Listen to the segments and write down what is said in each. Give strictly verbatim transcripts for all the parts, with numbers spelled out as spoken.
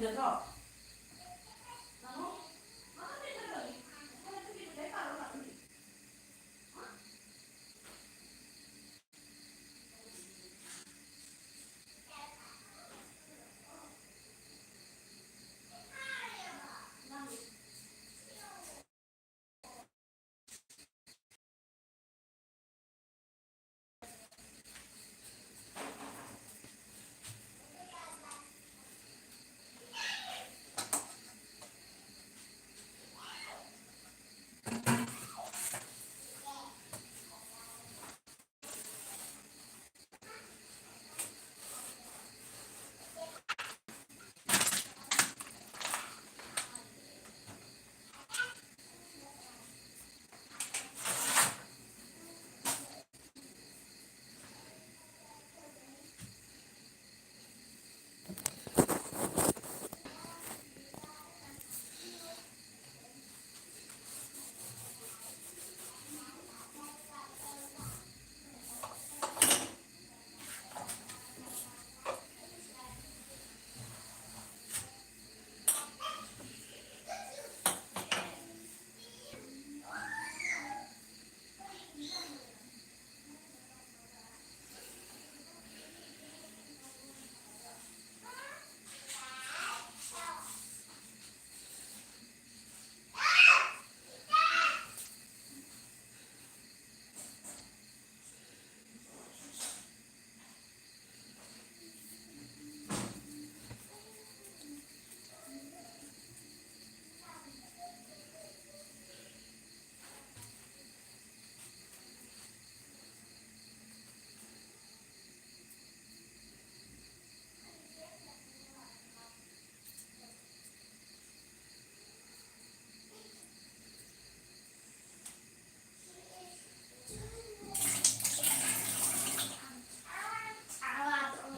ꯅꯠꯇ꯭ꯔꯣ?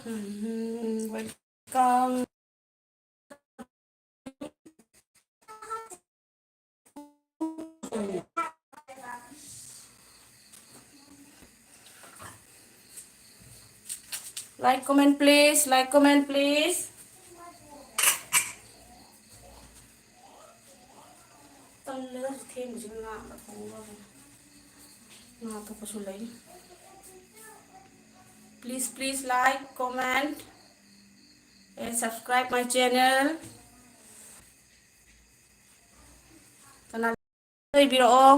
ꯎꯝ, welcome. Like, comment, please. Like, comment, please. ꯊꯦꯡꯕꯁꯤꯅ ꯉꯥ ꯑꯇꯣꯞꯄꯁꯨ ꯂꯩ꯫ Please, please like, comment and subscribe my channel. ꯀꯅꯥ ꯂꯩꯕꯤꯔꯛꯑꯣ꯫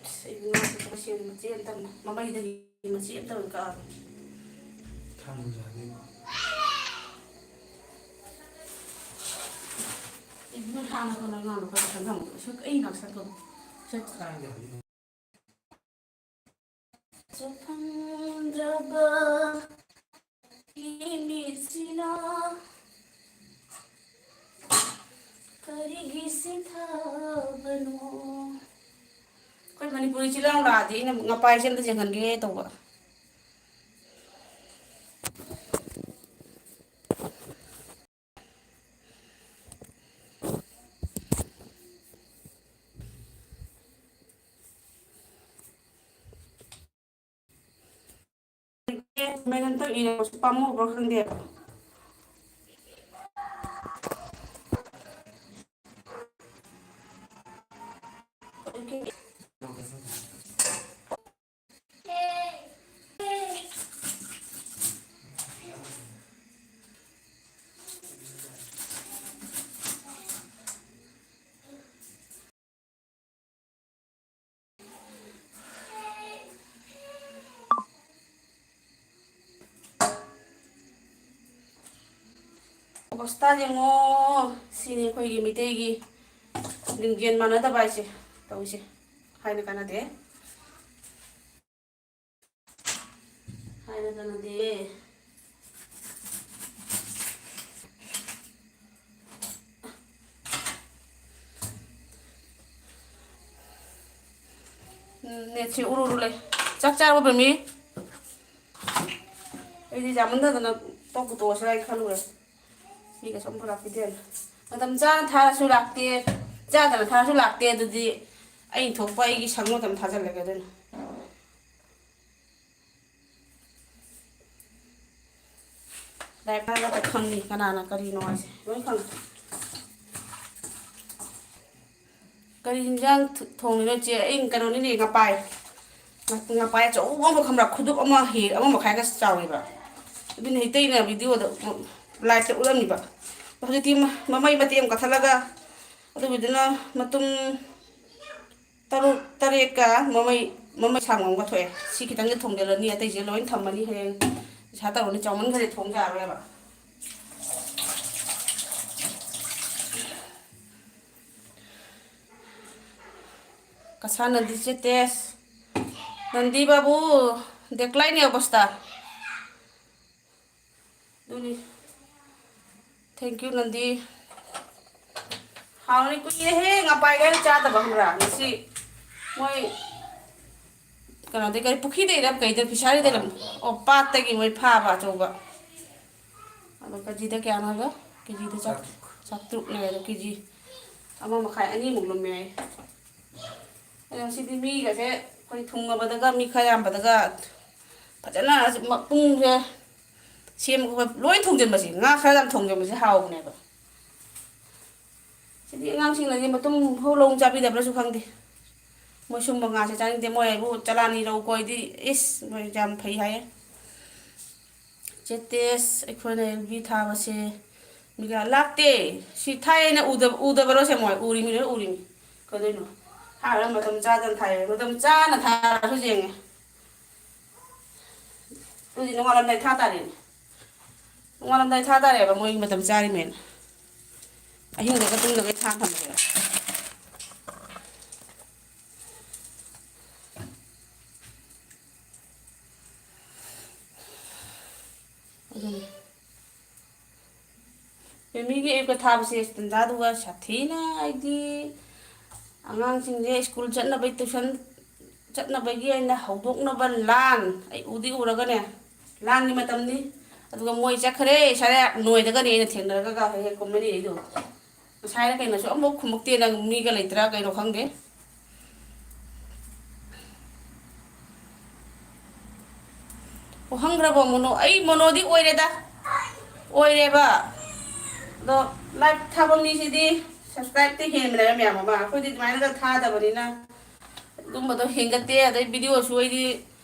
ꯑꯁ, ꯑꯩ ꯉꯥꯁꯦ ꯈꯔ ꯁꯦꯝ-, ꯃꯆꯦꯠ ꯑꯝꯇꯪ, ꯃꯃꯩꯗꯒꯤ ꯃꯆꯦꯠ ꯑꯝꯇꯪ ꯀꯛꯑꯒꯦ꯫ ꯊꯥꯡ ꯌꯥꯗꯦ꯫ ꯑꯦ, ꯅꯣꯏ ꯍꯥꯟꯅ ꯀꯩꯅꯣ ꯉꯥꯗꯣ ꯈꯔ ꯈꯤꯇꯪ ꯊꯝꯃꯣ꯫ ꯁꯨꯝ ꯑꯩ ꯉꯥꯛꯁꯟ ꯊꯝꯃꯣ꯫ ꯁꯦ꯫ ꯊꯥꯡ ꯌꯥꯗꯦ꯫ ꯐꯪꯗ꯭ꯔꯕ ꯏꯃꯤꯠꯁꯤꯅ ꯀꯔꯤꯒꯤ ꯁꯤꯊꯕꯅꯣ? ꯑꯩꯈꯣꯏ ꯃꯅꯤꯄꯨꯔꯤ ꯆꯤꯜꯍꯥꯎ ꯂꯥꯛꯑꯗꯤ ꯑꯩꯅ ꯉꯄꯥꯏꯁꯦ ꯑꯝꯇ ꯌꯦꯡꯍꯟꯒꯦ ꯇꯧꯕ꯫ ꯃꯦꯟ ꯑꯝꯇ ꯏꯔꯦ, ꯄꯥꯝꯃꯨꯕ꯭ꯔꯥ ꯈꯪꯗꯦ꯫ ꯑꯣꯕꯁꯇꯥ ꯌꯦꯡꯉꯣ, ꯁꯤꯅꯤ ꯑꯩꯈꯣꯏꯒꯤ ꯃꯤꯇꯩꯒꯤ ꯂꯤꯡꯖꯦꯜ ꯃꯥꯟꯅꯗꯕ ꯍꯥꯏꯁꯦ ꯇꯧꯔꯤꯁꯦ꯫ ꯍꯥꯏꯅ ꯀꯥꯟꯅꯗꯦ꯫ ꯍꯥꯏꯅ ꯀꯥꯟꯅꯗꯦ꯫ ꯎꯝ, ꯅꯦꯠꯁꯦ ꯎꯔꯨ ꯎꯔꯨ ꯂꯩ꯫ ꯆꯥꯛ ꯆꯥꯔꯕꯣ, ꯕꯦꯃꯤ? ꯑꯩꯗꯤ ꯌꯥꯝꯃꯟꯗꯗꯅ ꯇꯣꯛꯄꯨ ꯇꯣꯛꯑꯁꯤꯔꯥ ꯍꯥꯏ ꯈꯜꯂꯨꯔꯦ꯫ ꯃꯤ ꯀꯩꯁꯨ ꯑꯝꯐꯥꯎ ꯂꯥꯛꯄꯤꯗꯦꯅ꯫ ꯃꯇꯝ ꯆꯥꯅ ꯊꯥꯔꯁꯨ ꯂꯥꯛꯇꯦ, ꯆꯥꯗꯅ ꯊꯥꯔꯁꯨ ꯂꯥꯛꯇꯦ꯫ ꯑꯗꯨꯗꯤ ꯑꯩꯅ ꯊꯣꯛꯄ ꯑꯩꯒꯤ ꯁꯪꯕ ꯃꯇꯝ ꯊꯥꯖꯤꯜꯂꯒꯦ ꯑꯗꯨꯅ꯫ ꯂꯥꯏꯔꯤꯛ ꯄꯥꯔꯒ ꯈꯪꯅꯤ ꯀꯅꯥꯅ ꯀꯔꯤꯅꯣ ꯍꯥꯏꯁꯦ, ꯂꯣꯏ ꯈꯪꯉꯤ꯫ ꯀꯔꯤ ꯍꯤꯟꯖꯥꯡ ꯊ-, ꯊꯣꯡꯉꯤꯅꯣ ꯏꯆꯦ? ꯑꯩ ꯀꯩꯅꯣꯅꯤꯅꯦ, ꯉꯄꯥꯏ꯫ ꯉ-, ꯉꯄꯥꯏ ꯑꯆꯧꯕ ꯑꯃ ꯈꯪꯕ꯭ꯔꯥ? ꯈꯨꯗꯨꯞ ꯑꯃ ꯍꯦꯛ, ꯑꯃ ꯃꯈꯥꯏꯒ ꯆꯥꯎꯋꯦꯕ꯫ ꯑꯗꯨꯅ ꯍꯦꯛꯇ ꯑꯩꯅ ꯚꯤꯗꯤꯑꯣꯗ, ꯂꯥꯏꯞꯇ ꯎꯠꯂꯝꯃꯤꯕ꯫ ꯑꯗꯣ ꯍꯧꯖꯤꯛꯇꯤ ꯃ-, ꯃꯃꯩ ꯃꯇꯦꯛ ꯑꯃ ꯀꯛꯊꯠꯂꯒ, ꯑꯗꯨꯒꯤꯗꯨꯅ ꯃꯇꯨꯝ ꯇꯔꯨꯛ ꯇꯔꯦꯠꯀ ꯃꯃꯩ, ꯃꯃꯩ ꯁꯥꯡꯕ ꯑꯃꯒ ꯊꯣꯛꯑꯦ꯫ ꯁꯤ ꯈꯤꯇꯪꯗꯤ ꯊꯣꯡꯖꯤꯜꯂꯅꯤ, ꯑꯇꯩꯁꯦ ꯂꯣꯏ ꯊꯝꯃꯅꯤ꯫ ꯍꯌꯦꯡ ꯏꯁꯥ ꯇꯧꯔꯅꯤ, ꯆꯥꯎꯃꯟꯈ꯭ꯔꯗꯤ ꯊꯣꯡ ꯌꯥꯔꯔꯣꯏꯕ꯫ ꯀꯁꯥꯅꯗꯤ ꯆꯦ ꯇꯦꯁ꯫ ꯅꯟꯗꯤ ꯕꯥꯕꯨ, ꯗꯦꯀ꯭ꯂꯥꯏꯅꯤ ꯑꯣꯕꯁꯇꯥ꯫ ꯑꯗꯨꯅꯤ꯫ Thank you, ꯅꯟꯗꯤ꯫ ꯍꯥꯎꯅꯤ, ꯀꯨꯏꯔꯦꯍꯦ ꯉꯄꯥꯏꯒ ꯆꯥꯗꯕ, ꯈꯪꯕ꯭ꯔꯥ? ꯉꯁꯤ ꯃꯣꯏ ꯀꯩꯅꯣꯗꯩ, ꯀꯔꯤ, ꯄꯨꯈ꯭ꯔꯤꯗꯩꯔ ꯀꯩꯗ, ꯐꯤꯁꯥꯔꯤꯗꯩꯔ? ꯑꯣ, ꯄꯥꯠꯇꯒꯤ ꯃꯣꯏ ꯐꯥꯕ ꯑꯆꯧꯕ꯫ ꯑꯗꯣ ꯀꯦꯖꯤꯗ ꯀꯌꯥꯅꯣ ꯍꯥꯏꯕ? ꯀꯦꯖꯤꯗ ꯆꯥꯇ꯭ꯔꯨꯛ꯫ ꯆꯥꯇ꯭ꯔꯨꯛꯅꯦ ꯍꯥꯏꯗꯣ, ꯀꯦꯖꯤ ꯑꯃ ꯃꯈꯥꯏ, ꯑꯅꯤꯃꯨꯛ ꯂꯨꯝꯃꯦ ꯍꯥꯏ꯫ ꯑꯗꯣ ꯉꯁꯤꯗꯤ ꯃꯤꯒꯁꯦ ꯑꯩꯈꯣꯏ ꯊꯨꯡꯉꯕꯗꯒ, ꯃꯤ ꯈꯔ ꯌꯥꯝꯕꯗꯒ ꯐꯖꯅ ꯃꯄꯨꯡꯁꯦ ꯁꯦꯝꯕ ꯈꯣꯠꯄ ꯂꯣꯏ ꯊꯣꯡꯖꯤꯟꯕꯁꯦ, ꯉꯥ ꯈꯔ ꯌꯥꯝ ꯊꯣꯡꯖꯤꯟꯕꯁꯦ ꯍꯥꯎꯕꯅꯦꯕ꯫ ꯁꯤꯗꯤ ꯑꯉꯥꯡꯁꯤꯡꯅꯗꯤ ꯃꯇꯨꯝ ꯐꯥꯎ ꯂꯧ ꯆꯥꯕꯤꯗꯕ꯭ꯔꯥꯁꯨ ꯈꯪꯗꯦ꯫ ꯃꯣꯏ ꯁꯨꯝꯕ ꯉꯥꯁꯦ ꯆꯥꯅꯤꯡꯗꯦ꯫ ꯃꯣꯏ ꯍꯥꯏꯕꯨ ꯆꯂꯥꯅꯤ ꯂꯧ ꯀꯣꯏꯗꯤ ꯏꯁ, ꯃꯣꯏ ꯌꯥꯝ ꯐꯩ ꯍꯥꯏꯌꯦ꯫ ꯆꯦ ꯇꯦꯁ, ꯑꯩꯈꯣꯏꯅ ꯑꯦꯜ ꯕꯤ ꯊꯥꯕꯁꯦ ꯃꯤꯒ ꯂꯥꯛꯇꯦ꯫ ꯁꯤ ꯊꯥꯏ ꯑꯩꯅ ꯎꯗꯕ, ꯎꯗꯕꯔꯣ ꯁꯦ? ꯃꯣꯏ ꯎꯔꯤꯃꯤ, ꯂꯣꯏ ꯎꯔꯤꯃꯤ꯫ ꯀꯩꯗꯧꯅꯣ? ꯍꯥꯏꯔ ꯃꯇꯝ ꯆꯥꯗꯅ ꯊꯥꯏꯌꯦ꯫ ꯃꯇꯝ ꯆꯥꯅ ꯊꯥꯔꯁꯨ ꯌꯦꯡꯉꯦ꯫ ꯑꯗꯨꯗꯤ ꯅꯣꯡꯉꯥꯜꯂꯝꯗꯥꯏ ꯊꯥ ꯇꯥꯔꯦꯅꯦ꯫ ꯅꯣꯡꯉꯥꯜꯂꯝꯗꯥꯏ ꯊꯥ ꯇꯥꯔꯦꯕ, ꯃꯣꯏꯒꯤ ꯃꯇꯝ ꯆꯥꯔꯤꯃꯦꯅ꯫ ꯑꯍꯤꯡꯗꯒ ꯇꯨꯝꯗꯒꯩ ꯊꯥ ꯊꯝꯃꯦꯕ꯫ ꯑꯗꯨꯅꯤ꯫ ꯕꯦꯃꯤꯒꯤ ꯑꯌꯨꯛꯇ ꯊꯥꯕꯁꯦ ꯇꯟꯖꯥꯗꯨꯒ ꯁꯥꯊꯤꯅ ꯑꯩꯗꯤ ꯑꯉꯥꯡꯁꯤꯡꯁꯦ ꯁ꯭ꯀꯨꯜ ꯆꯠꯅꯕꯩ tuition ꯆꯠꯅꯕꯒꯤ ꯑꯩꯅ ꯍꯧꯗꯣꯛꯅꯕ ꯂꯥꯟ, ꯑꯩ ꯎꯗꯤ ꯎꯔꯒꯅꯦ, ꯂꯥꯟꯒꯤ ꯃꯇꯝꯅꯤ꯫ ꯑꯗꯨꯒ ꯃꯣꯏ ꯆꯠꯈ꯭ꯔꯦ, ꯁꯔꯦ ꯅꯣꯏꯗꯒꯅꯤ ꯑꯩꯅ ꯊꯦꯡꯅꯔꯒ ꯍꯦꯛ ꯍꯦꯛ ꯀꯨꯝꯃꯅꯤ ꯑꯩꯗꯣ꯫ ꯉꯁꯥꯏꯅ ꯀꯩꯅꯣꯁꯨ ꯑꯃꯐꯥꯎ ꯈꯨꯝꯃꯛꯇꯦ, ꯅꯪ ꯃꯤꯒ ꯂꯩꯇ꯭ꯔꯥ ꯀꯩꯅꯣ ꯈꯪꯗꯦ꯫ ꯑꯣ, ꯍꯪꯈ꯭ꯔꯕꯣ ꯃꯣꯅꯣ? ꯑꯩ ꯃꯣꯅꯣꯗꯤ ꯑꯣꯏꯔꯦꯗ, ꯑꯣꯏꯔꯦꯕ꯫ ꯑꯗꯣ ꯂꯥꯏꯚ ꯊꯥꯕ ꯃꯤꯁꯤꯗꯤ ꯁꯕꯁꯀ꯭ꯔꯥꯏꯕꯇꯤ ꯍꯦꯟꯕꯅꯦꯕ ꯃꯌꯥꯝ ꯑꯃ꯫ ꯑꯩꯈꯣꯏꯗꯤ ꯑꯗꯨꯃꯥꯏꯅꯒ ꯊꯥꯗꯕꯅꯤꯅ ꯑꯗꯨꯝꯕꯗꯣ ꯍꯦꯟꯒꯠꯇꯦ꯫ ꯑꯗꯩ ꯚꯤꯗꯤꯑꯣꯁꯨ ꯑꯩꯗꯤ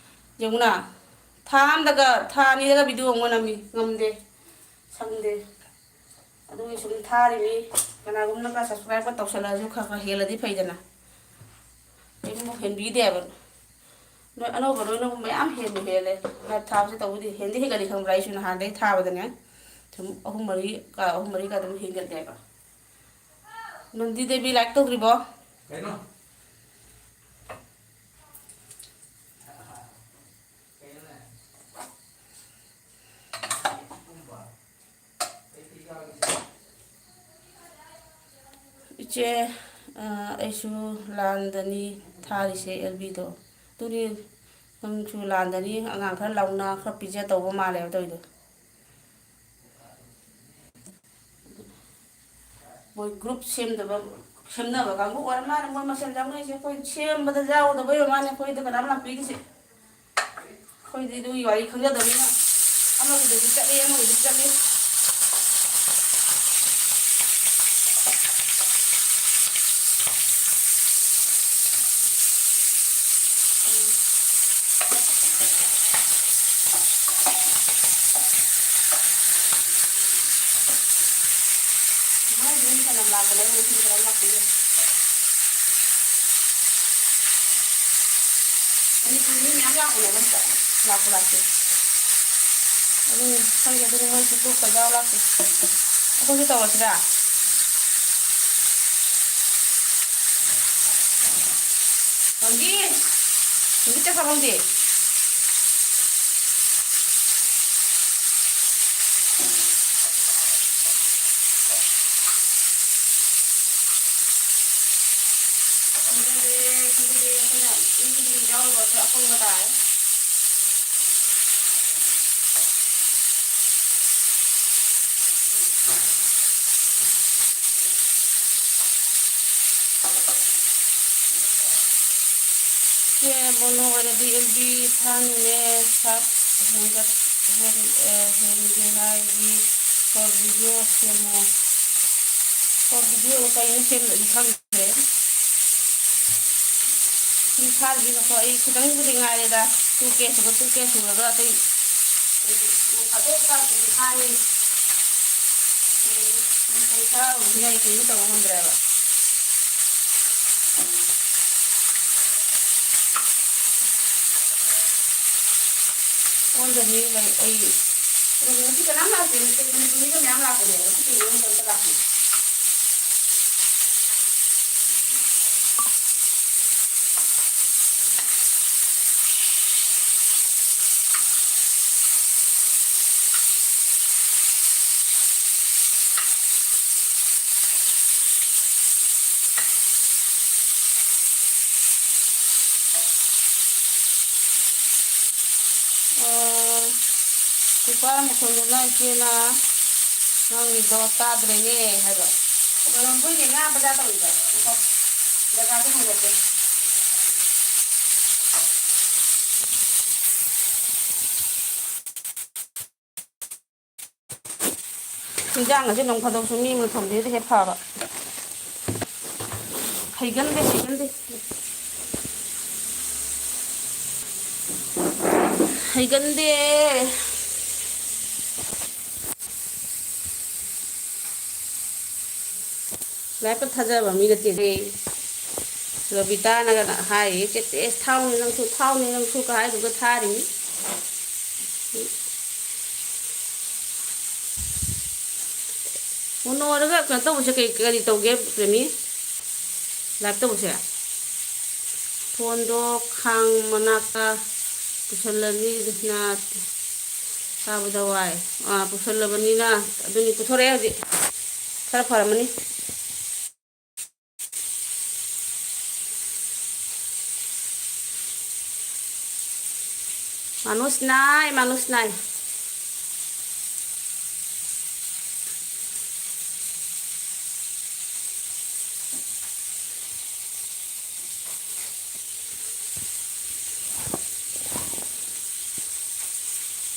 ꯌꯦꯡꯉꯨꯅ, ꯊꯥ ꯑꯝꯗꯒ, ꯊꯥ ꯑꯅꯤꯗꯒ ꯚꯤꯗꯤꯑꯣ ꯑꯃ ꯅꯝꯃꯤ, ꯉꯝꯗꯦ, ꯁꯪꯗꯦ꯫ ꯑꯗꯨꯒꯤ ꯁꯨꯝ ꯊꯥꯔꯤꯅꯤ꯫ ꯀꯅꯥꯒꯨꯝꯕꯅꯒ ꯁꯕꯁꯀ꯭ꯔꯥꯏꯕꯀ ꯇꯧꯁꯜꯂꯛꯑꯁꯨ ꯈꯔ ꯈꯔ ꯍꯦꯜꯂꯗꯤ ꯐꯩꯗꯅ꯫ ꯑꯩꯕꯨ ꯍꯦꯟꯕꯤꯗꯦꯕ꯫ ꯅꯣꯏ ꯑꯅꯧꯕ ꯅꯣꯏꯅꯕꯨ ꯃꯌꯥꯝ ꯍꯦꯟꯕ ꯍꯦꯜꯂꯦ꯫ ꯂꯥꯏꯚ ꯊꯥꯕꯁꯦ ꯇꯧꯕꯗꯤ ꯍꯦꯟꯗꯤ ꯍꯦꯟꯒꯠꯂꯤ ꯈꯪꯕ꯭ꯔꯥ? ꯑꯩꯁꯨ ꯅꯍꯥꯟꯗꯩ ꯊꯥꯕꯗꯅꯦ ꯁꯨꯝ ꯑꯍꯨꯝ ꯃꯔꯤ ꯀ-, ꯑꯍꯨꯝ ꯃꯔꯤꯒ ꯑꯗꯨꯝ ꯍꯦꯟꯒꯠꯂꯦꯕ꯫ ꯅꯟꯗꯤ ꯗꯦꯕꯤ ꯂꯥꯏꯛ ꯇꯧꯗ꯭ꯔꯤꯕꯣ? ꯀꯩꯅꯣ? ꯏꯆꯦ, ꯑ, ꯑꯩꯁꯨ ꯂꯥꯟꯗꯅꯤ ꯊꯥꯔꯤꯁꯦ ꯑꯦꯜ ꯕꯤꯗꯣ꯫ ꯑꯗꯨꯅꯤ, ꯅꯪꯁꯨ ꯂꯥꯟꯗꯅꯤ, ꯑꯉꯥꯡ ꯈꯔ ꯂꯧꯅ ꯈꯔ ꯄꯤꯖ ꯇꯧꯕ ꯃꯥꯜꯂꯦꯕ ꯇꯧꯔꯤꯗꯣ꯫ ꯃꯣꯏ ꯒ꯭ꯔꯨꯞ ꯁꯦꯝꯗꯕ, ꯁꯦꯝꯅꯕ ꯀꯥꯡꯕꯨ ꯑꯣꯏꯔ ꯃꯥꯜꯂꯦ ꯃꯣꯏ ꯃꯁꯦꯟ ꯌꯥꯎꯅꯩꯁꯦ꯫ ꯑꯩꯈꯣꯏ ꯁꯦꯝꯕꯗ ꯌꯥꯎꯗꯕꯩ ꯑꯣꯏꯔ ꯃꯥꯜꯂꯦ ꯑꯩꯈꯣꯏꯗ ꯀꯅꯥꯝ ꯂꯥꯛꯄꯤꯔꯤꯁꯦ꯫ ꯑꯩꯈꯣꯏꯗꯤ ꯑꯗꯨꯒꯤ ꯋꯥꯔꯤ ꯈꯪꯖꯗꯕꯅꯤꯅ ꯑꯃꯒꯤꯗꯁꯨ ꯆꯠꯂꯤ, ꯑꯃꯒꯤꯗꯁꯨ ꯆꯠꯂꯤ꯫ ꯃꯣꯏꯗꯤ ꯃꯤ ꯐꯅꯌꯥꯝ ꯂꯥꯛꯄꯅꯦ, ꯑꯩ ꯉꯁꯤꯗꯤ ꯀꯅꯥꯝ ꯂꯥꯛꯄꯤꯗꯦ꯫ ꯃꯅꯤꯄꯨꯔ ꯃꯤ ꯃꯌꯥꯝ ꯂꯥꯛꯄꯅꯦꯕ ꯁꯤꯗ꯫ ꯂꯥꯛꯄꯨ ꯂꯥꯛꯇꯦ꯫ ꯑꯗꯨꯅꯤ, ꯈꯪꯗꯦ, ꯑꯗꯨꯅꯤ ꯃꯣꯏꯁꯨ ꯇꯣꯛꯇ ꯌꯥꯎ ꯂꯥꯛꯇꯦ꯫ ꯑꯩꯈꯣꯏꯁꯨ ꯇꯧꯔꯁꯤꯔꯥ? ꯇꯣꯝꯕꯤ! ꯇꯣꯝꯕꯤ, ꯆꯠꯈ꯭ꯔꯕ ꯈꯪꯗꯦ꯫ ꯑꯗꯨꯗꯤ ꯑꯩꯈꯣꯏꯅ ꯃꯤꯒꯤꯗꯤ ꯌꯥꯎꯔꯨꯕ ꯈꯔ ꯑꯄꯪꯕ ꯇꯥꯔꯦ꯫ ꯁꯦ ꯃꯣꯅꯣ ꯑꯣꯏꯔꯗꯤ ꯑꯦꯜ ꯕꯤ ꯊꯥꯅꯨꯅꯦ, ꯁꯥꯞ ꯍꯦꯟꯒꯠ-, ꯍꯦꯟ-, ꯑꯦ, ꯍꯦꯟꯒꯦ ꯍꯥꯏꯔꯗꯤ ꯁꯣꯔꯠ ꯚꯤꯗꯤꯑꯣ ꯁꯦꯝꯃꯣ꯫ ꯁꯣꯔꯠ ꯚꯤꯗꯤꯑꯣꯗꯣ ꯀꯩꯅꯣ ꯁꯦꯝꯗꯣꯏꯅꯣ ꯈꯪꯗ꯭ꯔꯦ꯫ ꯁꯤ ꯊꯥꯗꯕꯤꯗꯀꯣ ꯑꯩ ꯈꯤꯇꯪꯕꯨꯗꯤ ꯉꯥꯏꯔꯦꯗ, ꯇꯨ ꯀꯦ ꯁꯨꯕ, ꯇꯨ ꯀꯦ ꯁꯨꯔꯒ ꯑꯇꯩ ꯅꯣꯡ ꯐꯥꯗꯣꯛ ꯆꯥꯛꯄꯨꯗꯤ ꯊꯥꯅꯤ꯫ ꯎꯝ, ꯊꯥꯕꯁꯤꯅ ꯑꯩ ꯀꯩꯁꯨ ꯇꯧꯕ ꯉꯝꯗ꯭ꯔꯦꯕ꯫ ꯑꯣꯟꯗꯅꯤ ꯂꯩ ꯑꯩ꯫ ꯑꯗꯨ ꯉꯁꯤ ꯀꯅꯥꯝ ꯂꯥꯛꯇꯦ, ꯃꯅꯤꯄꯨꯔ ꯃꯤꯒ ꯃꯌꯥꯝ ꯂꯥꯛꯄꯅꯦ, ꯉꯁꯤꯗꯤ ꯌꯨꯝꯗ ꯑꯝꯇ ꯂꯥꯛꯇꯦ꯫ ꯑꯣ, ꯅꯨꯄꯥ ꯃꯈꯣꯟꯗꯨꯅ ꯏꯆꯦꯅ ꯅꯪꯒꯤꯗꯣ ꯇꯥꯗ꯭ꯔꯦꯅꯦ ꯍꯥꯏꯕ꯫ ꯀꯩꯗꯧꯔꯝꯗꯣꯏꯅꯦ ꯉꯥ ꯕꯖꯥꯔ ꯇꯧꯔꯤꯕ? ꯉꯥꯏꯈꯣ, ꯖꯒꯥꯁꯦ ꯍꯣꯡꯗꯣꯛꯀꯦ꯫ ꯍꯤꯟꯖꯥꯡ ꯑꯁꯦ ꯅꯣꯡ ꯐꯥꯗꯣꯛꯁꯨ ꯃꯤ ꯑꯃꯅ ꯊꯣꯡꯕꯤꯔꯗꯤ ꯍꯦꯛ ꯐꯕ꯫ ꯍꯩꯒꯟꯗꯦ, ꯍꯩꯒꯟꯗꯦ꯫ ꯍꯩꯒꯟꯗꯦ꯫ ꯂꯥꯏꯕꯛ ꯊꯥꯖꯕ ꯃꯤ ꯅꯠꯇꯦ꯫ ꯔꯣꯕꯤꯇꯥꯅꯒ ꯍꯥꯏꯔꯤ, "ꯆꯦ, ꯆꯦ, ꯊꯥꯎꯅꯦ ꯅꯪꯁꯨ, ꯊꯥꯎꯅꯦ ꯅꯪꯁꯨ" ꯀ ꯍꯥꯏꯗꯨꯒ ꯊꯥꯔꯤꯅꯤ꯫ ꯃꯣꯅꯣꯗꯒ ꯀꯩꯅꯣ ꯇꯧꯕꯁꯦ ꯀꯩ, ꯀꯔꯤ ꯇꯧꯒꯦ, ꯄ꯭ꯔꯦꯃꯤ? ꯂꯥꯏꯚ ꯇꯧꯕꯁꯦ? ꯐꯣꯟꯗꯣ ꯈꯥꯡ ꯃꯅꯥꯛꯇ ꯄꯨꯁꯜꯂꯅꯤꯗꯅ, ꯇꯥꯕꯗ ꯋꯥꯏ꯫ ꯑꯥ, ꯄꯨꯁꯜꯂꯕꯅꯤꯅ, ꯑꯗꯨꯅꯤ, ꯄꯨꯊꯣꯔꯛꯑꯦ ꯍꯧꯖꯤꯛ꯫ ꯈꯔ ꯐꯔꯝꯃꯅꯤ꯫ Manus nai, manus nai.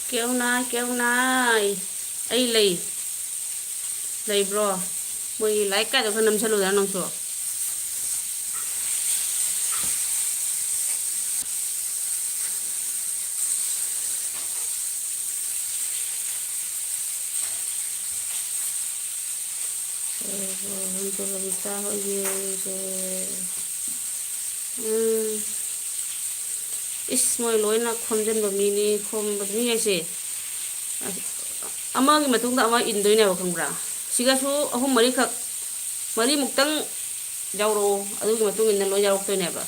ꯀꯦꯎ ꯅꯥꯏ, ꯀꯦꯎ ꯅꯥꯏ꯫ ꯑꯩ ꯂꯩ꯫ ꯂꯩꯕ꯭ꯔꯣ? ꯃꯣꯏꯒꯤ ꯂꯥꯏꯛ ꯀꯥꯏꯗꯣ ꯈꯔ ꯅꯝꯁꯜꯂꯨꯗꯅ ꯅꯪꯁꯨ꯫ ꯎꯝ꯫ ꯏꯁ, ꯃꯣꯏ ꯂꯣꯏꯅ ꯈꯣꯝꯖꯤꯟꯕ ꯃꯤꯅꯤ, ꯈꯣꯝꯕ ꯃꯤ ꯍꯥꯏꯁꯦ꯫ ꯑꯃꯒꯤ ꯃꯇꯨꯡꯗ ꯑꯃ ꯏꯟꯗꯣꯏꯅꯦꯕ, ꯈꯪꯕ꯭ꯔꯥ? ꯁꯤꯒꯁꯨ ꯑꯍꯨꯝ ꯃꯔꯤꯈꯛ, ꯃꯔꯤꯃꯨꯛꯇꯪ ꯌꯥꯎꯔꯛꯑꯣ, ꯑꯗꯨꯒꯤ ꯃꯇꯨꯡ ꯏꯟꯅ ꯂꯣꯏ ꯌꯥꯎꯔꯛꯇꯣꯏꯅꯦꯕ꯫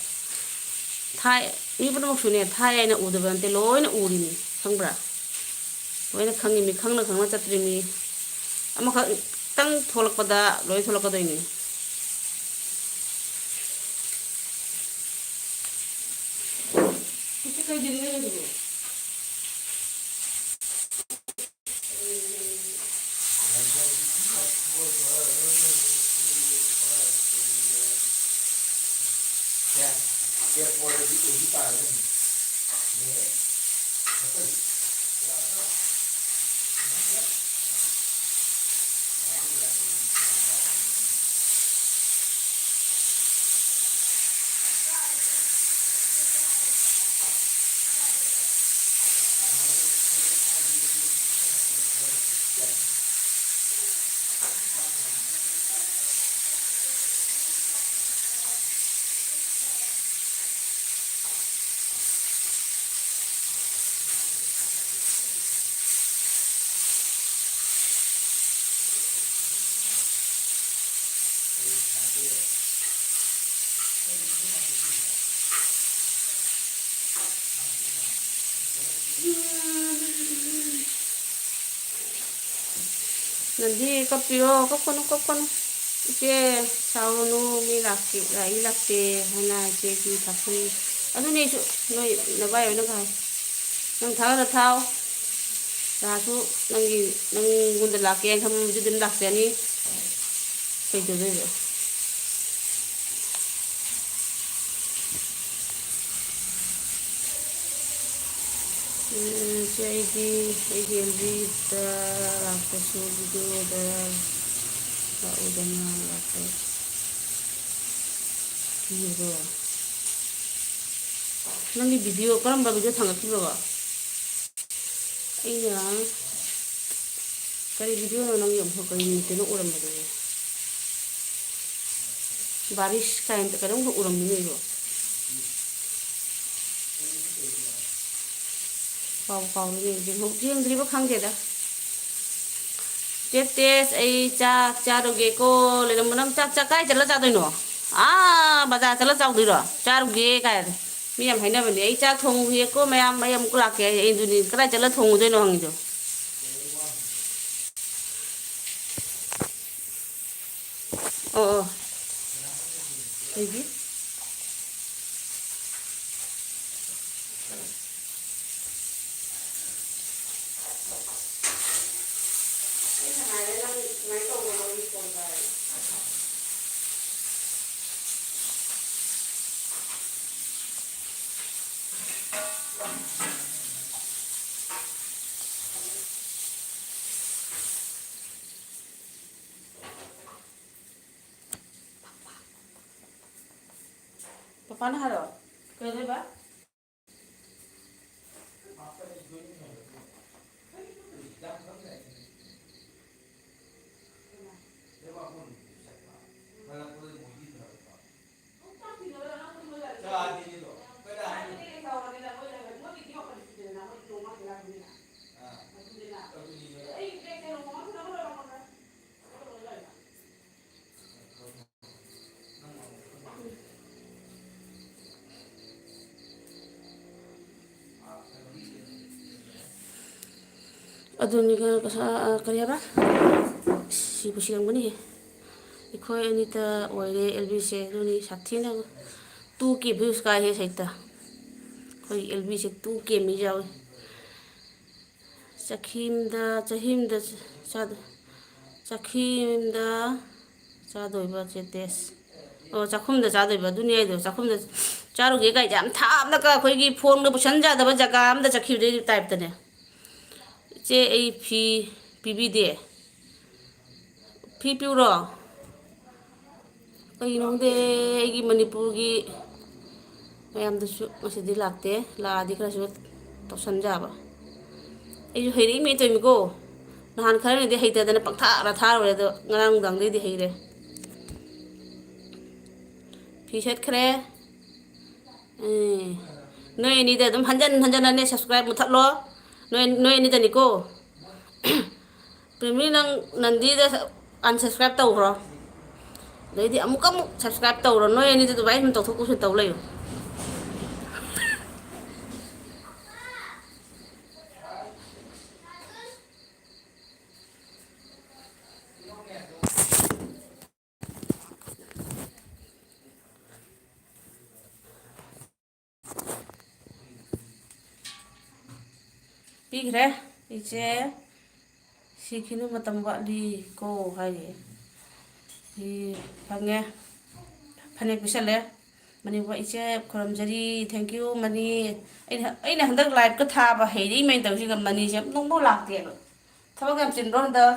ꯊꯥꯏ-, ꯃꯤ ꯄꯨꯝꯅꯃꯛꯁꯨꯅꯦ, ꯊꯥꯏ ꯍꯥꯏꯅ ꯎꯗꯕ ꯅꯠꯇꯦ, ꯂꯣꯏꯅ ꯎꯔꯤꯅꯤ, ꯈꯪꯕ꯭ꯔꯥ? ꯂꯣꯏꯅ ꯈꯪꯉꯤꯃꯤ, ꯈꯪꯅ ꯈꯪꯅ ꯆꯠꯇ꯭ꯔꯤꯃꯤ꯫ ꯑꯃꯈꯛꯇꯪ ꯊꯣꯛꯂꯛꯄꯗ ꯂꯣꯏ ꯊꯣꯛꯂꯛꯀꯗꯣꯏꯅꯤ꯫ ꯅꯟꯗꯤ, ꯀꯞꯄꯤꯔꯣ? ꯀꯞꯀꯅꯨ, ꯀꯞꯀꯅꯨ꯫ ꯏꯆꯦ, ꯁꯥꯎꯔꯨꯅꯨ, ꯃꯤ ꯂꯥꯛꯇꯦ, ꯂꯥꯛꯏ ꯂꯥꯛꯇꯦ ꯍꯥꯏꯅ ꯏꯆꯦꯒꯤ ꯊꯥꯛꯄꯤ꯫ ꯑꯗꯨꯅꯦ ꯑꯩꯁꯨ ꯅꯣꯏ ꯅꯕꯥꯏ ꯍꯣꯏꯅꯒ ꯍꯥꯏ꯫ ꯅꯪ ꯊꯥꯒꯠꯂ ꯊꯥꯎ꯫ ꯆꯥꯁꯨ ꯅꯪꯒꯤ, ꯅꯪꯉꯣꯟꯗ ꯂꯥꯛꯀꯦ ꯍꯥꯏꯅ ꯈꯟꯕ ꯃꯤꯗꯨꯗꯤ ꯑꯗꯨꯝ ꯂꯥꯛꯆꯅꯤ꯫ ꯀꯩꯗꯧꯗꯣꯏꯕ? ꯎꯝ, ꯁꯤ ꯑꯩꯒꯤ, ꯑꯩꯒꯤ ꯑꯦꯜ ꯕꯤꯗ ꯂꯥꯛꯄꯁꯨ, ꯚꯤꯗꯤꯑꯣꯗ ꯂꯥꯛꯎꯗꯅ ꯂꯥꯛꯄ ꯀꯤꯕ꯭ꯔꯣ? ꯅꯪꯒꯤ ꯚꯤꯗꯤꯑꯣ, ꯀꯔꯝꯕ ꯚꯤꯗꯤꯑꯣ ꯊꯥꯡꯒꯠꯈꯤꯕ꯭ꯔꯣ? ꯑꯩꯅ ꯀꯔꯤ ꯚꯤꯗꯤꯑꯣꯅꯣ ꯅꯪꯒꯤ ꯑꯃꯨꯛꯈꯛ ꯀꯔꯤ ꯅꯨꯃꯤꯠꯇꯅꯣ ꯎꯔꯝꯕꯗꯨꯕꯨ? ꯕꯥꯔꯤꯁ ꯀꯥꯏꯅ ꯀꯩꯅꯣꯝꯈꯛ ꯎꯔꯝꯃꯤꯅꯦ ꯑꯩꯕꯣ꯫ ꯀꯥꯎꯕꯨ ꯀꯥꯎꯔꯦꯅꯦ, ꯌꯦꯡꯍꯧ-, ꯌꯦꯡꯗ꯭ꯔꯤꯕ ꯈꯪꯗꯦꯗ꯫ ꯆꯦ ꯇꯦꯁ, ꯑꯩ ꯆꯥꯛ ꯆꯥꯔꯨꯒꯦꯀꯣ꯫ ꯂꯩꯔꯝꯕ ꯅꯪ ꯆꯥꯛ, ꯆꯥꯛ ꯀꯥꯏ ꯆꯠꯂ ꯆꯥꯗꯣꯏꯅꯣ? ꯑꯥ, ꯕꯖꯥꯔ ꯆꯠꯂ ꯆꯥꯎꯗꯣꯏꯔꯣ? ꯆꯥꯔꯨꯒꯦ ꯀꯥꯏ꯫ ꯃꯤ ꯌꯥꯝ ꯍꯥꯏꯅꯕꯅꯦ, "ꯑꯩ ꯆꯥꯛ ꯊꯣꯡꯉꯨꯒꯦꯀꯣ ꯃꯌꯥꯝ, ꯑꯩ ꯑꯃꯨꯛ ꯂꯥꯛꯀꯦ" ꯍꯥꯏ꯫ ꯑꯩ ꯑꯗꯨꯅꯤ, ꯀꯗꯥꯏ ꯆꯠꯂ ꯊꯣꯡꯉꯨꯗꯣꯏꯅꯣ ꯍꯪꯉꯤꯗꯣ꯫ ꯑꯣ, ꯑꯣ꯫ ꯀꯩꯒꯤ? ꯑꯩꯅ ꯍꯥꯏꯔꯦ ꯅꯪ ꯁꯨꯃꯥꯏꯅ ꯇꯧꯕ ꯃꯣꯏꯒꯤ ꯐꯣꯟꯗꯣ ꯍꯥꯏꯔꯦ꯫ ꯄꯄꯥꯅ ꯍꯥꯏꯔꯣ? ꯀꯩꯗꯧꯕ? ꯑꯗꯨꯅꯤ, ꯀ-, ꯀꯁꯥ-, ꯀꯔꯤ ꯍꯥꯏꯕ? ꯁꯤꯕꯨ ꯁꯤꯔꯝꯒꯅꯤꯍꯦ꯫ ꯑꯩꯈꯣꯏ ꯑꯅꯤꯇ ꯑꯣꯏꯔꯦ ꯑꯦꯜ ꯕꯤꯁꯦ, ꯑꯗꯨꯅꯤ ꯁꯥꯊꯤꯅ ꯇꯨ ꯀꯦ views ꯀꯥꯏꯍꯦ ꯁꯩꯇ꯫ ꯑꯩꯈꯣꯏ ꯑꯦꯜ ꯕꯤꯁꯦ ꯇꯨ ꯀꯦ ꯃꯤ ꯌꯥꯎꯏ꯫ ꯆꯈꯤꯝꯗ, ꯆꯍꯤꯝꯗ ꯆꯥꯗ-, ꯆꯈꯤꯝꯗ ꯆꯥꯗꯣꯏꯕ ꯆꯦ ꯇꯦꯁ꯫ ꯑꯣ, ꯆꯥꯛꯈꯨꯝꯗ ꯆꯥꯗꯣꯏꯕ, ꯑꯗꯨꯅꯤ ꯍꯥꯏꯗꯣ꯫ ꯆꯥꯛꯈꯨꯝꯗ ꯆꯥꯔꯨꯒꯦ ꯀꯥꯏꯁꯦ ꯌꯥꯝ ꯊꯥꯞꯅꯒ ꯑꯩꯈꯣꯏꯒꯤ ꯐꯣꯟꯒ ꯄꯨꯁꯟ ꯌꯥꯗꯕ ꯖꯒꯥ ꯑꯝꯗ ꯆꯠꯈꯤꯕꯗꯩ ꯇꯥꯏꯞꯇꯅꯦ꯫ "ꯏꯆꯦ, ꯑꯩ ꯐꯤ ꯄꯤꯕꯤꯗꯦ꯫ ꯐꯤ ꯄꯤꯌꯨꯔꯣ?" ꯀꯩꯒꯤꯅꯣ ꯈꯪꯗꯦ, ꯑꯩꯒꯤ ꯃꯅꯤꯄꯨꯔꯒꯤ ꯃꯌꯥꯝꯗꯨꯁꯨ ꯉꯁꯤꯗꯤ ꯂꯥꯛꯇꯦ꯫ ꯂꯥꯛꯑꯗꯤ ꯈꯔꯁꯨ ꯇꯧꯁꯟ ꯌꯥꯕ꯫ ꯑꯩꯁꯨ ꯍꯩꯔꯛꯏꯃꯦ ꯇꯧꯔꯤꯃꯤꯀꯣ꯫ ꯅꯍꯥꯟ ꯈꯔꯅꯗꯤ ꯍꯩꯇꯗꯅ ꯄꯪꯊꯥꯗ ꯊꯥꯔꯨꯔꯦ, ꯑꯗꯣ ꯉꯔꯥꯡ ꯅꯨꯡꯗꯥꯡꯗꯩꯗꯤ ꯍꯩꯔꯦ꯫ ꯐꯤ ꯁꯦꯠꯈ꯭ꯔꯦ꯫ ꯑꯦ, ꯅꯣꯏ ꯑꯅꯤꯗ ꯑꯗꯨꯝ ꯍꯟꯖꯟ ꯍꯟꯖꯟꯅꯅꯦ subscribe ꯃꯨꯊꯠꯂꯣ꯫ ꯅꯣꯏ, ꯅꯣꯏ ꯑꯅꯤꯗꯅꯤꯀꯣ꯫ ꯄ꯭ꯔꯦꯃꯤ, ꯅꯪ ꯅꯟꯗꯤꯗ unsubscribe ꯇꯧꯈ꯭ꯔꯣ꯫ ꯑꯗꯩꯗꯤ ꯑꯃꯨꯛꯀ ꯑꯃꯨꯛ subscribe ꯇꯧꯔꯣ꯫ ꯅꯣꯏ ꯑꯅꯤꯗꯨ ꯑꯗꯨꯃꯥꯏꯅ ꯁꯨꯝ ꯇꯧꯊꯣꯛ ꯇꯧꯁꯤꯟ ꯇꯧ ꯂꯩꯌꯨ꯫ ꯄꯤꯈ꯭ꯔꯦ, ꯏꯆꯦ꯫ ꯁꯤ ꯈꯤꯅꯨ ꯃꯇꯝ ꯋꯥꯠꯂꯤ ꯀꯣ ꯍꯥꯏꯔꯤ꯫ ꯁꯤ ꯐꯪꯉꯦ꯫ ꯐꯅꯦꯛ ꯄꯤꯁꯜꯂꯦ꯫ ꯃꯅꯤꯄꯨꯔ ꯏꯆꯦ ꯈꯨꯔꯨꯝꯖꯔꯤ꯫ Thank you, money. ꯑꯩꯅ, ꯑꯩꯅ ꯍꯟꯗꯛ live ꯀ ꯊꯥꯕ ꯍꯩꯔꯛꯏꯃꯦꯅ ꯇꯧꯔꯤꯁꯤꯒ ꯃꯅꯤꯁꯦ ꯑꯃꯨꯛ ꯅꯣꯡꯐꯥꯎ ꯂꯥꯛꯇꯦꯕ꯫ ꯊꯕꯛ ꯌꯥꯝ ꯆꯤꯟꯕ꯭ꯔꯣ ꯍꯟꯗꯛ?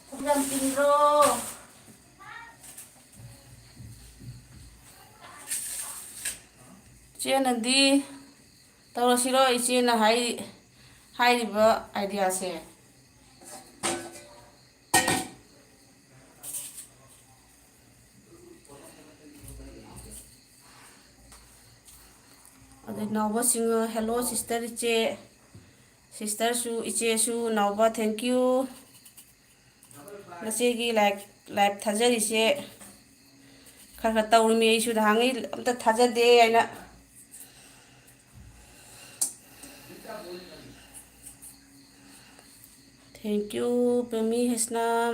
ꯊꯕꯛ ꯌꯥꯝ ꯆꯤꯟꯕ꯭ꯔꯣ? ꯏꯆꯦꯅꯗꯤ ꯇꯧꯔꯁꯤꯔꯣ ꯏꯆꯦꯅ ꯍꯥꯏ-, ꯍꯥꯏꯔꯤꯕ idea ꯁꯦ? ꯑꯗꯩ ꯅꯥꯎꯕꯁꯤꯡ, "Hello sister, ꯏꯆꯦ, sister ꯁꯨ, ꯏꯆꯦꯁꯨ, ꯅꯥꯎꯕ, thank you꯫ ꯅꯆꯦꯒꯤ live, live ꯊꯥꯖꯔꯤꯁꯦ ꯈꯔ ꯈꯔ ꯇꯧꯔꯤꯃꯤ, ꯑꯩꯁꯨ ꯅꯍꯥꯟꯉꯩ ꯑꯝꯇ ꯊꯥꯖꯗꯦ ꯍꯥꯏꯅ"꯫ Thank you, ꯄꯦꯃꯤ ꯍꯦꯁꯅꯥꯝ꯫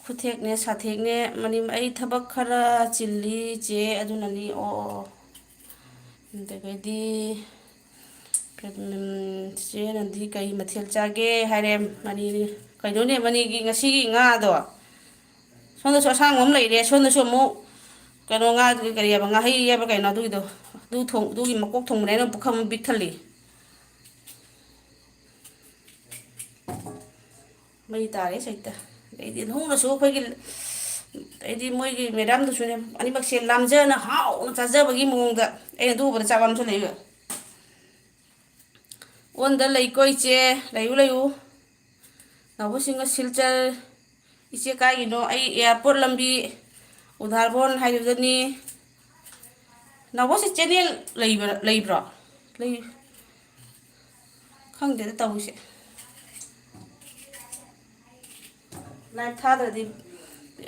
ꯈꯨꯊꯦꯛꯅꯦ, ꯁꯥꯊꯦꯛꯅꯦ, ꯃꯅꯤꯡ, ꯑꯩ ꯊꯕꯛ ꯈꯔ ꯆꯤꯜꯂꯤ, ꯆꯦ, ꯑꯗꯨꯅꯅꯤ꯫ ꯑꯣ, ꯑꯣ, ꯑꯣ꯫ ꯑꯗꯒꯤꯗꯤ ꯎꯝ, ꯆꯦꯆꯦꯅꯗꯤ ꯀꯩ ꯃꯊꯦꯜ ꯆꯥꯒꯦ ꯍꯥꯏꯔꯦ꯫ ꯃꯅꯤ, ꯀꯩꯅꯣꯅꯦ, ꯃꯅꯤꯒꯤ ꯉꯁꯤꯒꯤ ꯉꯥꯗꯣ꯫ ꯁꯣꯝꯗꯁꯨ ꯑꯁꯥꯡꯕ ꯑꯃ ꯂꯩꯔꯦ, ꯁꯣꯝꯗꯁꯨ ꯑꯃꯨꯛ ꯀꯩꯅꯣ, ꯉꯥ, ꯀꯔꯤ ꯍꯥꯏꯕ, ꯉꯥꯍꯩ ꯍꯥꯏꯕ ꯀꯩꯅꯣ, ꯑꯗꯨꯒꯤꯗꯣ, ꯑꯗꯨ ꯊꯣꯡ-, ꯑꯗꯨꯒꯤ ꯃꯀꯣꯛ ꯊꯣꯡꯕꯅꯦ꯫ ꯑꯩꯅ ꯄꯨꯈꯝ ꯑꯃ ꯄꯤꯛ ꯊꯜꯂꯤ꯫ ꯃꯩ ꯇꯥꯔꯦ ꯁꯩꯇ꯫ ꯑꯗꯩꯗꯤ ꯅꯍꯨꯝꯅꯁꯨ ꯑꯩꯈꯣꯏꯒꯤ, ꯑꯩꯗꯤ ꯃꯣꯏꯒꯤ ꯃꯦꯗꯥꯝꯗꯨꯁꯨꯅꯦ, ꯑꯅꯤꯃꯛꯁꯦ ꯂꯥꯝꯖꯅ ꯍꯥꯎꯅ ꯆꯥꯖꯕꯒꯤ ꯃꯑꯣꯡꯗ꯫ ꯑꯩꯅ ꯑꯗꯨ ꯎꯕꯗ ꯆꯥꯛ ꯂꯥꯝꯁꯜꯂꯛꯏꯕ꯫ ꯑꯣꯟꯗ ꯂꯩꯀꯣ ꯏꯆꯦ, ꯂꯩꯌꯨ, ꯂꯩꯌꯨ꯫ ꯅꯥꯎꯕꯁꯤꯡꯅ ꯁꯤꯜꯆꯔ, ꯏꯆꯦ ꯀꯥꯏꯒꯤꯅꯣ? ꯑꯩ ꯑꯦꯌꯥꯔꯄꯣꯔꯠ ꯂꯝꯕꯤ, ꯎꯗꯥꯔꯕꯣꯟ ꯍꯥꯏꯗꯨꯗꯅꯤ꯫ ꯅꯥꯎꯕꯣꯁꯦ ꯆꯦꯅꯦꯜ ꯂꯩꯕ꯭ꯔꯥ, ꯂꯩꯕ꯭ꯔꯣ? ꯂꯩ-, ꯈꯪꯗꯦꯗ ꯇꯧꯔꯤꯁꯦ꯫ ꯂꯥꯏꯚ ꯊꯥꯗ꯭ꯔꯗꯤ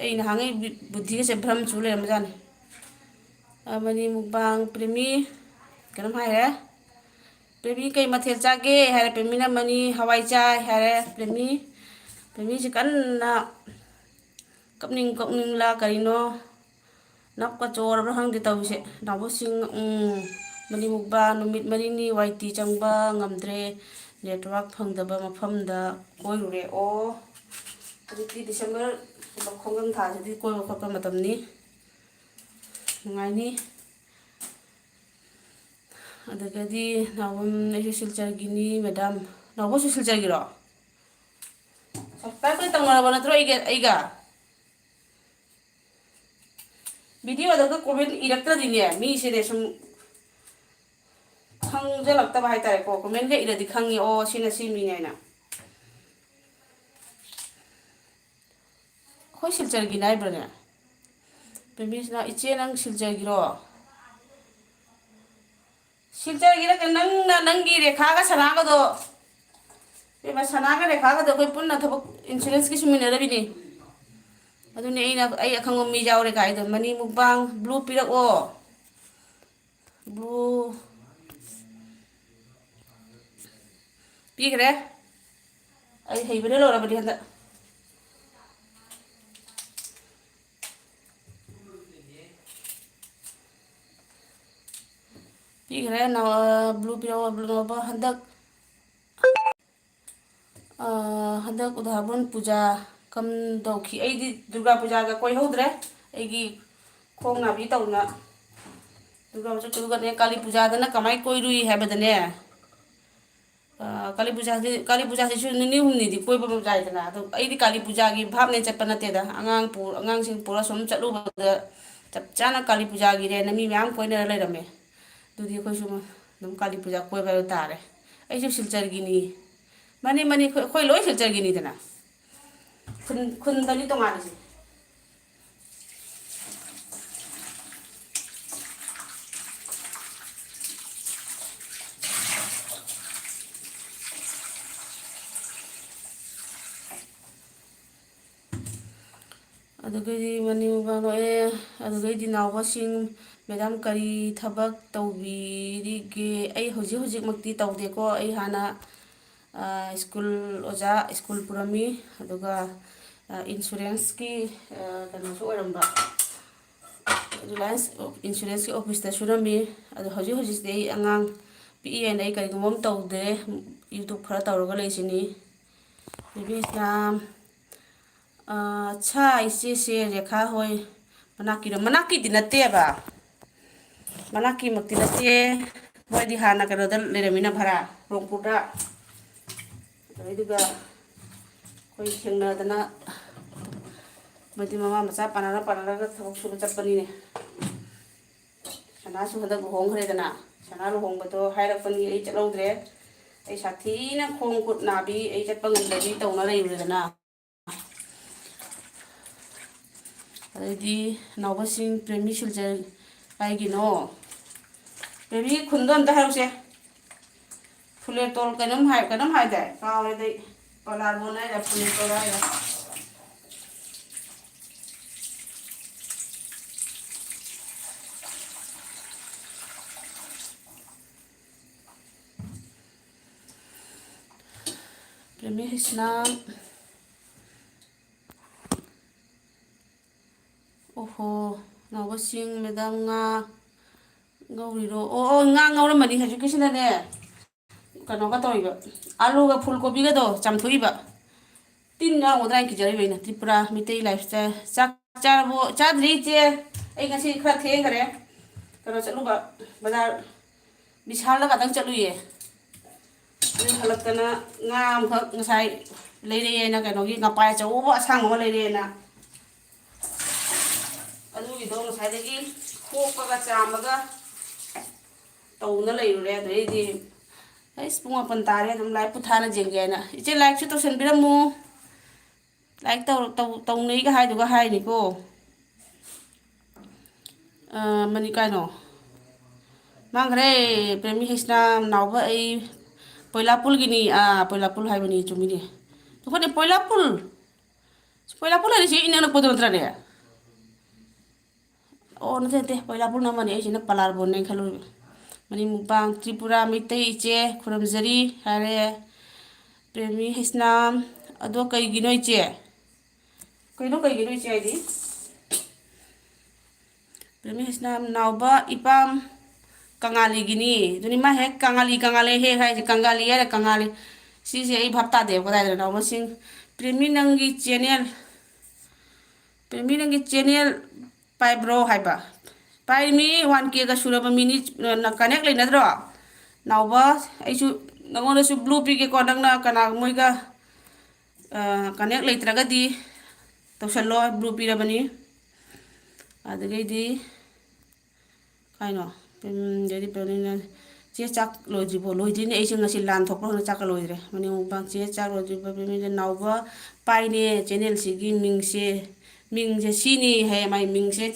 ꯑꯩ ꯅꯍꯥꯟꯉꯩ ꯕꯨ-, ꯕꯨꯙꯤꯒꯁꯦ ꯚ꯭ꯔꯝ ꯆꯨ ꯂꯩꯔꯝꯕꯖꯥꯠꯅꯤ꯫ ꯑꯃꯅꯤ ꯃꯨꯛꯕꯥꯡ ꯄ꯭ꯔꯦꯃꯤ ꯀꯩꯅꯣꯝ ꯍꯥꯏꯔꯦ꯫ ꯄ꯭ꯔꯦꯃꯤ ꯀꯩ ꯃꯊꯦꯜ ꯆꯥꯒꯦ ꯍꯥꯏꯔꯦ꯫ ꯄ꯭ꯔꯦꯃꯤꯅ ꯑꯃꯅꯤ ꯍꯋꯥꯏ ꯆꯥꯏ ꯍꯥꯏꯔꯦ꯫ ꯄ꯭ꯔꯦꯃꯤ, ꯄ꯭ꯔꯦꯃꯤꯁꯤ ꯀꯟꯅ ꯀꯞꯅꯤꯡ ꯀꯞꯅꯤꯡꯂꯥ ꯀꯔꯤꯅꯣ? ꯅꯞꯀ ꯆꯣꯔꯕ꯭ꯔꯥ ꯈꯪꯗꯦ ꯇꯧꯔꯤꯁꯦ꯫ ꯅꯥꯎꯕꯁꯤꯡ, ꯎꯝ, ꯃꯅꯤ ꯃꯨꯛꯕꯥ ꯅꯨꯃꯤꯠ ꯃꯔꯤꯅꯤ ꯋꯥꯏ ꯇꯤ ꯆꯪꯕ ꯉꯝꯗ꯭ꯔꯦ꯫ ꯅꯦꯠꯋꯥꯛ ꯐꯪꯗꯕ ꯃꯐꯝꯗ ꯀꯣꯏꯔꯨꯔꯦ꯫ ꯑꯣ, ꯍꯧꯖꯤꯛꯇꯤ ꯗꯤꯁꯦꯝꯕꯔ, ꯈꯣꯡꯒꯪ ꯊꯥꯁꯤꯗꯤ ꯀꯣꯏꯕ ꯈꯣꯠꯄ ꯃꯇꯝꯅꯤ꯫ ꯅꯨꯡꯉꯥꯏꯅꯤ꯫ ꯑꯗꯒꯤꯗꯤ ꯅꯥꯎꯕꯝ, ꯑꯩꯁꯨ ꯁꯤꯜꯆꯔꯒꯤꯅꯤ, ꯃꯦꯗꯥꯝ꯫ ꯅꯥꯎꯕꯁꯨ ꯁꯤꯜꯆꯔꯒꯤꯔꯣ? Subscribe ꯇꯧꯅꯔꯕ ꯅꯠꯇ꯭ꯔꯣ ꯑꯩꯒ, ꯑꯩꯒ? Video ꯗꯒ comment ꯏꯔꯛꯇ꯭ꯔꯗꯤꯅꯦ, ꯃꯤꯁꯤꯅꯦ ꯁꯨꯝ ꯈꯪꯖꯜꯂꯛꯇꯕ ꯍꯥꯏꯇꯥꯔꯦꯀꯣ꯫ Comment ꯒ ꯏꯔꯗꯤ ꯈꯪꯉꯤ, ꯑꯣ, ꯁꯤꯅ ꯁꯤ ꯃꯤꯅꯦ ꯍꯥꯏꯅ꯫ ꯑꯩꯈꯣꯏ ꯁꯤꯜꯆꯔꯒꯤꯅꯦ ꯍꯥꯏꯕ꯭ꯔꯅꯦ? ꯄꯦꯃꯤꯁꯅ, "ꯏꯆꯦ, ꯅꯪ ꯁꯤꯜꯆꯔꯒꯤꯔꯣ?" ꯁꯤꯜꯆꯔꯒꯤꯔ ꯅꯪꯅ ꯅꯪꯒꯤ ꯔꯦꯈꯥꯒ ꯁꯅꯥꯒꯗꯣ, ꯏꯕꯦꯝꯃ, ꯁꯅꯥꯒ ꯔꯦꯈꯥꯒꯗꯣ ꯑꯩꯈꯣꯏ ꯄꯨꯟꯅ ꯊꯕꯛ insurance ꯀꯤ ꯁꯨꯃꯤꯟꯅꯔꯕꯤꯅꯤ꯫ ꯑꯗꯨꯅꯦ ꯑꯩꯅ, ꯑꯩ ꯑꯈꯪꯕ ꯃꯤ ꯌꯥꯎꯔꯦ ꯀꯥꯏꯗꯣ꯫ ꯃꯅꯤ ꯃꯨꯛꯕꯥꯡ blue ꯄꯤꯔꯛꯑꯣ꯫ Blue ꯄꯤꯈ꯭ꯔꯦ꯫ ꯑꯩ ꯍꯩꯕꯅ ꯂꯣꯏꯔꯕꯅꯤ ꯍꯟꯗꯛ꯫ ꯄꯤꯈ꯭ꯔꯦ꯫ ꯅ-, blue ꯄꯤꯔꯛꯑꯣ, blue ꯂꯧꯕ꯫ ꯍꯟꯗꯛ, ꯑ, ꯍꯟꯗꯛ ꯎꯗꯥꯕꯣꯟ ꯄꯨꯖꯥ ꯀꯝꯗꯧꯈꯤ? ꯑꯩꯗꯤ ꯗꯨꯔꯒꯥ ꯄꯨꯖꯥꯒ ꯀꯣꯏꯍꯧꯗ꯭ꯔꯦ꯫ ꯑꯩꯒꯤ ꯈꯣꯡ ꯅꯥꯕꯤ ꯇꯧꯅ ꯗꯨꯔꯒꯥ ꯄꯨꯖꯥ, ꯑꯗꯨꯒꯅꯦ, ꯀꯥꯂꯤ ꯄꯨꯖꯥꯗꯅ ꯀꯃꯥꯏꯅ ꯀꯣꯏꯔꯨꯏ ꯍꯥꯏꯕꯗꯅꯦ, ꯑ, ꯀꯥꯂꯤ ꯄꯨꯖꯥꯁꯤ, ꯀꯥꯂꯤ ꯄꯨꯖꯥꯁꯤꯁꯨ ꯅꯤꯅꯤ ꯍꯨꯝꯅꯤꯗꯤ ꯀꯣꯏꯕ ꯌꯥꯏꯗꯅ꯫ ꯑꯗꯣ ꯑꯩꯗꯤ ꯀꯥꯂꯤ ꯄꯨꯖꯥꯒꯤ ꯚꯥꯞꯅꯦ ꯆꯠꯄ ꯅꯠꯇꯦꯗ꯫ ꯑꯉꯥꯡ ꯄꯨ-, ꯑꯉꯥꯡꯁꯤꯡ ꯄꯨꯔ ꯁꯨꯝ ꯆꯠꯂꯨꯕꯗ ꯆꯞ ꯆꯥꯅ ꯀꯥꯂꯤ ꯄꯨꯖꯥꯒꯤꯅꯦꯅ ꯃꯤ ꯃꯌꯥꯝ ꯀꯣꯏꯅꯔ ꯂꯩꯔꯝꯃꯦ꯫ ꯑꯗꯨꯗꯤ ꯑꯩꯈꯣꯏꯁꯨ ꯑꯗꯨꯝ ꯀꯥꯂꯤ ꯄꯨꯖꯥ ꯀꯣꯏꯕ ꯍꯥꯏꯕ ꯇꯥꯔꯦ꯫ ꯑꯩꯁꯨ ꯁꯤꯜꯆꯔꯒꯤꯅꯤ꯫ ꯃꯥꯅꯤ, ꯃꯥꯅꯤ, ꯑꯩꯈꯣꯏ, ꯑꯩꯈꯣꯏ ꯂꯣꯏ ꯁꯤꯜꯆꯔꯒꯤꯅꯤꯗꯅ꯫ ꯈꯨꯟ, ꯈꯨꯟꯗꯅꯤ ꯇꯣꯉꯥꯜꯂꯤꯁꯦ꯫ ꯑꯗꯨꯗꯒꯤꯗꯤ ꯃꯅꯤꯡ ꯃꯥꯡꯂꯣꯛꯑꯦ꯫ ꯑꯗꯨꯗꯒꯤꯗꯤ ꯅꯥꯎꯕꯁꯤꯡ, "ꯃꯦꯗꯥꯝ, ꯀꯔꯤ ꯊꯕꯛ ꯇꯧꯕꯤꯔꯤꯒꯦ?" ꯑꯩ ꯍꯧꯖꯤꯛ ꯍꯧꯖꯤꯛꯃꯛꯇꯤ ꯇꯧꯗꯦꯀꯣ꯫ ꯑꯩ ꯍꯥꯟꯅ, ꯑ, ꯁ꯭ꯀꯨꯜ ꯑꯣꯖꯥ, ꯁ꯭ꯀꯨꯜ ꯄꯨꯔꯝꯃꯤ, ꯑꯗꯨꯒ, ꯑ, ꯏꯟꯁꯨꯔꯦꯟꯁꯀꯤ, ꯑ, ꯀꯩꯅꯣꯁꯨ ꯑꯣꯏꯔꯝꯕ, ꯔꯤꯂꯥꯌꯟꯁ ꯏꯟꯁꯨꯔꯦꯟꯁꯀꯤ ꯑꯣꯐꯤꯁꯇ ꯁꯨꯔꯝꯃꯤ꯫ ꯑꯗꯣ ꯍꯧꯖꯤꯛ ꯍꯧꯖꯤꯛꯁꯤꯗꯤ ꯑꯩ ꯑꯉꯥꯡ ꯄꯤꯛꯏ ꯍꯥꯏꯅ ꯑꯩ ꯀꯔꯤꯒꯨꯝꯕ ꯑꯃ ꯇꯧꯗꯦ, YouTube ꯈꯔ ꯇꯧꯔꯒ ꯂꯩꯁꯤꯅꯤ꯫ ꯕꯦꯕꯤ ꯏꯁꯂꯥꯝ, ꯑ, ꯑꯠꯁꯥ, ꯏꯆꯦꯁꯦ ꯔꯦꯈꯥ ꯍꯣꯏ ꯃꯅꯥꯛꯀꯤꯔꯣ? ꯃꯅꯥꯛꯀꯤꯗꯤ ꯅꯠꯇꯦꯕ, ꯃꯅꯥꯛꯀꯤꯃꯛꯇꯤ ꯅꯠꯇꯦ꯫ ꯃꯣꯏꯗꯤ ꯍꯥꯟꯅ ꯀꯩꯅꯣꯗ ꯂꯩꯔꯝꯃꯤꯅ, ꯚꯔꯥ, ꯔꯣꯡꯄꯨꯔꯗ꯫ ꯑꯗꯨꯗꯨꯒ ꯑꯩꯈꯣꯏ ꯊꯦꯡꯅꯗꯅ, ꯃꯣꯏꯗꯤ ꯃꯃꯥ ꯃꯆꯥ ꯄꯥꯟꯅꯔ ꯄꯥꯟꯅꯔꯒ ꯊꯕꯛ ꯁꯨꯕ ꯆꯠꯄꯅꯤꯅꯦ꯫ ꯁꯅꯥꯁꯨ ꯍꯟꯗꯛ ꯂꯨꯍꯣꯡꯈ꯭ꯔꯦꯗꯅ, ꯁꯅꯥ ꯂꯨꯍꯣꯡꯕꯗꯣ ꯍꯥꯏꯔꯛꯄꯅꯤ, ꯑꯩ ꯆꯠꯍꯧꯗ꯭ꯔꯦ꯫ ꯑꯩ ꯁꯥꯊꯤꯅ ꯈꯣꯡ ꯈꯨꯠ ꯅꯥꯕꯤ, ꯑꯩ ꯆꯠꯄ ꯉꯝꯗꯕꯤ ꯇꯧꯅ ꯂꯩꯔꯨꯔꯦꯗꯅ꯫ ꯑꯗꯩꯗꯤ ꯅꯥꯎꯕꯁꯤꯡ, ꯄ꯭ꯔꯦꯃꯤ ꯁꯤꯜꯆꯔ ꯀꯥꯏꯒꯤꯅꯣ? ꯄ꯭ꯔꯦꯃꯤ ꯈꯨꯟꯗꯣ ꯑꯝꯇ ꯍꯥꯏꯔꯛꯁꯦ꯫ ꯐꯨꯂꯦꯇꯣꯜ ꯀꯩꯅꯣꯝ ꯍꯥꯏ, ꯀꯩꯅꯣꯝ ꯍꯥꯏꯗꯥꯏ? ꯀꯥꯎꯔꯦꯗ ꯑꯩ꯫ ꯄꯂꯥꯔꯕꯣꯟ ꯍꯥꯏꯔ ꯐꯨꯂꯦꯇꯣꯜ ꯍꯥꯏꯔ꯫ ꯄ꯭ꯔꯦꯃꯤ ꯍꯩꯁꯅꯥꯝ꯫ ꯑꯣꯍꯣ, ꯅꯥꯎꯕꯁꯤꯡ, ꯃꯦꯗꯥꯝ ꯉꯥ, ꯉꯧꯔꯤꯔꯣ? ꯑꯣ, ꯑꯣ, ꯉꯥ ꯉꯧꯔꯝꯃꯅꯤ ꯍꯧꯖꯤꯛꯀꯤꯁꯤꯅꯅꯦ꯫ ꯀꯩꯅꯣꯒ ꯇꯧꯔꯤꯕ, ꯑꯥꯂꯨꯒ ꯐꯨꯜ ꯀꯣꯕꯤꯒꯗꯣ ꯆꯥꯝꯊꯣꯛꯏꯕ꯫ ꯇꯤꯟ ꯌꯥꯎꯔꯝꯒꯗ꯭ꯔꯥ ꯍꯥꯏꯅ ꯀꯤꯖꯔꯤꯕ ꯑꯩꯅ꯫ Tripura Meetei lifestyle. ꯆꯥꯛ ꯆꯥꯔꯕꯣ? ꯆꯥꯗ꯭ꯔꯤ, ꯏꯆꯦ꯫ ꯑꯩ ꯉꯁꯤ ꯈꯔ ꯊꯦꯡꯈꯔꯦ꯫ ꯀꯩꯅꯣ ꯆꯠꯂꯨꯕ, ꯕꯖꯥꯔ, ꯕꯤꯁꯥꯜꯗ ꯉꯥꯛꯇꯪ ꯆꯠꯂꯨꯌꯦ꯫ ꯑꯗꯨ ꯍꯜꯂꯛꯇꯅ ꯉꯥ ꯑꯃꯈꯛ ꯉꯁꯥꯏ ꯂꯩꯔꯛꯑꯦꯅ, ꯀꯩꯅꯣꯒꯤ ꯉꯄꯥꯏ ꯑꯆꯧꯕ ꯑꯁꯥꯡꯕ ꯑꯃ ꯂꯩꯔꯛꯑꯦꯅ, ꯑꯗꯨꯒꯤꯗꯣ ꯉꯁꯥꯏꯗꯒꯤ ꯈꯣꯛꯄꯒ ꯆꯥꯝꯃꯒ ꯇꯧꯗꯅ ꯂꯩꯔꯨꯔꯦ꯫ ꯑꯗꯩꯗꯤ ꯑꯩꯁ, ꯄꯨꯡ ꯃꯥꯄꯟ ꯇꯥꯔꯦ, ꯑꯗꯨꯝ ꯂꯥꯏꯔꯤꯛ ꯄꯨꯊꯥꯅ ꯌꯦꯡꯒꯦ ꯍꯥꯏꯅ꯫ ꯏꯆꯦ, ꯂꯥꯏꯔꯤꯛꯁꯨ ꯇꯧꯁꯟꯕꯤꯔꯝꯃꯨ꯫ ꯂꯥꯏꯔꯤꯛ ꯇꯧ-, ꯇꯧ-, ꯇꯧꯅꯩꯒ ꯍꯥꯏꯗꯨꯒ ꯍꯥꯏꯅꯤꯀꯣ꯫ ꯑ, ꯃꯅꯤ ꯀꯥꯏꯅꯣ? ꯃꯥꯡꯈ꯭ꯔꯦ꯫ ꯄ꯭ꯔꯦꯃꯤ ꯍꯩꯁꯅꯥꯝ ꯅꯥꯎꯕ ꯑꯩ ꯄꯣꯏꯂꯥꯄꯨꯜꯒꯤꯅꯤ꯫ ꯑꯥ, ꯄꯣꯏꯂꯥꯄꯨꯜ ꯍꯥꯏꯕꯅꯤ, ꯆꯨꯝꯃꯤꯅꯦ꯫ ꯑꯩꯈꯣꯏꯅꯦ ꯄꯣꯏꯂꯥꯄꯨꯜ꯫ ꯄꯣꯏꯂꯥꯄꯨꯜ ꯍꯥꯏꯔꯤꯁꯤ ꯏꯅꯛ ꯅꯛꯄꯗꯣ ꯅꯠꯇ꯭ꯔꯅꯦ? ꯑꯣ, ꯅꯠꯇꯦ, ꯅꯠꯇꯦ, ꯄꯣꯏꯂꯥꯄꯨꯜ ꯑꯃꯅꯤ, ꯑꯩꯁꯤꯅ ꯄꯂꯥꯔꯕꯣꯟꯅꯦ ꯈꯜꯂꯨꯔꯤꯕ꯫ ꯃꯅꯤ ꯃꯨꯛꯕꯥꯡ, ꯇ꯭ꯔꯤꯄꯨꯔꯥ ꯃꯩꯇꯩ ꯏꯆꯦ ꯈꯨꯔꯨꯝꯖꯔꯤ ꯍꯥꯏꯔꯦ꯫ ꯄ꯭ꯔꯦꯃꯤ ꯍꯩꯁꯅꯥꯝ, ꯑꯗꯣ ꯀꯩꯒꯤꯅꯣ ꯏꯆꯦ? ꯀꯩꯅꯣ, ꯀꯩꯒꯤꯅꯣ ꯏꯆꯦ ꯍꯥꯏꯗꯤ? ꯄ꯭ꯔꯦꯃꯤ ꯍꯩꯁꯅꯥꯝ ꯅꯥꯎꯕ ꯏꯄꯥꯝ ꯀꯪꯉꯥꯂꯤꯒꯤꯅꯤ꯫ ꯑꯗꯨꯅꯤ ꯃꯥ ꯍꯦꯛ ꯀꯪꯉꯥꯂꯤ, ꯀꯪꯉꯥꯂꯤ ꯍꯦꯛ ꯍꯥꯏꯁꯦ, ꯀꯪꯉꯥꯂꯤ ꯍꯥꯏꯔ ꯀꯪꯉꯥꯂꯤ꯫ ꯁꯤꯁꯦ ꯑꯩ ꯚꯥꯞ ꯇꯥꯗꯦꯕ, ꯀꯗꯥꯏꯗꯅꯣ ꯅꯥꯎꯕꯁꯤꯡ꯫ ꯄ꯭ꯔꯦꯃꯤ ꯅꯪꯒꯤ ꯆꯦꯅꯦꯜ, ꯄ꯭ꯔꯦꯃꯤ ꯅꯪꯒꯤ ꯆꯦꯅꯦꯜ ꯄꯥꯏꯕ꯭ꯔꯣ ꯍꯥꯏꯕ꯫ ꯄꯥꯏꯔꯤꯃꯤ, ꯋꯥꯟ ꯀꯦꯒ ꯁꯨꯔꯕ ꯃꯤꯅꯤ꯫ ꯅ-, ꯀꯅꯦꯛ ꯂꯩꯅꯗ꯭ꯔꯣ? ꯅꯥꯎꯕ, ꯑꯩꯁꯨ ꯅꯪꯉꯣꯟꯗꯁꯨ ꯕ꯭ꯂꯨ ꯄꯤꯒꯦꯀꯣ, ꯅꯪꯅ ꯀꯅꯥ ꯃꯣꯏꯒ, ꯑ, ꯀꯅꯦꯛ ꯂꯩꯇ꯭ꯔꯒꯗꯤ ꯇꯧꯁꯜꯂꯣ, ꯕ꯭ꯂꯨ ꯄꯤꯔꯕꯅꯤ꯫ ꯑꯗꯨꯗꯒꯤꯗꯤ ꯀꯩꯅꯣ, ꯎꯝ, ꯑꯗꯩꯗꯤ ꯄ꯭ꯔꯦꯃꯤꯅ, "ꯆꯦ, ꯆꯥꯛ ꯂꯣꯏꯗ꯭ꯔꯤꯕꯣ?" ꯂꯣꯏꯗ꯭ꯔꯤꯅꯦ, ꯑꯩꯁꯦ ꯉꯁꯤ ꯂꯥꯟ ꯊꯣꯛꯄ꯭ꯔꯣ ꯈꯪꯗꯦ, ꯆꯥꯛꯀ ꯂꯣꯏꯗ꯭ꯔꯦ꯫ ꯃꯅꯤ ꯃꯨꯛꯕꯥꯡ, "ꯆꯦ, ꯆꯥꯛ ꯂꯣꯏꯗ꯭ꯔꯤꯕꯣ?" ꯄ꯭ꯔꯦꯃꯤꯅ, "ꯅꯥꯎꯕ ꯄꯥꯏꯅꯦ ꯆꯦꯅꯦꯜꯁꯤꯒꯤ ꯃꯤꯡꯁꯦ, ꯃꯤꯡꯁꯦ ꯁꯤꯅꯤ" ꯍꯥꯏ, ꯃꯥꯏ ꯃꯤꯡꯁꯦ꯫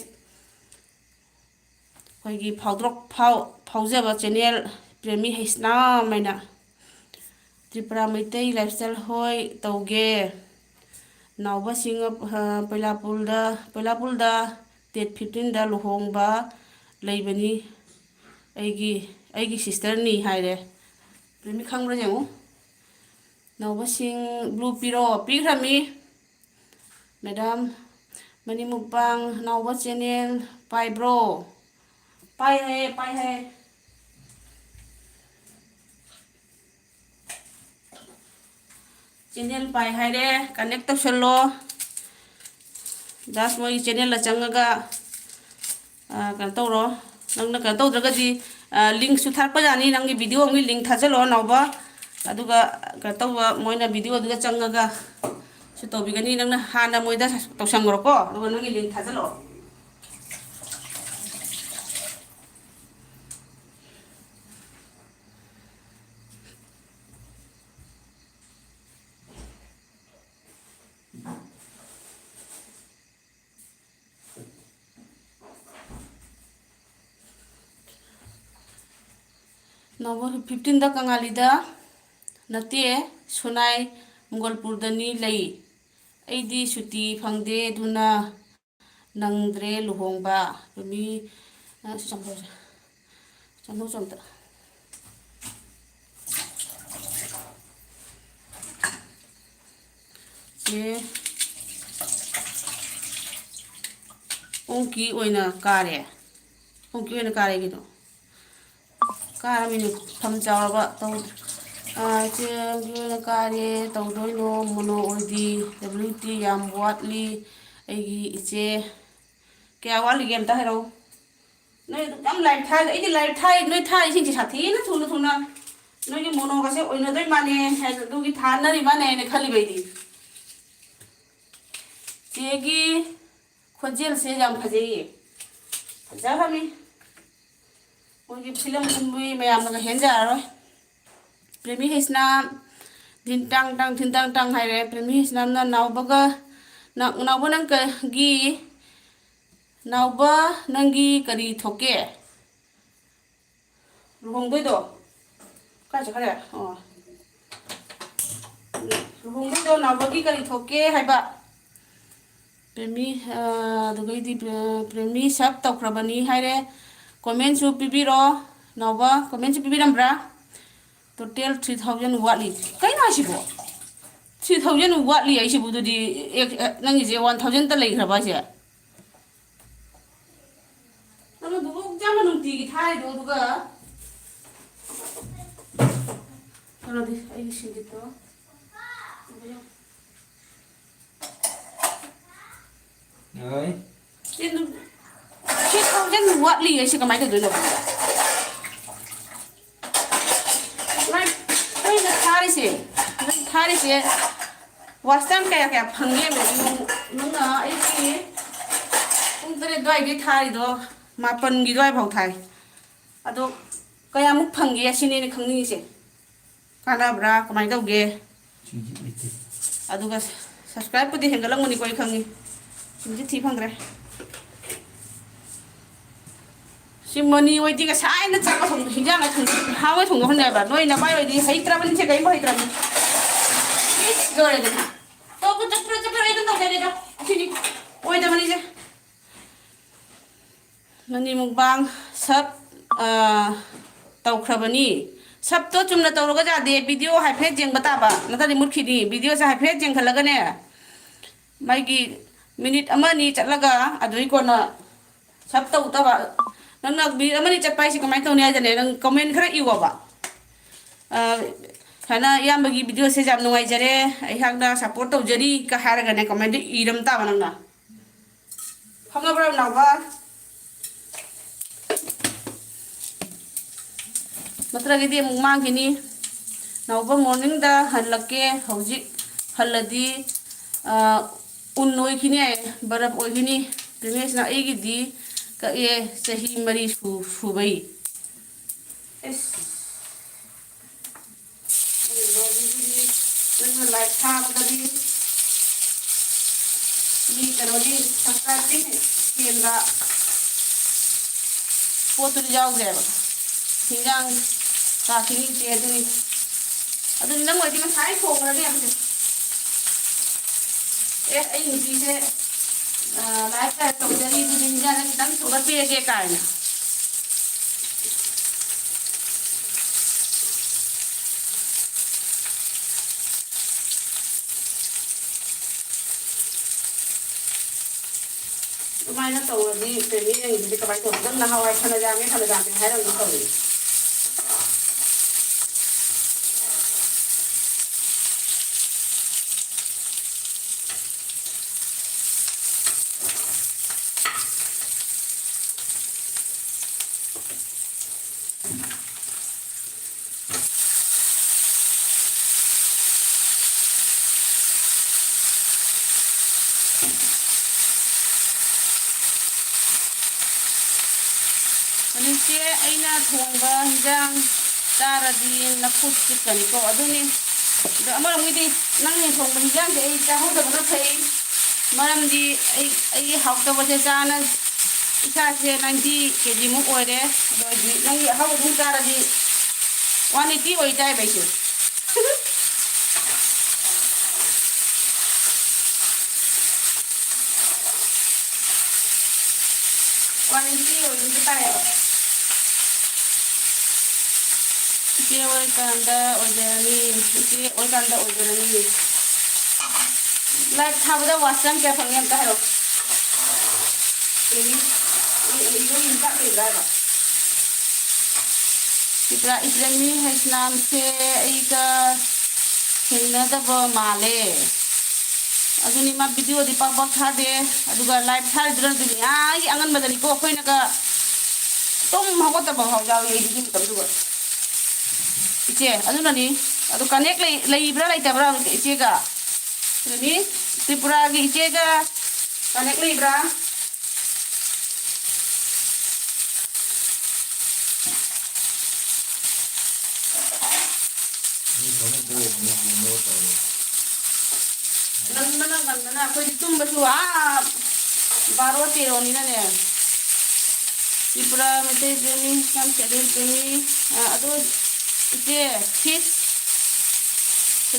ꯑꯩꯈꯣꯏꯒꯤ ꯐꯥꯎꯗ꯭ꯔꯣꯛ ꯐꯥꯎ-, ꯐꯥꯎꯖꯕ ꯆꯦꯅꯦꯜ ꯄ꯭ꯔꯦꯃꯤ ꯍꯩꯁꯅꯥꯝ ꯍꯥꯏꯅ꯫ ꯇ꯭ꯔꯤꯄꯨꯔꯥ ꯃꯩꯇꯩ ꯂꯥꯏꯐ ꯁ꯭ꯇꯥꯏꯜ ꯍꯣꯏ ꯇꯧꯒꯦ꯫ ꯅꯥꯎꯕꯁꯤꯡ, ꯑ, ꯄꯣꯏꯂꯥꯄꯨꯜꯗ, ꯄꯣꯏꯂꯥꯄꯨꯜꯗ ꯗꯦꯠ ꯐꯤꯐꯇꯤꯟꯗ ꯂꯨꯍꯣꯡꯕ ꯂꯩꯕꯅꯤ꯫ ꯑꯩꯒꯤ, ꯑꯩꯒꯤ ꯁꯤꯁꯇꯔꯅꯤ ꯍꯥꯏꯔꯦ꯫ ꯄ꯭ꯔꯦꯃꯤ ꯈꯪꯕ꯭ꯔꯥ ꯌꯦꯡꯉꯨ꯫ ꯅꯥꯎꯕꯁꯤꯡ ꯕ꯭ꯂꯨ ꯄꯤꯔꯣ꯫ ꯄꯤꯈ꯭ꯔꯃꯤ꯫ ꯃꯦꯗꯥꯝ, ꯃꯅꯤ ꯃꯨꯛꯕꯥꯡ ꯅꯥꯎꯕ ꯆꯦꯅꯦꯜ ꯄꯥꯏꯕ꯭ꯔꯣ? ꯄꯥꯏ ꯍꯥꯏꯌꯦ, ꯄꯥꯏ ꯍꯥꯏꯌꯦ꯫ ꯆꯦꯅꯦꯜ ꯄꯥꯏ ꯍꯥꯏꯔꯦ, ꯀꯅꯦꯛ ꯇꯧꯁꯜꯂꯣ꯫ ꯖꯁ ꯃꯣꯏꯒꯤ ꯆꯦꯅꯦꯜꯗ ꯆꯪꯉꯒ, ꯑ, ꯀꯩꯅꯣ ꯇꯧꯔꯣ꯫ ꯅꯪꯅ ꯀꯩꯅꯣ ꯇꯧꯗ꯭ꯔꯒꯗꯤ, ꯑ, ꯂꯤꯡꯁꯨ ꯊꯥꯔꯛꯄ ꯌꯥꯅꯤ, ꯅꯪꯒꯤ ꯚꯤꯗꯤꯑꯣ ꯑꯃꯒꯤ ꯂꯤꯡ ꯊꯥꯖꯜꯂꯣ ꯑꯅꯧꯕ꯫ ꯑꯗꯨꯒ ꯀꯩꯅꯣ ꯇꯧꯕ, ꯃꯣꯏꯅ ꯚꯤꯗꯤꯑꯣꯗꯨꯗ ꯆꯪꯉꯒ ꯁꯨ ꯇꯧꯕꯤꯒꯅꯤ꯫ ꯅꯪꯅ ꯍꯥꯟꯅ ꯃꯣꯏꯗ ꯇꯧꯁꯟꯈ꯭ꯔꯣꯀꯣ, ꯑꯗꯨꯒ ꯅꯪꯒꯤ ꯂꯤꯡ ꯊꯥꯖꯜꯂꯛꯑꯣ꯫ ꯅꯣꯕꯦꯝꯕꯔ ꯐꯤꯐꯇꯤꯟꯗ ꯀꯪꯂꯥꯂꯤꯗ ꯅꯠꯇꯦ, ꯁꯣꯅꯥꯏ ꯃꯨꯒꯜꯄꯨꯔꯗꯅꯤ ꯂꯩ꯫ ꯑꯩꯗꯤ ꯁꯨꯇꯤ ꯐꯪꯗꯦ, ꯑꯗꯨꯅ ꯅꯪꯗ꯭ꯔꯦ ꯂꯨꯍꯣꯡꯕ꯫ ꯃꯤ, ꯑ, ꯁꯤ ꯆꯪꯊꯣꯛꯁꯦ꯫ ꯆꯪꯊꯣꯛꯁꯦ ꯑꯝꯇ꯫ ꯆꯦ ꯑꯣꯡꯀꯤ ꯑꯣꯏꯅ ꯀꯥꯔꯦ꯫ ꯑꯣꯡꯀꯤ ꯑꯣꯏꯅ ꯀꯥꯔꯦ ꯀꯩꯅꯣ꯫ ꯀꯥꯔꯃꯤꯅ ꯐꯝ ꯆꯥꯎꯔꯕ ꯇꯧꯗ꯭ꯔꯦ꯫ ꯑꯥ, ꯏꯆꯦ ꯑꯣꯡꯀꯤ ꯑꯣꯏꯅ ꯀꯥꯔꯦ꯫ ꯇꯧꯗꯣꯏꯅꯣ? ꯃꯣꯅꯣ ꯑꯣꯏꯗꯤ꯫ ꯗꯕ꯭ꯂꯤꯎ ꯇꯤ ꯌꯥꯝ ꯋꯥꯠꯂꯤ꯫ ꯑꯩꯒꯤ ꯏꯆꯦ ꯀꯌꯥ ꯋꯥꯠꯂꯤꯒꯦ ꯑꯝꯇ ꯍꯥꯏꯔꯛꯎ꯫ ꯅꯣꯏ ꯑꯗꯨꯛ ꯌꯥꯝ ꯂꯥꯏꯔꯤꯛ ꯊꯥꯏ, ꯑꯩꯗꯤ ꯂꯥꯏꯔꯤꯛ ꯊꯥꯏ, ꯅꯣꯏ ꯊꯥꯔꯤꯁꯤꯡꯁꯦ ꯁꯥꯊꯤꯅ ꯊꯨꯅ ꯊꯨꯅ ꯅꯣꯏꯒꯤ ꯃꯣꯅꯣꯒꯁꯦ ꯑꯣꯏꯅꯗꯣꯏ ꯃꯥꯜꯂꯦ ꯍꯥꯏ, ꯑꯗꯨꯒꯤ ꯊꯥꯅꯔꯤ ꯃꯥꯜꯂꯦ ꯍꯥꯏꯅ ꯈꯜꯂꯤꯕ ꯑꯩꯗꯤ꯫ ꯆꯦꯒꯤ ꯈꯣꯟꯖꯦꯜꯁꯦ ꯌꯥꯝ ꯐꯖꯩꯌꯦ, ꯐꯖꯈ꯭ꯔꯕꯅꯤ꯫ ꯃꯣꯏꯒꯤ ꯐꯤꯂꯝ ꯀꯨꯝꯕꯤ ꯃꯌꯥꯝꯅꯒ ꯍꯦꯟꯖꯔꯔꯣꯏ꯫ ꯄ꯭ꯔꯦꯃꯤ ꯍꯩꯁꯅꯥꯝ ꯊꯤꯟ ꯇꯥꯡ ꯇꯥꯡ ꯊꯤꯟ ꯇꯥꯡ ꯇꯥꯡ ꯍꯥꯏꯔꯦ꯫ ꯄ꯭ꯔꯦꯃꯤ ꯍꯩꯁꯅꯥꯝꯅ ꯅꯥꯎꯕꯒ, ꯅꯥ-, ꯅꯥꯎꯕ ꯅꯪ ꯀ-, ꯒꯤ, ꯅꯥꯎꯕ ꯅꯪꯒꯤ ꯀꯔꯤ ꯊꯣꯛꯀꯦ? ꯂꯨꯍꯣꯡꯗꯣꯏꯗꯣ ꯀꯥꯏ ꯆꯠꯈ꯭ꯔꯦ? ꯑꯣ, ꯂꯨꯍꯣꯡꯗꯣꯏꯗꯣ ꯅꯥꯎꯕꯒꯤ ꯀꯔꯤ ꯊꯣꯛꯀꯦ ꯍꯥꯏꯕ? ꯄ꯭ꯔꯦꯃꯤ, ꯑ, ꯑꯗꯨꯒꯩꯗꯤ ꯄ꯭ꯔꯦ-, ꯄ꯭ꯔꯦꯃꯤ ꯁꯞ ꯇꯧꯈ꯭ꯔꯕꯅꯤ ꯍꯥꯏꯔꯦ꯫ ꯀꯣꯃꯦꯟꯁꯨ ꯄꯤꯕꯤꯔꯣ꯫ ꯅꯥꯎꯕ ꯀꯣꯃꯦꯟꯁꯨ ꯄꯤꯕꯤꯔꯝꯕ꯭ꯔꯥ? ꯇꯣꯇꯦꯜ ꯊ꯭ꯔꯤ ꯊꯥꯎꯖꯟ ꯋꯥꯠꯂꯤ꯫ ꯀꯩꯅꯣ ꯍꯥꯏꯁꯤꯕꯣ? ꯊ꯭ꯔꯤ ꯊꯥꯎꯖꯟ ꯋꯥꯠꯂꯤ ꯍꯥꯏꯁꯤꯕꯨ? ꯑꯗꯨꯗꯤ ꯑꯦ, ꯑꯦ, ꯅꯪꯒꯤꯁꯦ ꯋꯥꯟ ꯊꯥꯎꯖꯟꯇ ꯂꯩꯈ꯭ꯔꯕ ꯍꯥꯏꯁꯦ? ꯅꯪ ꯑꯗꯨꯕꯨ ꯆꯥꯝꯃ ꯇꯤꯒꯤ ꯊꯥꯔꯤꯗꯣ, ꯑꯗꯨꯒ ꯀꯩꯅꯣꯗꯤ, ꯑꯩꯒꯤ ꯁꯤꯡꯖꯤꯠꯇꯣ꯫ ꯍꯣꯏ꯫ ꯁꯤ ꯑꯗꯨꯝ, ꯁꯤ ꯊꯥꯎꯖꯟ ꯋꯥꯠꯂꯤꯌꯦ, ꯁꯤ ꯀꯃꯥꯏꯅ ꯇꯧꯗꯣꯏꯅꯣ? ꯃꯥꯏ, ꯃꯣꯏꯅ ꯊꯥꯔꯤꯁꯦ, ꯃꯣꯏꯅ ꯊꯥꯔꯤꯁꯦ, ꯋꯥꯁꯇꯥꯟ ꯀꯌꯥ ꯀꯌꯥ ꯐꯪꯒꯦ ꯌꯦꯡꯕꯗ, ꯅꯨꯡ-, ꯅꯨꯡꯅ ꯑꯩꯒꯤ ꯄꯨꯡ ꯇꯔꯦꯠ ꯑꯗꯨꯋꯥꯏꯗꯒꯤ ꯊꯥꯔꯤꯗꯣ, ꯃꯥꯄꯟꯒꯤ ꯑꯗꯨꯋꯥꯏꯐꯥꯎ ꯊꯥꯏ꯫ ꯑꯗꯣ ꯀꯌꯥꯃꯨꯛ ꯐꯪꯒꯦ ꯁꯤꯅꯦ ꯑꯩꯅ ꯈꯪꯅꯤꯡꯉꯤꯁꯦ꯫ ꯀꯥꯟꯅꯕ꯭ꯔꯥ? ꯀꯃꯥꯏꯅ ꯇꯧꯒꯦ? ꯁꯤꯡꯁꯤ ꯂꯩꯇꯦ꯫ ꯑꯗꯨꯒ subscribeꯄꯨꯗꯤ ꯍꯦꯟꯒꯠꯂꯝꯒꯅꯤꯀꯣ, ꯑꯩ ꯈꯪꯉꯤ꯫ ꯁꯤꯡꯁꯤ ꯊꯤ ꯐꯪꯗ꯭ꯔꯦ꯫ ꯁꯤ ꯃꯅꯤ ꯍꯣꯏꯗꯤ ꯉꯁꯥꯏꯅ ꯆꯥꯛꯀ ꯊꯣꯡ-, ꯍꯤꯟꯖꯥꯡꯒ ꯊꯣꯡ-, ꯍꯥꯎꯅ ꯊꯣꯡꯗꯣꯛꯍꯟꯂꯦꯕ꯫ ꯅꯣꯏ ꯅꯄꯥꯏ ꯍꯣꯏꯗꯤ ꯍꯩꯇ꯭ꯔꯕꯅꯤ, ꯁꯦ ꯀꯔꯤꯝ ꯍꯩꯇ꯭ꯔꯕꯅꯤ꯫ ꯏꯁ, ꯂꯣꯏꯔꯦꯗꯅ꯫ ꯇꯣꯛ, ꯆꯠꯈ꯭ꯔꯣ, ꯆꯠꯈ꯭ꯔꯣ, ꯑꯩ ꯑꯗꯨꯝ ꯇꯧꯖꯔꯦꯗꯣ꯫ ꯑꯁꯤꯅꯤ ꯑꯣꯏꯗꯕꯅꯤꯁꯦ꯫ ꯃꯅꯤ ꯃꯨꯛꯕꯥꯡ ꯁꯕ, ꯑ, ꯇꯧꯈ꯭ꯔꯕꯅꯤ꯫ ꯁꯕꯇꯣ ꯆꯨꯝꯅ ꯇꯧꯔꯒ ꯌꯥꯗꯦ, video ꯍꯥꯏꯐꯦꯠ ꯌꯦꯡꯕ ꯇꯥꯕ, ꯅꯠꯇ꯭ꯔꯗꯤ ꯃꯨꯠꯈꯤꯅꯤ꯫ Videoꯁꯦ ꯍꯥꯏꯐꯦꯠ ꯌꯦꯡꯈꯠꯂꯒꯅꯦ, ꯃꯥꯒꯤ minute ꯑꯃ ꯑꯅꯤ ꯆꯠꯂꯒ ꯑꯗꯨꯒꯤ ꯀꯣꯟꯅ ꯁꯕ ꯇꯧꯗꯕ꯫ ꯅꯪꯅ minute ꯑꯃ ꯑꯅꯤ ꯆꯠꯄ ꯍꯥꯏꯁꯦ ꯀꯃꯥꯏꯅ ꯇꯧꯅꯤ ꯍꯥꯏꯗꯅꯦ, ꯅꯪ comment ꯈꯔ ꯏꯌꯣꯕ꯫ ꯑ, ꯁꯨꯃꯥꯏꯅ ꯏꯌꯥꯝꯕꯒꯤ videoꯁꯦ ꯌꯥꯝ ꯅꯨꯡꯉꯥꯏꯖꯔꯦ, ꯑꯩꯍꯥꯛꯅ support ꯇꯧꯖꯔꯤ ꯀ ꯍꯥꯏꯔꯒꯅꯦ, commentꯗ ꯏꯔꯝ ꯇꯥꯕ ꯅꯪꯅ꯫ ꯈꯪꯉꯕ꯭ꯔꯣ, ꯅꯥꯎꯕ? ꯅꯠꯇ꯭ꯔꯒꯗꯤ ꯑꯃꯨꯛ ꯃꯥꯡꯈꯤꯅꯤ꯫ ꯅꯥꯎꯕ, morningꯗ ꯍꯜꯂꯛꯀꯦ, ꯍꯧꯖꯤꯛ ꯍꯜꯂꯗꯤ, ꯑ, ꯎꯟ ꯑꯣꯏꯈꯤꯅꯤ ꯍꯥꯏꯌꯦ, ꯕꯔꯞ ꯑꯣꯏꯈꯤꯅꯤ꯫ ꯄ꯭ꯔꯤꯃꯦꯁꯅ ꯑꯩꯒꯤꯗꯤ ꯀꯛꯑꯦ, ꯆꯍꯤ ꯃꯔꯤ ꯁꯨ-, ꯁꯨꯕꯩ꯫ ꯑꯦꯁ꯫ ꯅꯪꯅ ꯂꯥꯏꯛ ꯊꯥꯕꯗꯗꯤ ꯃꯤ ꯀꯩꯅꯣꯗꯤ subscribeꯗꯤ ꯍꯦꯟꯕ ꯄꯣꯠꯇꯨꯗꯤ ꯌꯥꯎꯗ꯭ꯔꯦꯕ꯫ ꯍꯤꯟꯖꯥꯡ ꯀꯥꯈꯤꯅꯤ ꯏꯆꯦ ꯑꯗꯨꯅꯤ꯫ ꯑꯗꯨꯗꯤ ꯅꯪ ꯑꯣꯏꯗꯤ ꯉꯁꯥꯏ ꯊꯣꯡꯈ꯭ꯔꯅꯤ ꯍꯥꯏꯕꯁꯦ꯫ ꯑꯦ, ꯑꯩ ꯅꯨꯄꯤꯁꯦ, ꯑ, live ꯇꯧꯖꯔꯤ, ꯑꯗꯨꯗꯤ ꯍꯤꯟꯖꯥꯡ ꯈꯤꯇꯪ ꯊꯣꯡꯒꯠꯄꯤꯔꯒꯦ ꯀꯥꯏꯅ꯫ ꯑꯗꯨꯃꯥꯏꯅ ꯇꯧꯔꯗꯤ ꯄ꯭ꯔꯦꯃꯤ ꯅꯪꯒꯤꯗꯨꯗꯤ ꯀꯃꯥꯏꯅ ꯇꯧꯕ? ꯅꯪꯅ ꯍꯋꯥꯏ ꯐꯅ ꯌꯥꯝꯃꯦ, ꯐꯅ ꯌꯥꯝꯃꯦ ꯍꯥꯏꯔꯝꯒꯨꯝ ꯇꯧꯏ꯫ ꯍꯧꯖꯤꯛꯁꯦ ꯑꯩꯅ ꯊꯣꯡꯕ ꯍꯤꯟꯖꯥꯡ ꯆꯥꯔꯗꯤ ꯅꯈꯨꯠ ꯆꯤꯛꯀꯅꯤꯀꯣ꯫ ꯑꯗꯨꯅꯤ꯫ ꯑꯗꯣ ꯑꯃꯔꯣꯝꯒꯤꯗꯤ ꯅꯪꯅ ꯊꯣꯡꯕ ꯍꯤꯟꯖꯥꯡꯁꯦ ꯑꯩ ꯆꯥꯍꯧꯗꯕꯅ ꯐꯩ꯫ ꯃꯔꯝꯗꯤ ꯑꯩ, ꯑꯩꯒꯤ ꯍꯥꯎꯇꯕꯁꯦ ꯆꯥꯅ ꯏꯁꯥꯁꯦ ꯅꯥꯏꯟꯇꯤ ꯀꯦ ꯖꯤꯃꯨꯛ ꯑꯣꯏꯔꯦ꯫ ꯑꯗꯣ ꯑꯩꯗꯤ ꯅꯪꯒꯤ ꯑꯍꯥꯎꯕ ꯑꯗꯨꯝ ꯆꯥꯔꯗꯤ ꯋꯥꯟ ꯑꯩꯠꯇꯤ ꯑꯣꯏꯇꯥꯏꯕ ꯑꯩꯁꯦ꯫ ꯋꯥꯟ ꯑꯩꯠꯇꯤ ꯑꯣꯏꯕꯁꯨ ꯇꯥꯏꯌꯦꯕ꯫ ꯏꯆꯦ ꯑꯣꯏꯔꯀꯥꯟꯗ ꯑꯣꯏꯖꯔꯅꯤ, ꯏꯆꯦ ꯑꯣꯏꯔꯀꯥꯟꯗ ꯑꯣꯏꯖꯔꯅꯤ꯫ ꯂꯥꯏꯚ ꯊꯥꯕꯗ ꯋꯥꯠꯆ ꯀꯌꯥ ꯐꯪꯉꯦ ꯑꯝꯇ ꯍꯥꯏꯔꯛꯑꯣ꯫ ꯄ꯭ꯔꯦꯃꯤ, ꯅꯪ ꯑꯩ ꯌꯨꯝ ꯆꯠꯂꯤꯕ꯭ꯔꯥ ꯍꯥꯏꯕ? ꯁꯤꯄ꯭ꯔꯥ ꯏꯄ꯭ꯔꯦꯃꯤ ꯍꯩꯁꯅꯥꯝꯁꯦ ꯑꯩꯒ ꯊꯦꯡꯅꯗꯕ ꯃꯥꯜꯂꯦ꯫ ꯑꯗꯨꯅꯤ, ꯃꯥ ꯚꯤꯗꯤꯑꯣꯗꯤ ꯄꯥꯛ ꯄꯥꯛ ꯊꯥꯗꯦ꯫ ꯑꯗꯨꯒ ꯂꯥꯏꯚ ꯊꯥꯔꯤꯗꯨꯅ ꯑꯗꯨꯅꯤ, ꯑꯥꯒꯤ ꯑꯉꯟꯕꯗꯅꯤꯀꯣ, ꯑꯩꯈꯣꯏꯅꯒ ꯇꯨꯝ ꯍꯧꯒꯠꯇꯕ ꯐꯥꯎ ꯌꯥꯎꯏ ꯑꯩꯗꯤ ꯑꯗꯨꯒꯤ ꯃꯇꯝꯗꯨꯒ꯫ ꯏꯆꯦ, ꯑꯗꯨꯅꯅꯤ꯫ ꯑꯗꯨ ꯀꯅꯦꯛ ꯂꯩ-, ꯂꯩꯕ꯭ꯔꯥ ꯂꯩꯇꯕ꯭ꯔꯥ ꯏꯆꯦꯒ? ꯑꯗꯨꯅꯤ, ꯇ꯭ꯔꯤꯄꯨꯔꯥꯒꯤ ꯏꯆꯦꯒ ꯀꯅꯦꯛ ꯂꯩꯕ꯭ꯔꯥ? ꯃꯤ ꯊꯕꯛ ꯇꯧꯕꯅꯦ, ꯀꯩꯅꯣ ꯇꯧꯔꯦ꯫ ꯉꯟꯕꯅ, ꯉꯟꯕꯅ ꯑꯩꯈꯣꯏꯗꯤ ꯇꯨꯝꯕꯁꯨ ꯑꯥ ꯕꯥꯔꯣ ꯇꯦꯔꯣꯅꯤꯅꯅꯦ꯫ ꯇ꯭ꯔꯤꯄꯨꯔꯥ ꯃꯩꯇꯩ ꯄ꯭ꯔꯦꯃꯤ, ꯍꯛꯆꯥꯡ ꯁꯥꯖꯦꯜ ꯄ꯭ꯔꯦꯃꯤ, ꯑ, ꯑꯗꯣ ꯏꯆꯦ, ꯐꯤꯁ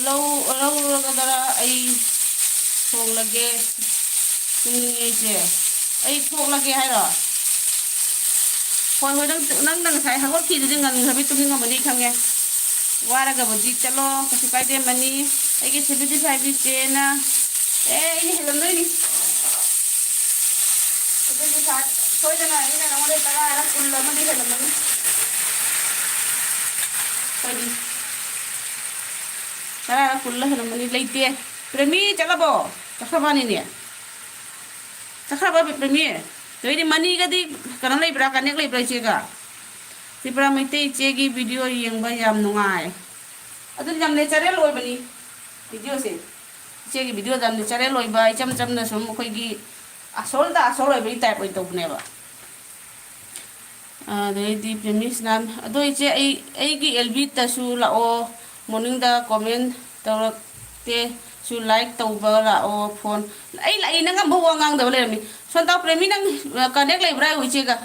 ꯂꯧ-, ꯂꯧꯔꯒꯗꯔ ꯑꯩ ꯊꯣꯡꯂꯒꯦ꯫ ꯇꯨꯝꯅꯤꯡꯉꯦ ꯏꯆꯦ꯫ ꯑꯩ ꯊꯣꯛꯂꯒꯦ ꯍꯥꯏꯔꯣ? ꯍꯣꯏ, ꯍꯣꯏ, ꯅꯪ, ꯅꯪꯅ ꯉꯁꯥꯏ ꯍꯧꯒꯠꯈꯤꯗꯨꯗꯤ ꯉꯟꯈ꯭ꯔꯕꯤ ꯇꯨꯝꯅꯤꯡꯉꯝꯃꯅꯤ ꯈꯪꯉꯦ꯫ ꯋꯥꯔꯒꯕꯨꯗꯤ ꯆꯠꯂꯣ, ꯀꯩꯁꯨ ꯀꯥꯏꯗꯦ꯫ ꯃꯅꯤ, ꯑꯩꯒꯤ ꯁꯦꯚꯦꯟꯇꯤ ꯐꯥꯏꯚ ꯏꯆꯦꯅ, ꯑꯦ, ꯑꯩꯅ ꯍꯦꯜꯂꯝꯗꯣꯏꯅꯤ꯫ ꯁꯣꯏꯗꯅ ꯑꯩꯅ ꯅꯉꯣꯟꯗ ꯇꯔꯥꯔ ꯀꯨꯜ ꯑꯃꯗꯤ ꯍꯦꯜꯂꯝꯃꯅꯤ꯫ ꯁꯣꯏꯗꯅ꯫ ꯇꯔꯥꯔ ꯀꯨꯜꯂ ꯍꯦꯜꯂꯝꯃꯅꯤ꯫ ꯂꯩꯇꯦ꯫ ꯄ꯭ꯔꯦꯃꯤ ꯆꯠꯂꯕꯣ? ꯆꯠꯈ꯭ꯔ ꯃꯥꯅꯤꯅꯦ꯫ ꯆꯠꯈ꯭ꯔꯕ ꯄ꯭ꯔꯦꯃꯤ? ꯑꯗꯩꯗꯤ ꯃꯅꯤꯒꯗꯤ ꯀꯩꯅꯣ ꯂꯩꯕ꯭ꯔꯥ, ꯀꯅꯦꯛ ꯂꯩꯕ꯭ꯔꯥ ꯏꯆꯦꯒ? ꯇ꯭ꯔꯤꯄꯨꯔꯥ ꯃꯩꯇꯩ ꯏꯆꯦꯒꯤ ꯚꯤꯗꯤꯑꯣ ꯌꯦꯡꯕ ꯌꯥꯝ ꯅꯨꯡꯉꯥꯏ꯫ ꯑꯗꯨꯗꯤ ꯌꯥꯝ ꯅꯦꯆꯔꯦꯜ ꯑꯣꯏꯕꯅꯤ ꯚꯤꯗꯤꯑꯣꯁꯦ꯫ ꯏꯆꯦꯒꯤ ꯚꯤꯗꯤꯑꯣꯗ ꯌꯥꯝ ꯅꯦꯆꯔꯦꯜ ꯑꯣꯏꯕ, ꯏꯆꯝ ꯆꯝꯅ ꯁꯨꯝ ꯑꯩꯈꯣꯏꯒꯤ ꯑꯁꯣꯜꯗ ꯑꯁꯣꯜ ꯑꯣꯏꯕꯒꯤ ꯇꯥꯏꯞ ꯑꯣꯏꯅ ꯇꯧꯕꯅꯦꯕ꯫ ꯑꯗꯩꯗꯤ ꯄ꯭ꯔꯦꯃꯤꯁꯅ, "ꯑꯗꯣ ꯏꯆꯦ, ꯑꯩ, ꯑꯩꯒꯤ ꯑꯦꯜ ꯕꯤꯗꯁꯨ ꯂꯥꯛꯑꯣ, ꯃꯣꯔꯅꯤꯡꯗ ꯀꯣꯃꯦꯟ ꯇꯧꯔꯛꯇꯦ, ꯁꯨ ꯂꯥꯏꯛ ꯇꯧꯕ ꯂꯥꯛꯑꯣ ꯐꯣꯟ"꯫ ꯑꯩ ꯂꯥꯛꯏ, ꯅꯪ ꯑꯃꯐꯥꯎ ꯋꯥ ꯉꯥꯡꯗꯕ ꯂꯩꯔꯝꯃꯤ꯫ ꯁꯣꯟꯇꯥꯎ ꯄ꯭ꯔꯦꯃꯤ, ꯅꯪ ꯀꯅꯦꯛ ꯂꯩꯕ꯭ꯔꯥ ꯍꯥꯏꯌꯨ ꯏꯆꯦꯒ?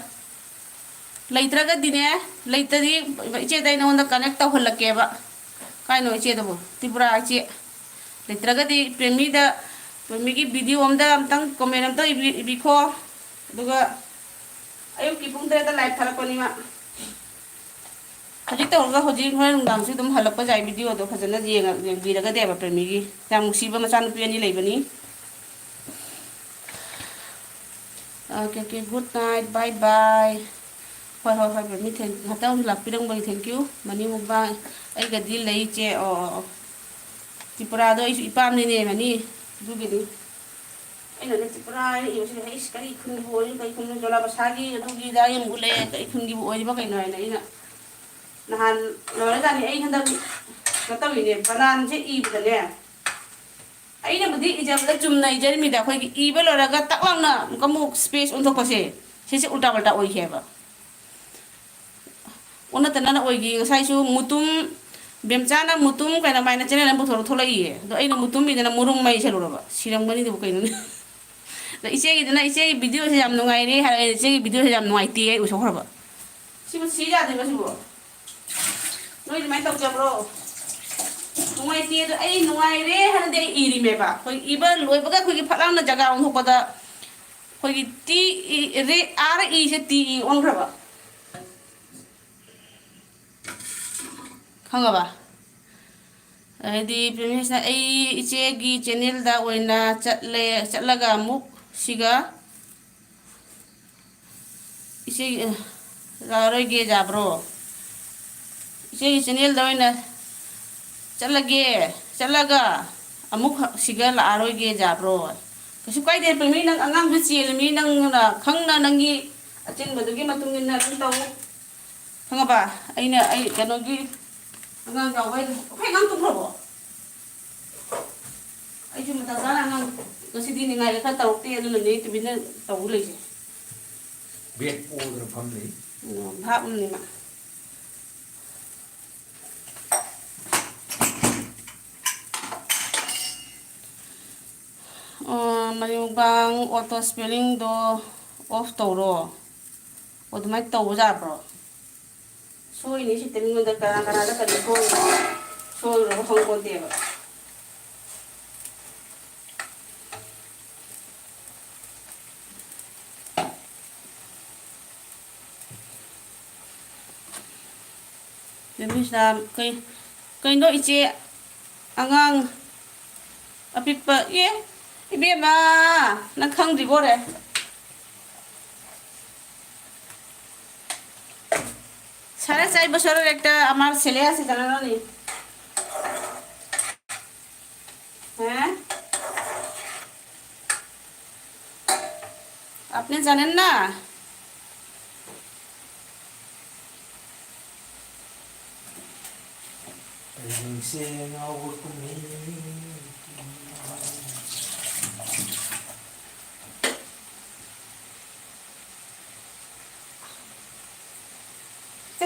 ꯂꯩꯇ꯭ꯔꯒꯗꯤꯅꯦ, ꯂꯩꯇ꯭ꯔꯗꯤ ꯏꯆꯦꯗ ꯑꯩ ꯅꯉꯣꯟꯗ ꯀꯅꯦꯛ ꯇꯧꯍꯜꯂꯛꯀꯦꯕ꯫ ꯀꯥꯏꯅꯣ ꯏꯆꯦꯗꯨꯕꯨ? ꯇ꯭ꯔꯤꯄꯨꯔꯥ ꯏꯆꯦ꯫ ꯂꯩꯇ꯭ꯔꯒꯗꯤ ꯄ꯭ꯔꯦꯃꯤꯗ, ꯄ꯭ꯔꯦꯃꯤꯒꯤ ꯚꯤꯗꯤꯑꯣ ꯑꯝꯗ ꯑꯝꯇꯪ ꯀꯣꯃꯦꯟ ꯑꯝꯇ ꯏꯕꯤ-, ꯏꯕꯤꯈꯣ꯫ ꯑꯗꯨꯒ ꯑꯌꯨꯛꯀꯤ ꯄꯨꯡ ꯇꯔꯦꯠꯇ ꯂꯥꯏꯚ ꯊꯥꯔꯛꯄꯅꯤ ꯃꯥ꯫ ꯍꯧꯖꯤꯛ ꯇꯧꯔꯒ ꯍꯧꯖꯤꯛ ꯍꯣꯔꯦꯟ ꯅꯨꯡꯗꯥꯡꯁꯨ ꯑꯗꯨꯝ ꯍꯜꯂꯛꯄꯁꯨ ꯌꯥꯏ, ꯚꯤꯗꯤꯑꯣꯗꯣ ꯐꯖꯅ ꯌꯦꯡꯉ-, ꯌꯦꯡꯕꯤꯔꯒꯗꯤꯕ ꯄ꯭ꯔꯦꯃꯤꯒꯤ꯫ ꯌꯥꯝ ꯅꯨꯡꯁꯤꯕ ꯃꯆꯥꯅꯨꯄꯤ ꯑꯅꯤ ꯂꯩꯕꯅꯤ꯫ Okay, okay, good night, bye bye꯫ ꯍꯣꯏ, ꯍꯣꯏ, ꯍꯣꯏ, ꯄ꯭ꯔꯦꯃꯤ, thank-, ꯉꯥꯛꯇꯪ ꯂꯥꯛꯄꯤꯔꯝꯕꯒꯤ thank you꯫ ꯃꯅꯤ ꯃꯨꯛꯕꯥꯡ ꯑꯩꯒꯗꯤ ꯂꯩ ꯏꯆꯦ꯫ ꯑꯣ, ꯑꯣ, ꯑꯣ꯫ ꯇ꯭ꯔꯤꯄꯨꯔꯥꯗꯣ ꯑꯩꯁꯨ ꯏꯄꯥꯝꯅꯤꯅꯦ ꯃꯅꯤ, ꯑꯗꯨꯒꯤꯅꯤ꯫ ꯑꯩꯅ ꯅꯠꯇꯦ, ꯄꯨꯔꯥ ꯏꯕꯁꯤꯗ, "ꯑꯩꯁ, ꯀꯔꯤ ꯈꯨꯟꯒꯤꯕꯨ ꯑꯣꯏꯔꯤꯅꯣ, ꯀꯔꯤ ꯈꯨꯟꯅꯣ, ꯖꯣꯂꯥ ꯕꯁꯥꯒꯤ ꯑꯗꯨꯒꯤ ꯑꯗꯥꯒꯤ ꯑꯃꯨꯛ ꯎꯠꯂꯛꯑꯦ, ꯀꯔꯤ ꯈꯨꯟꯒꯤꯕꯨ ꯑꯣꯏꯔꯤꯕ ꯀꯩꯅꯣ?" ꯍꯥꯏꯅ ꯑꯩꯅ ꯅꯍꯥꯟ ꯂꯣꯏꯔꯖꯥꯠꯅꯤ꯫ ꯑꯩ ꯍꯟꯗꯛ ꯀꯩꯅꯣ ꯇꯧꯔꯤꯅꯦ, ꯕꯅꯥꯟꯁꯦ ꯏꯕꯗꯅꯦ, ꯑꯩꯅꯕꯨꯗꯤ ꯏꯖꯕꯗ ꯆꯨꯝꯅ ꯏꯖꯔꯤꯃꯤꯗ, ꯑꯩꯈꯣꯏꯒꯤ ꯏꯕ ꯂꯣꯏꯔꯒ ꯇꯛ ꯂꯥꯎꯅ ꯑꯃꯨꯛꯀ ꯑꯃꯨꯛ ꯁ꯭ꯄꯦꯁ ꯑꯣꯟꯊꯣꯛꯄꯁꯦ, ꯁꯤꯁꯦ ꯎꯜꯇꯥ ꯄꯜꯇꯥ ꯑꯣꯏꯈꯤꯑꯕ꯫ ꯑꯣꯟꯅ ꯇꯩꯅꯅ ꯑꯣꯏꯈꯤ꯫ ꯉꯁꯥꯏꯁꯨ ꯃꯨꯇꯨꯝ, ꯕꯦꯝꯆꯥꯅ ꯃꯨꯇꯨꯝ ꯀꯩꯅꯣꯃꯥꯏꯅ ꯆꯦꯅꯦꯜ ꯑꯃ ꯄꯨꯊꯣꯔꯛ ꯊꯣꯛꯂꯛꯏꯌꯦ꯫ ꯑꯗꯣ ꯑꯩꯅ ꯃꯨꯇꯨꯝ ꯏꯗꯅ ꯃꯨꯔꯨꯝ ꯃꯩ ꯁꯦꯜꯂꯨꯔꯕ꯫ ꯁꯤꯔꯝꯒꯅꯤꯗꯨꯕꯨ ꯀꯩꯅꯣꯅꯦ꯫ ꯑꯗ ꯏꯆꯦꯒꯤꯗꯨꯅ, "ꯏꯆꯦꯒꯤ ꯚꯤꯗꯤꯑꯣꯁꯦ ꯌꯥꯝ ꯅꯨꯡꯉꯥꯏꯔꯦ" ꯍꯥꯏꯔꯒ ꯑꯩꯅ, "ꯏꯆꯦꯒꯤ ꯚꯤꯗꯤꯑꯣꯁꯦ ꯌꯥꯝ ꯅꯨꯡꯉꯥꯏꯇꯦ" ꯑꯩ ꯎꯊꯣꯛꯈ꯭ꯔꯕ꯫ ꯁꯤꯕꯨ ꯁꯤ ꯌꯥꯗ꯭ꯔꯤꯕ ꯁꯤꯕꯨ? ꯅꯣꯏ ꯑꯗꯨꯃꯥꯏꯅ ꯇꯧꯖꯕ꯭ꯔꯣ? ꯅꯨꯡꯉꯥꯏꯇꯦ꯫ ꯑꯗꯣ ꯑꯩ ꯅꯨꯡꯉꯥꯏꯔꯦ ꯍꯥꯏꯅꯗꯤ ꯑꯩ ꯏꯔꯤꯃꯦꯕ꯫ ꯑꯩꯈꯣꯏ ꯏꯕ ꯂꯣꯏꯕꯒ ꯑꯩꯈꯣꯏꯒꯤ ꯐꯠ ꯂꯥꯎꯅ ꯖꯒꯥ ꯑꯣꯟꯊꯣꯛꯄꯗ ꯑꯩꯈꯣꯏꯒꯤ ꯇꯤ ꯏ, ꯔꯦ, ꯑꯥꯔ ꯏꯁꯦ ꯇꯤ ꯏ ꯑꯣꯟꯈ꯭ꯔꯕ꯫ ꯈꯪꯉꯕ? ꯑꯗꯩꯗꯤ ꯄ꯭ꯔꯦꯃꯤꯁꯅ, "ꯑꯩ ꯏꯆꯦꯒꯤ ꯆꯦꯅꯦꯜꯗ ꯑꯣꯏꯅ ꯆꯠꯂꯦ, ꯆꯠꯂꯒ ꯑꯃꯨꯛ ꯁꯤꯒ ꯏꯆꯦ, ꯑ, ꯂꯥꯛꯑꯔꯣꯏꯒꯦ ꯌꯥꯕ꯭ꯔꯣ? ꯏꯆꯦꯒꯤ ꯆꯦꯅꯦꯜꯗ ꯑꯣꯏꯅ ꯆꯠꯂꯒꯦ, ꯆꯠꯂꯒ ꯑꯃꯨꯛ ꯁꯤꯒ ꯂꯥꯛꯑꯔꯣꯏꯒꯦ ꯌꯥꯕ꯭ꯔꯣ? ꯀꯩꯁꯨ ꯀꯥꯏꯗꯦ, ꯄꯦꯃꯤ, ꯅꯪ ꯑꯉꯥꯡꯗꯨ ꯆꯦꯜꯂꯤꯃꯤ, ꯅꯪꯅ ꯈꯪꯅ ꯅꯪꯒꯤ ꯑꯆꯤꯟꯕꯗꯨꯒꯤ ꯃꯇꯨꯡ ꯏꯟꯅ ꯑꯗꯨꯝ ꯇꯧ꯫ ꯈꯪꯉꯕ? ꯑꯩꯅ, ꯑꯩ ꯀꯩꯅꯣꯒꯤ ꯑꯉꯥꯡ ꯌꯥꯎꯕ ꯍꯥꯏꯗꯣ, ꯑꯩꯈꯣꯏ ꯑꯉꯥꯡ ꯇꯨꯝꯈ꯭ꯔꯕꯣ? ꯑꯩꯁꯨ ꯃꯇꯝ ꯆꯥꯅ ꯑꯉꯥꯡ ꯉꯁꯤꯗꯤ ꯅꯤꯡꯉꯥꯏꯒ ꯈꯔ ꯇꯧꯔꯛꯇꯦ, ꯑꯗꯨꯅꯅꯦ ꯇꯨꯃꯤꯟꯅ ꯇꯧ ꯂꯩꯁꯦ꯫ ꯕꯦꯠ ꯄꯣꯗꯅ ꯐꯝ ꯂꯩ꯫ ꯎꯝ, ꯚꯥꯞ ꯑꯃꯅꯤ ꯃꯥ꯫ ꯑꯣ, ꯃꯔꯤꯃꯨꯛꯕꯥꯡ ꯑꯣꯇꯣ ꯁ꯭ꯄꯦꯂꯤꯡꯗꯣ ꯑꯣꯐ ꯇꯧꯔꯣ꯫ ꯑꯣ, ꯑꯗꯨꯃꯥꯏꯅ ꯇꯧꯕ ꯌꯥꯕ꯭ꯔꯣ? ꯁꯣꯏꯅꯤ ꯁꯤꯗ ꯃꯤꯉꯣꯟꯗ ꯀꯅꯥ ꯀꯅꯥꯗ ꯀꯔꯤ ꯁꯣꯏꯔꯤꯅꯣ, ꯁꯣꯏꯔꯨꯔꯕ ꯈꯪꯄꯣꯟꯇꯦꯕ꯫ ꯕꯦꯝꯕꯤꯁꯥ, ꯀꯩ-, ꯀꯩꯅꯣ ꯏꯆꯦ? ꯑꯉꯥꯡ ꯑꯄꯤꯛꯄ, ꯑꯦ, ꯏꯕꯦꯝꯃ, ꯅꯪ ꯈꯪꯗ꯭ꯔꯤꯕꯣꯔꯦ? সাড়ে চার বছরের একটা আমার ছেলে আছে, জানো না নি? হ্যাঁ? আপনি জানেন না?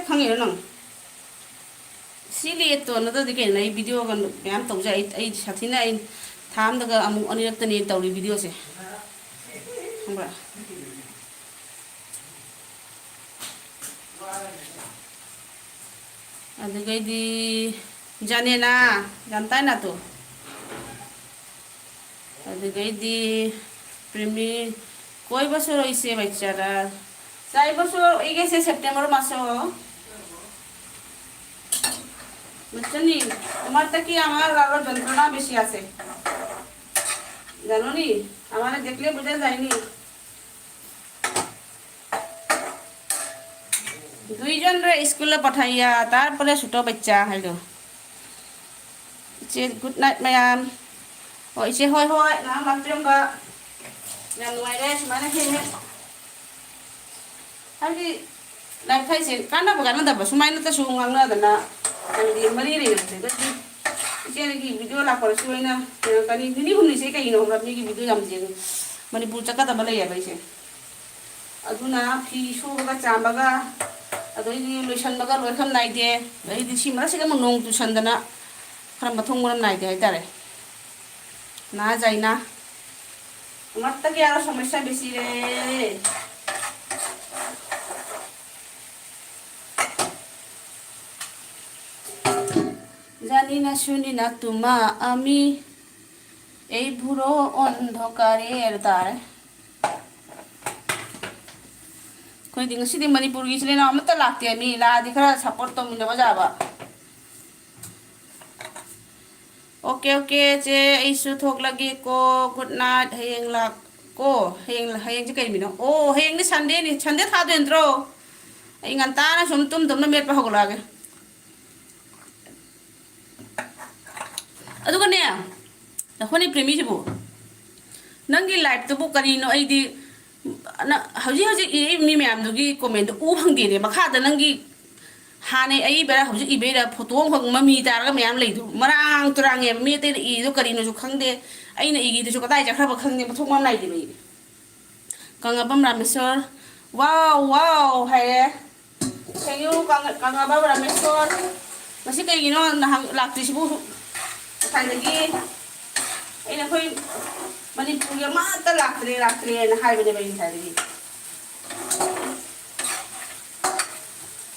ꯈꯪꯉꯤꯔꯣ ꯅꯪ? ꯁꯤ ꯂꯦꯠꯇꯣ ꯅꯠꯇ꯭ꯔꯗꯤ ꯀꯩꯅꯣ? ꯑꯩ ꯚꯤꯗꯤꯑꯣꯒ ꯃꯌꯥꯝ ꯇꯧꯖꯩ꯫ ꯑꯩ, ꯑꯩ ꯁꯥꯊꯤꯅ, ꯑꯩ ꯊꯥ ꯑꯃꯗꯒ ꯑꯃꯨꯛ ꯑꯅꯤꯔꯛꯇꯅꯦ ꯇꯧꯔꯤ ꯚꯤꯗꯤꯑꯣꯁꯦ, ꯈꯪꯕ꯭ꯔꯥ? ꯑꯗꯨꯗꯒꯤꯗꯤ ꯖꯥꯅꯦꯅꯥ, ꯌꯥꯝ ꯇꯥꯏꯅ ꯇꯨ꯫ ꯑꯗꯨꯗꯒꯤꯗꯤ ꯄ꯭ꯔꯦꯃꯤ, কয় বছৰ হৈছে বাচ্চাটা? চাৰি বছৰ হৈ গৈছে ছেপ্টেম্বৰ মাহত। বুজিছনি? তোমার থাকি আমার আরো যন্ত্রণা বেশি আছে, জানো নি? আমারে দেখলে বোঝা যায়নি। দুইজন রে স্কুলে পঠাইয়া তারপরে ছোট বাচ্চা হইল। ꯏꯆꯦ, good night, ꯃꯌꯥꯝ꯫ ꯑꯣ, ꯏꯆꯦ, ꯍꯣꯏ, ꯍꯣꯏ, ꯉꯥꯏꯍꯥꯛ ꯂꯥꯛꯄꯤꯔꯝꯕ꯫ ꯌꯥꯝ ꯅꯨꯡꯉꯥꯏꯔꯦ ꯁꯨꯃꯥꯏꯅ ꯍꯦꯛ ꯍꯦꯛ꯫ ꯍꯥꯏꯕꯗꯤ life ꯍꯥꯏꯁꯦ ꯀꯥꯟꯅꯕ ꯀꯥꯟꯅꯗꯕ ꯁꯨꯃꯥꯏꯅꯇꯁꯨ ꯉꯥꯡꯅꯗꯅ, ꯍꯥꯏꯕꯗꯤ ꯃꯔꯤ ꯂꯩꯅꯗ꯭ꯔꯒꯗꯤ ꯏꯆꯦꯒꯤ video ꯂꯥꯛꯄꯗꯁꯨ ꯑꯩꯅ ꯌꯦꯡꯉꯛꯀꯅꯤ꯫ ꯅꯤꯅꯤ ꯍꯨꯝꯅꯤꯁꯦ ꯀꯩꯒꯤꯅꯣ ꯈꯪꯕ꯭ꯔꯥ? ꯃꯤꯒꯤ video ꯌꯥꯝ ꯌꯦꯡꯉꯤ꯫ ꯃꯅꯤꯄꯨꯔ ꯆꯠꯀꯗꯕ ꯂꯩꯌꯦꯕ ꯑꯩꯁꯦ꯫ ꯑꯗꯨꯅ ꯐꯤ ꯁꯨꯕꯒ ꯆꯥꯝꯕꯒ, ꯑꯗꯩꯗꯤ ꯂꯣꯏꯁꯟꯕꯒ ꯂꯣꯏꯐꯝ ꯅꯥꯏꯗꯦ꯫ ꯑꯗꯩꯗꯤ ꯁꯤ ꯃꯔꯛꯁꯤꯗ ꯑꯃꯨꯛ ꯅꯣꯡ ꯆꯨꯁꯟꯗꯅ ꯈꯔ ꯃꯊꯣꯡ ꯃꯔꯝ ꯅꯥꯏꯗꯦ ꯍꯥꯏꯇꯥꯔꯦ꯫ ꯅꯥ ꯖꯥꯏꯅꯥ, ꯑꯃꯠꯇꯒꯤ ꯌꯥꯔꯣ ꯁꯃꯁ꯭ꯌꯥ ꯕꯦꯁꯤ ꯔꯦ꯫ জানি না শুনি না তোমা আমি এই বুড়ো অন্ধকারের দ্বার। ꯑꯩꯈꯣꯏꯗꯤ ꯉꯁꯤꯗꯤ ꯃꯅꯤꯄꯨꯔꯒꯤ ꯏꯆꯤꯜ ꯏꯅꯥꯎ ꯑꯃꯠꯇ ꯂꯥꯛꯇꯦ꯫ ꯃꯤ ꯂꯥꯛꯑꯗꯤ ꯈꯔ support ꯇꯧꯃꯤꯟꯅꯕ ꯌꯥꯕ꯫ ꯑꯣꯀꯦ, ꯑꯣꯀꯦ, ꯆꯦ, ꯑꯩꯁꯨ ꯊꯣꯛꯂꯒꯦꯀꯣ꯫ Good night꯫ ꯍꯌꯦꯡ ꯂꯥꯛꯀꯣ꯫ ꯍꯌꯦꯡ, ꯍꯌꯦꯡꯁꯦ ꯀꯩ ꯅꯨꯃꯤꯠꯅꯣ? ꯑꯣ, ꯍꯌꯦꯡꯗꯤ Sundayꯅꯤ꯫ Sunday ꯊꯥꯗꯣꯏ ꯅꯠꯇ꯭ꯔꯣ? ꯑꯩ ꯉꯟꯇꯥꯅ ꯁꯨꯝ ꯇꯨꯝ ꯇꯨꯝꯅ ꯃꯦꯠꯄ ꯍꯧꯒꯠꯂꯛꯑꯒꯦ꯫ ꯑꯗꯨꯒꯅꯦ, ꯍꯣꯅꯤ ꯄ꯭ꯔꯦꯃꯤꯁꯤꯕꯨ, ꯅꯪꯒꯤ liveꯇꯨꯕꯨ ꯀꯔꯤꯅꯣ? ꯑꯩꯗꯤ ꯅ-, ꯍꯧꯖꯤꯛ ꯍꯧꯖꯤꯛ ꯏꯔꯛꯏꯕ ꯃꯤ ꯃꯌꯥꯝꯗꯨꯒꯤ commentꯗꯨ ꯎ ꯐꯪꯗꯦꯅꯦ꯫ ꯃꯈꯥꯗ ꯅꯪꯒꯤ ꯍꯥꯟꯅꯩ ꯑꯏꯕꯔꯥ, ꯍꯧꯖꯤꯛ ꯏꯕꯩꯔꯥ, photo ꯑꯃꯈꯛ ꯃꯃꯤ ꯇꯥꯔꯒ ꯃꯌꯥꯝ ꯂꯩꯗꯣ꯫ ꯃꯔꯥꯡ ꯇꯨꯔꯥꯡꯉꯦꯕ꯫ ꯃꯤ ꯑꯇꯩꯅ ꯏꯔꯤꯗꯣ ꯀꯔꯤꯅꯣꯁꯨ ꯈꯪꯗꯦ꯫ ꯑꯩꯅ ꯏꯔꯤꯗꯨꯁꯨ ꯀꯗꯥꯏ ꯆꯠꯈ꯭ꯔꯕ ꯈꯪꯗꯦ꯫ ꯃꯊꯣꯡ ꯃꯔꯝ ꯅꯥꯏꯗꯦꯕ ꯑꯩꯗꯤ꯫ ꯀꯪꯂꯥꯕꯝ ꯔꯥꯃꯦꯁꯣꯔ꯫ Wow, wow ꯍꯥꯏꯔꯦ꯫ Thank you, ꯀꯪ-, ꯀꯪꯂꯥꯕꯝ ꯔꯥꯃꯦꯁꯣꯔ꯫ ꯉꯁꯤ ꯀꯩꯒꯤꯅꯣ ꯅꯍꯥꯟ ꯂꯥꯛꯇ꯭ꯔꯤꯁꯤꯕꯨ? ꯉꯁꯥꯏꯗꯒꯤ ꯑꯩꯅ ꯑꯩꯈꯣꯏ ꯃꯅꯤꯄꯨꯔꯒꯤ ꯑꯃꯠꯇ ꯂꯥꯛꯇ꯭ꯔꯦ, ꯂꯥꯛꯇ꯭ꯔꯦꯅ ꯍꯥꯏꯕꯅꯦꯕ ꯑꯩ ꯉꯁꯥꯏꯗꯒꯤ꯫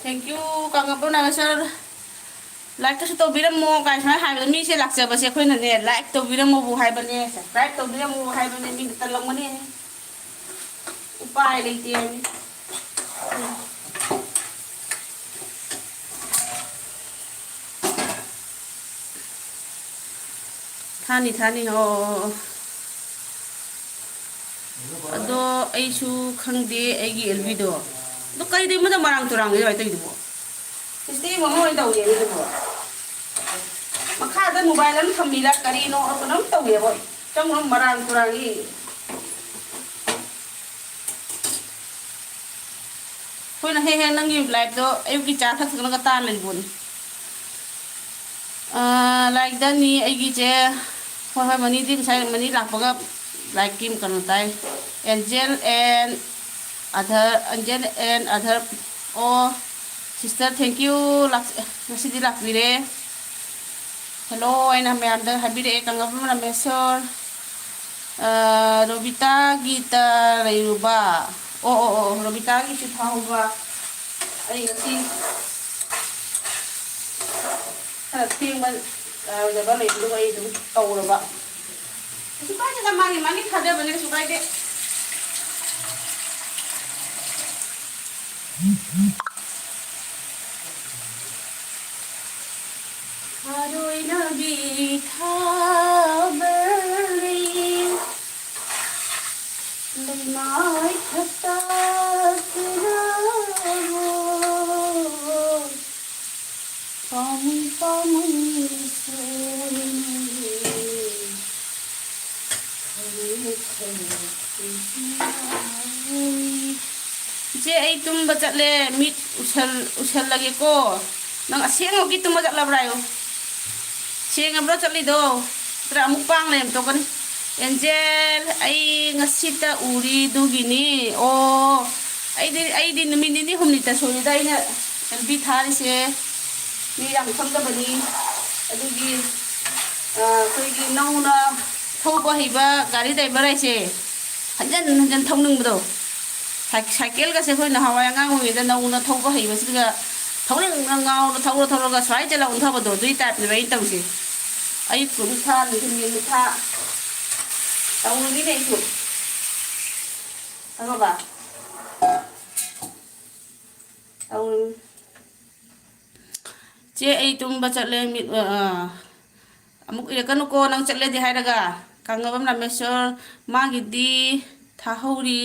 Thank you, ꯀꯪꯂꯥꯕꯝ Rameshwor. Likeꯀꯁꯨ ꯇꯧꯕꯤꯔꯝꯃꯣ ꯀꯥꯏ ꯁꯨꯃꯥꯏꯅ ꯍꯥꯏꯕꯗ ꯃꯤꯁꯦ ꯂꯥꯛꯆꯕꯁꯦ ꯑꯩꯈꯣꯏꯅꯅꯦ, like ꯇꯧꯕꯤꯔꯝꯃꯣꯕꯨ ꯍꯥꯏꯕꯅꯦ, subscribe ꯇꯧꯕꯤꯔꯝꯃꯣꯕꯨ ꯍꯥꯏꯕꯅꯦ, ꯃꯤꯅ ꯇꯜꯂꯝꯒꯅꯤ꯫ ꯎꯄꯥꯏ ꯂꯩꯇꯦ ꯍꯥꯏꯕꯅꯤ꯫ ꯊꯥꯅꯤ, ꯊꯥꯅꯤ, ꯑꯣ, ꯑꯣ, ꯑꯣ꯫ ꯑꯗꯣ ꯑꯩꯁꯨ ꯈꯪꯗꯦ ꯑꯩꯒꯤ ꯑꯦꯜꯕꯤꯗꯣ꯫ ꯑꯗꯨ ꯀꯩꯗꯩ ꯃꯗ ꯃꯔꯥꯡ ꯇꯨꯔꯥꯡꯒꯤ ꯑꯗꯨꯃꯥꯏꯅ ꯇꯧꯔꯤꯗꯨꯕꯣ? ꯁꯤꯁꯇꯤ ꯏꯕꯨꯡꯉꯣ ꯑꯣꯏꯅ ꯇꯧꯒꯦ ꯑꯗꯨꯕꯣ? ꯃꯈꯥꯗ ꯃꯣꯕꯥꯏꯜ ꯑꯃ ꯊꯝꯃꯤꯔ ꯀꯔꯤꯅꯣ ꯀꯩꯅꯣꯝ ꯇꯧꯋꯦꯕ꯫ ꯆꯪꯉꯨꯔ ꯃꯔꯥꯡ ꯇꯨꯔꯥꯡꯒꯤ꯫ ꯑꯩꯈꯣꯏꯅ ꯍꯦꯛ ꯍꯦꯛ ꯅꯪꯒꯤ ꯂꯥꯏꯐꯇꯣ ꯑꯌꯨꯛꯀꯤ ꯆꯥ ꯊꯛ ꯊꯛꯅꯒ ꯇꯥ ꯂꯩꯕꯣꯅꯤ꯫ ꯑꯥ, ꯂꯥꯏꯛ ꯗꯟꯅꯤ ꯑꯩꯒꯤꯁꯦ꯫ ꯍꯣꯏ, ꯍꯣꯏ, ꯃꯅꯤꯗꯤ ꯉꯁꯥꯏ ꯃꯅꯤ ꯂꯥꯛꯄꯒ ꯂꯥꯏꯛꯀꯤ ꯀꯩꯅꯣ ꯇꯥꯏ꯫ Angel and Adhar, Angel and Adhar꯫ ꯑꯣ, sister, thank you꯫ ꯂꯥꯛ-, ꯉꯁꯤꯗꯤ ꯂꯥꯛꯄꯤꯔꯦ꯫ Hello ꯑꯩꯅ ꯃꯌꯥꯝꯗ ꯍꯥꯏꯕꯤꯔꯛꯑꯦ, ꯀꯪꯂꯥꯄꯝ ꯔꯥꯃꯦꯁꯣꯔ꯫ ꯑ, ꯔꯣꯕꯤꯇꯥꯒꯤꯇ ꯂꯩꯔꯨꯕ꯫ ꯑꯣ, ꯑꯣ, ꯑꯣ, ꯔꯣꯕꯤꯇꯥꯒꯤꯁꯨ ꯊꯥꯍꯧꯕ꯫ ꯑꯩ ꯉꯁꯤ ꯈꯔ ꯊꯦꯡꯕ, ꯑ, ꯑꯣꯏꯗꯕ ꯂꯩꯕꯗꯨ ꯑꯩ ꯑꯗꯨꯝ ꯇꯧꯔꯕ꯫ ꯀꯩꯁꯨ ꯀꯥꯏꯗꯦꯗ, ꯃꯥꯒꯤ, ꯃꯥꯒꯤ ꯊꯥꯖꯕꯅꯦ, ꯀꯩꯁꯨ ꯀꯥꯏꯗꯦ꯫ ꯊꯥꯔꯣꯏꯅꯕꯤ ꯊꯥꯕ ꯂꯩ, ꯂꯩꯃꯥꯏ ꯊꯛꯇ ꯀꯦꯔꯥꯕꯣ, ꯄꯥꯝꯃꯨ ꯄꯥꯝꯃꯨ ꯁꯣꯏꯅꯔꯦ꯫ ꯏꯆꯦ, ꯑꯩ ꯇꯨꯝꯕ ꯆꯠꯂꯦ, ꯃꯤꯠ ꯎꯁꯜ-, ꯎꯁꯜꯂꯒꯦꯀꯣ꯫ ꯅꯪ ꯑꯁꯦꯡꯕꯒꯤ ꯇꯨꯝꯕ ꯆꯠꯂꯕ꯭ꯔꯥ ꯍꯥꯏꯌꯨ? ꯁꯦꯡꯉꯕ꯭ꯔꯣ ꯆꯠꯂꯤꯗꯣ? ꯅꯠꯇ꯭ꯔ ꯑꯃꯨꯛ ꯄꯥꯡ ꯂꯩꯔꯝ ꯇꯣꯛꯀꯅꯤ꯫ ꯑꯦꯟꯖꯦꯜ, ꯑꯩ ꯉꯁꯤꯇ ꯎꯔꯤ ꯑꯗꯨꯒꯤꯅꯤ꯫ ꯑꯣ, ꯑꯩꯗꯤ, ꯑꯩꯗꯤ ꯅꯨꯃꯤꯠ ꯅꯤꯅꯤ ꯍꯨꯝꯅꯤꯇ ꯁꯨꯔꯤꯗ ꯑꯩꯅ ꯂꯝꯕꯤ ꯊꯥꯔꯤꯁꯦ꯫ ꯃꯤ ꯌꯥꯝ ꯈꯪꯗꯕꯅꯤ꯫ ꯑꯗꯨꯒꯤ, ꯑ, ꯑꯩꯈꯣꯏꯒꯤ ꯅꯧꯅ ꯊꯧꯕ ꯍꯩꯕ ꯒꯥꯔꯤ ꯗ꯭ꯔꯥꯏꯚꯔ ꯍꯥꯏꯁꯦ ꯍꯟꯖꯟ ꯍꯟꯖꯟ ꯊꯧꯅꯤꯡꯕꯗꯣ꯫ ꯁꯥꯏ-, ꯁꯥꯏꯀꯦꯜꯒꯁꯦ ꯑꯩꯈꯣꯏ ꯅꯍꯥꯟꯋꯥꯏ ꯑꯉꯥꯡ ꯑꯣꯏꯔꯤꯉꯩꯗ ꯅꯧꯅ ꯊꯧꯕ ꯍꯩꯕꯁꯤꯒ ꯊꯧꯅꯤꯡꯅ ꯉꯥꯎꯅ ꯊꯧꯔ ꯊꯧꯔꯒ ꯁ꯭ꯋꯥꯏ ꯆꯠꯂ ꯑꯣꯟꯊꯕꯗꯣ, ꯑꯗꯨꯒꯤ ꯇꯥꯏꯞꯅꯦꯕ ꯑꯩꯅ ꯇꯧꯔꯤꯁꯦ꯫ ꯑꯌꯨꯛ ꯅꯨꯃꯤꯠ ꯊꯥ, ꯅꯨꯡꯊꯤꯜ ꯅꯨꯃꯤꯠ ꯊꯥ ꯇꯧꯔꯤꯅꯤꯅꯦ ꯑꯩꯁꯨ꯫ ꯈꯪꯉꯕ? ꯇꯧꯔꯤꯅꯤ꯫ ꯆꯦ, ꯑꯩ ꯇꯨꯝꯕ ꯆꯠꯂꯦ, ꯃꯤꯠ, ꯑ, ꯑꯃꯨꯛ ꯏꯔꯛꯀꯅꯨꯀꯣ, ꯅꯪ ꯆꯠꯂꯦꯗꯤ ꯍꯥꯏꯔꯒ꯫ ꯀꯪꯂꯥꯄꯝ ꯔꯥꯃꯦꯁꯣꯔ, ꯃꯥꯒꯤꯗꯤ ꯊꯥꯍꯧꯔꯤ꯫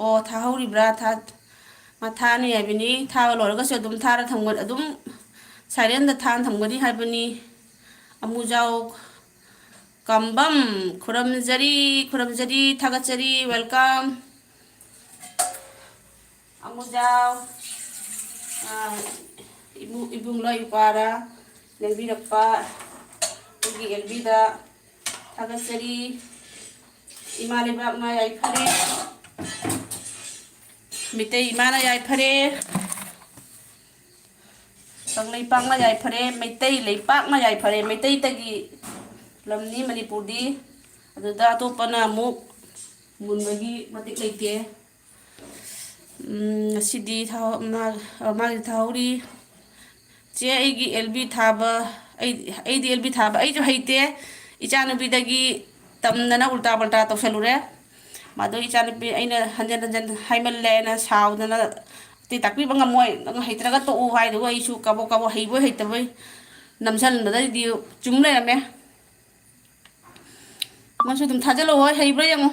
ꯑꯣ, ꯊꯥꯍꯧꯔꯤꯕ꯭ꯔꯥ? ꯊꯥ-, ꯃꯥ ꯊꯥꯅꯤ ꯍꯥꯏꯕꯅꯤ, ꯊꯥꯕ ꯂꯣꯏꯔꯒꯁꯨ ꯑꯗꯨꯝ ꯊꯥꯔ ꯊꯝꯒ-, ꯑꯗꯨꯝ silentꯇ ꯊꯥꯅ ꯊꯝꯒꯅꯤ ꯍꯥꯏꯕꯅꯤ꯫ ꯑꯃꯨꯖꯥꯎ ꯀꯝꯕꯝ, ꯈꯨꯔꯨꯝꯖꯔꯤ, ꯈꯨꯔꯨꯝꯖꯔꯤ, ꯊꯥꯒꯠꯆꯔꯤ, welcome꯫ ꯑꯃꯨꯖꯥꯎ, ꯑ, ꯏꯕꯨ-, ꯏꯕꯨꯡꯂꯣ ꯏꯄ꯭ꯋꯥꯔ ꯂꯦꯡꯕꯤꯔꯛꯄ ꯑꯩꯒꯤ ꯑꯦꯜꯕꯤꯗ ꯊꯥꯒꯠꯆꯔꯤ꯫ ꯏꯃꯥ ꯂꯩꯕꯥꯛꯅ ꯌꯥꯏꯐꯔꯦ, ꯃꯤꯇꯩ ꯏꯃꯥꯅ ꯌꯥꯏꯐꯔꯦ, ꯀꯪꯂꯩꯄꯥꯛꯅ ꯌꯥꯏꯐꯔꯦ, ꯃꯩꯇꯩ ꯂꯩꯄꯥꯛꯅ ꯌꯥꯏꯐꯔꯦ꯫ ꯃꯩꯇꯩꯇꯒꯤ ꯂꯝꯅꯤ ꯃꯅꯤꯄꯨꯔꯗꯤ, ꯑꯗꯨꯗ ꯑꯇꯣꯞꯄꯅ ꯑꯃꯨꯛ ꯃꯨꯟꯕꯒꯤ ꯃꯇꯤꯛ ꯂꯩꯇꯦ꯫ ꯎꯝ, ꯉꯁꯤꯗꯤ ꯊꯥꯍꯧ-, ꯃꯥ-, ꯃꯥꯒꯤ ꯊꯥꯍꯧꯔꯤ꯫ ꯆꯦ, ꯑꯩꯒꯤ ꯑꯦꯜꯕꯤ ꯊꯥꯕ, ꯑꯩ, ꯑꯩꯗꯤ ꯑꯦꯜꯕꯤ ꯊꯥꯕ ꯑꯩꯁꯨ ꯍꯩꯇꯦ꯫ ꯏꯆꯥꯅꯨꯄꯤꯗꯒꯤ ꯇꯝꯗꯅ ꯎꯜꯇꯥ ꯄꯜꯇꯥ ꯇꯧꯁꯜꯂꯨꯔꯦ꯫ ꯃꯥꯗꯣ ꯏꯆꯥꯅꯨꯄꯤ ꯑꯩꯅ ꯍꯟꯖꯟ ꯍꯟꯖꯟ ꯍꯥꯏꯃꯜꯂꯦꯅ ꯁꯥꯎꯗꯅ, "ꯑꯇꯩ ꯇꯥꯛꯄꯤꯕ ꯉꯝꯃꯣꯏ, ꯅꯪ ꯍꯩꯇ꯭ꯔꯒ ꯇꯣꯛꯎ" ꯍꯥꯏꯗꯨꯒ ꯑꯩꯁꯨ ꯀꯥꯕꯣꯛ ꯀꯥꯕꯣꯛ ꯍꯩꯕꯣꯏ ꯍꯩꯇꯕꯣꯏ ꯅꯝꯁꯟꯕꯗꯩꯗꯤ ꯆꯨꯝ ꯂꯩꯔꯝꯃꯦ꯫ ꯅꯪꯁꯨ ꯑꯗꯨꯝ ꯊꯥꯖꯤꯜꯂꯛꯑꯣ, ꯍꯩꯕ꯭ꯔꯥ ꯌꯦꯡꯉꯣ꯫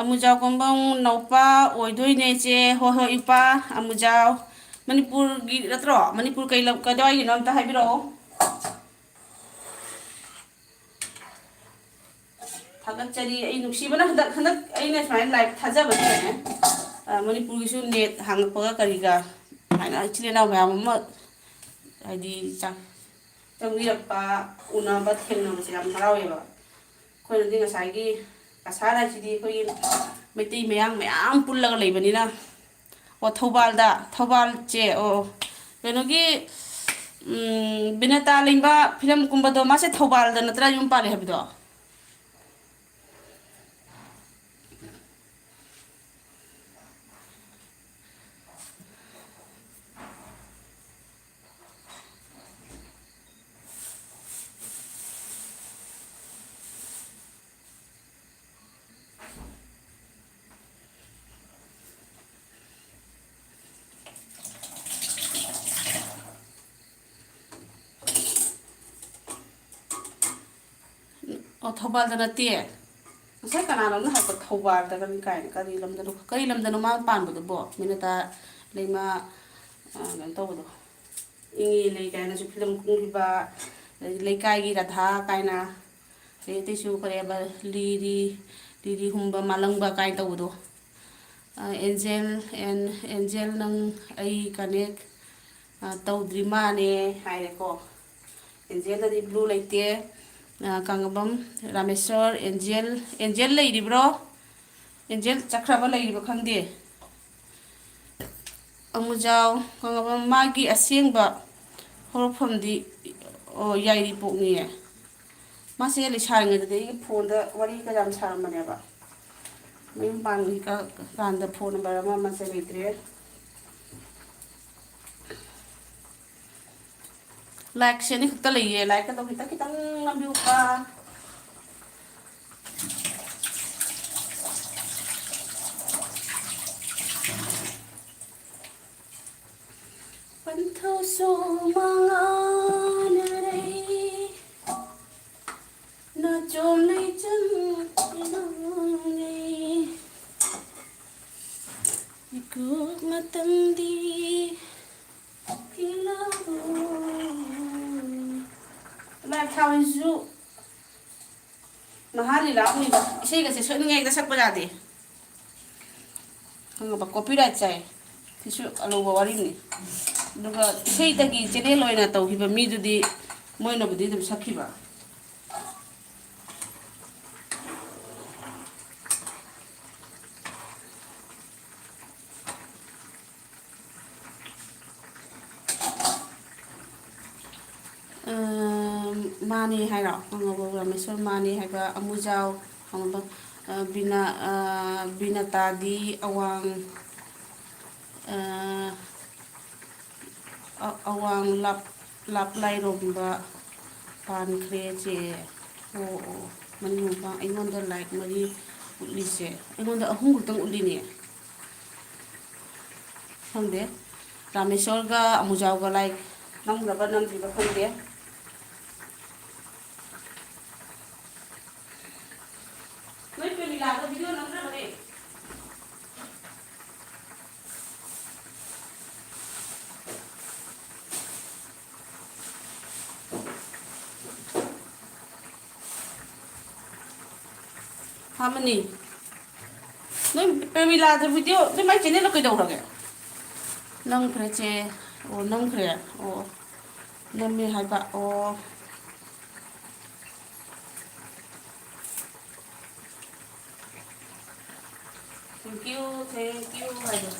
ꯑꯃꯨꯖꯥꯎ ꯀꯣꯝꯕꯝ ꯅꯧꯄꯥ ꯑꯣꯏꯗꯣꯏꯅꯦ ꯏꯆꯦ꯫ ꯍꯣꯏ, ꯍꯣꯏ, ꯏꯄꯥ ꯑꯃꯨꯖꯥꯎ꯫ ꯃꯅꯤꯄꯨꯔꯒꯤ ꯅꯠꯇ꯭ꯔꯣ? ꯃꯅꯤꯄꯨꯔ ꯀꯩ ꯂꯝ, ꯀꯗꯥꯏꯒꯤꯅꯣ ꯑꯝꯇ ꯍꯥꯏꯕꯤꯔꯛꯑꯣ꯫ ꯊꯥꯒꯠꯆꯔꯤ꯫ ꯑꯩ ꯅꯨꯡꯁꯤꯕꯅ ꯍꯟꯗꯛ, ꯍꯟꯗꯛ ꯑꯩꯅ ꯁꯨꯃꯥꯏꯅ live ꯊꯥꯖꯕꯁꯤꯗꯅꯦ, ꯑ, ꯃꯅꯤꯄꯨꯔꯒꯤꯁꯨ net ꯍꯥꯡꯉꯛꯄꯒ ꯀꯔꯤꯒ ꯁꯨꯃꯥꯏꯅ ꯏꯆꯤꯜ ꯏꯅꯥꯎ ꯃꯌꯥꯝ ꯑꯃ, ꯍꯥꯏꯗꯤ, ꯆꯥꯛ ꯆꯪꯕꯤꯔꯛꯄ, ꯎꯅꯕ, ꯊꯦꯡꯅꯕꯁꯦ ꯌꯥꯝ ꯍꯔꯥꯎꯋꯦꯕ꯫ ꯑꯩꯈꯣꯏꯅꯗꯤ ꯉꯁꯥꯏꯒꯤ ꯀꯁꯥꯔ ꯍꯥꯏꯁꯤꯗꯤ ꯑꯩꯈꯣꯏꯒꯤ ꯃꯩꯇꯩ ꯃꯌꯥꯡ ꯃꯌꯥꯝ ꯄꯨꯜꯂꯒ ꯂꯩꯕꯅꯤꯅ꯫ ꯑꯣ, ꯊꯧꯕꯥꯜꯗ, ꯊꯧꯕꯥꯜ ꯆꯦ, ꯑꯣ, ꯀꯩꯅꯣꯒꯤ, ꯎꯝ, ꯕꯤꯅꯦꯇꯥ ꯂꯦꯡꯕ ꯐꯤꯂꯝ ꯀꯨꯝꯕꯗꯣ, ꯃꯥꯁꯦ ꯊꯧꯕꯥꯜꯗ ꯅꯠꯇ꯭ꯔꯥ ꯌꯨꯝ ꯄꯥꯜꯂꯦ ꯍꯥꯏꯕꯗꯣ? ꯑꯣ, ꯊꯧꯕꯥꯜꯗ ꯅꯠꯇꯦ꯫ ꯉꯁꯥꯏ ꯀꯅꯥꯅꯣꯝꯅ ꯍꯥꯏꯕ ꯊꯧꯕꯥꯜꯗꯒꯅꯤ ꯀꯥꯏꯅ, ꯀꯔꯤ ꯂꯝꯗꯅꯣ, ꯀꯔꯤ ꯂꯝꯗꯅꯣ ꯃꯥꯅ ꯄꯥꯟꯕꯗꯨꯕꯣ? ꯃꯤꯅꯇꯥ ꯂꯩꯃ, ꯑ, ꯀꯩꯅꯣ ꯇꯧꯕꯗꯣ, ꯏꯪꯉꯦ ꯂꯩ ꯀꯥꯏꯅꯁꯨ ꯐꯤꯂꯝ ꯀꯨꯝꯈꯤꯕ, ꯑꯗꯩ ꯂꯩꯀꯥꯏꯒꯤ ꯔꯥꯙꯥ ꯀꯥꯏꯅ, ꯑꯗꯩ ꯑꯇꯩꯁꯨ ꯀꯔꯤ ꯍꯥꯏꯕ, ꯂꯤꯔꯤ, ꯂꯤꯔꯤ ꯍꯨꯝꯕ ꯃꯥꯂꯪꯕ ꯀꯥꯏꯅ ꯇꯧꯕꯗꯣ꯫ ꯑ, ꯑꯦꯟꯖꯦꯜ, ꯑꯦꯟ-, ꯑꯦꯟꯖꯦꯜ ꯅꯪ ꯑꯩ ꯀꯅꯦꯛ, ꯑ, ꯇꯧꯗ꯭ꯔꯤ ꯃꯥꯅꯦ ꯍꯥꯏꯔꯦꯀꯣ꯫ ꯑꯦꯟꯖꯦꯜꯗꯗꯤ ꯕ꯭ꯂꯨ ꯂꯩꯇꯦ꯫ ꯑ, ꯀꯥꯡꯉꯕꯝ, ꯔꯥꯃꯦꯁꯣꯔ, ꯑꯦꯟꯖꯦꯜ, ꯑꯦꯟꯖꯦꯜ ꯂꯩꯔꯤꯕ꯭ꯔꯣ? ꯑꯦꯟꯖꯦꯜ ꯆꯠꯈ꯭ꯔꯕ ꯂꯩꯔꯤꯕ ꯈꯪꯗꯦ꯫ ꯑꯃꯨꯖꯥꯎ, ꯀꯥꯡꯉꯕꯝ, ꯃꯥꯒꯤ ꯑꯁꯦꯡꯕ ꯍꯧꯔꯛꯐꯝꯗꯤ, ꯑꯣ, ꯌꯥꯏꯔꯤꯄꯣꯛꯅꯤꯌꯦ꯫ ꯃꯥꯁꯦ ꯂꯩꯁꯥꯔꯤꯉꯩꯗꯗꯤ ꯑꯩꯒꯤ ꯐꯣꯟꯗ ꯋꯥꯔꯤꯒ ꯌꯥꯝ ꯁꯥꯔꯝꯕꯅꯦꯕ꯫ ꯃꯌꯨꯝ ꯄꯥꯟꯈꯤꯀ-, ꯀꯥꯟꯗ ꯐꯣꯟ ꯅꯝꯕꯔ ꯑꯃ ꯑꯃꯁꯦ ꯂꯩꯇ꯭ꯔꯦ꯫ ꯂꯥꯏꯛꯁꯦ ꯑꯅꯤꯈꯛꯇ ꯂꯩꯌꯦ꯫ ꯂꯥꯏꯛꯀꯗꯣ ꯈꯤꯇꯪ ꯈꯤꯇꯪ ꯅꯝꯕꯤꯌꯨꯀ꯫ ꯄꯟꯊꯧꯁꯨ ꯃꯉꯥꯅꯔꯦ, ꯅꯆꯣꯝ ꯂꯩꯆꯪ ꯏꯅꯧꯅꯦ, ꯏꯀꯨꯞ ꯃꯇꯝꯗꯤ ꯐꯤꯂꯝ꯫ ꯂꯥꯏ ꯊꯥꯎꯁꯤꯁꯨ ꯃꯍꯥ ꯂꯤꯂꯥ ꯑꯃꯅꯤꯕ꯫ ꯏꯁꯩꯒꯁꯦ ꯁꯣꯏꯅꯤꯡꯉꯥꯏꯗ ꯁꯛꯄ ꯌꯥꯗꯦ꯫ ꯈꯪꯉꯕ? ꯀꯣꯄꯤꯔꯥꯏꯠ ꯆꯥꯏ꯫ ꯁꯤꯁꯨ ꯑꯂꯧꯕ ꯋꯥꯔꯤꯅꯤ꯫ ꯑꯗꯨꯒ ꯏꯁꯩꯗꯒꯤ ꯆꯦꯅꯦꯜ ꯑꯣꯏꯅ ꯇꯧꯈꯤꯕ ꯃꯤꯗꯨꯗꯤ ꯃꯣꯏꯅꯕꯨꯗꯤ ꯑꯗꯨꯝ ꯁꯛꯈꯤꯕ꯫ ꯑ, ꯃꯥꯅꯦ ꯍꯥꯏꯔꯣ? ꯈꯪꯉꯕꯣ? ꯔꯥꯃꯦꯁꯣꯔ ꯃꯥꯅꯦ ꯍꯥꯏꯕ, ꯑꯃꯨꯖꯥꯎ, ꯈꯪꯉꯕꯣ? ꯑ, ꯕꯤꯅꯥ-, ꯑ, ꯕꯤꯅꯇꯥꯗꯤ ꯑꯋꯥꯡ, ꯑ, ꯑ-, ꯑꯋꯥꯡ ꯂꯥꯞ-, ꯂꯥꯞꯂꯥꯏꯔꯣꯝꯕ ꯄꯥꯟꯈ꯭ꯔꯦ ꯆꯦ꯫ ꯑꯣ, ꯑꯣ, ꯃꯅꯤꯡ ꯃꯄꯥꯟ꯫ ꯑꯩꯉꯣꯟꯗ ꯂꯥꯏꯛ ꯃꯔꯤ ꯎꯠꯂꯤꯁꯦ, ꯑꯩꯉꯣꯟꯗ ꯑꯍꯨꯝ ꯈꯛꯇꯪ ꯎꯠꯂꯤꯅꯦ꯫ ꯈꯪꯗꯦ꯫ ꯔꯥꯃꯦꯁꯣꯔꯒ ꯑꯃꯨꯖꯥꯎꯒ ꯂꯥꯏꯛ ꯅꯝꯈ꯭ꯔꯕ ꯅꯝꯗ꯭ꯔꯤꯕ ꯈꯪꯗꯦ꯫ ꯑꯃꯅꯤ꯫ ꯅꯣꯏ ꯄ꯭ꯔꯦꯃꯤꯂꯥꯗ ꯚꯤꯗꯤꯑꯣ, ꯅꯣꯏ ꯃꯥꯏ ꯆꯦꯅꯦꯜꯗꯣ ꯀꯩꯗꯧꯔꯒꯦ? ꯅꯝꯈ꯭ꯔꯦ ꯆꯦ꯫ ꯑꯣ, ꯅꯝꯈ꯭ꯔꯦ꯫ ꯑꯣ, ꯅꯝꯃꯦ ꯍꯥꯏꯕ꯫ ꯑꯣ꯫ Thank you, thank you ꯍꯥꯏꯗꯣ꯫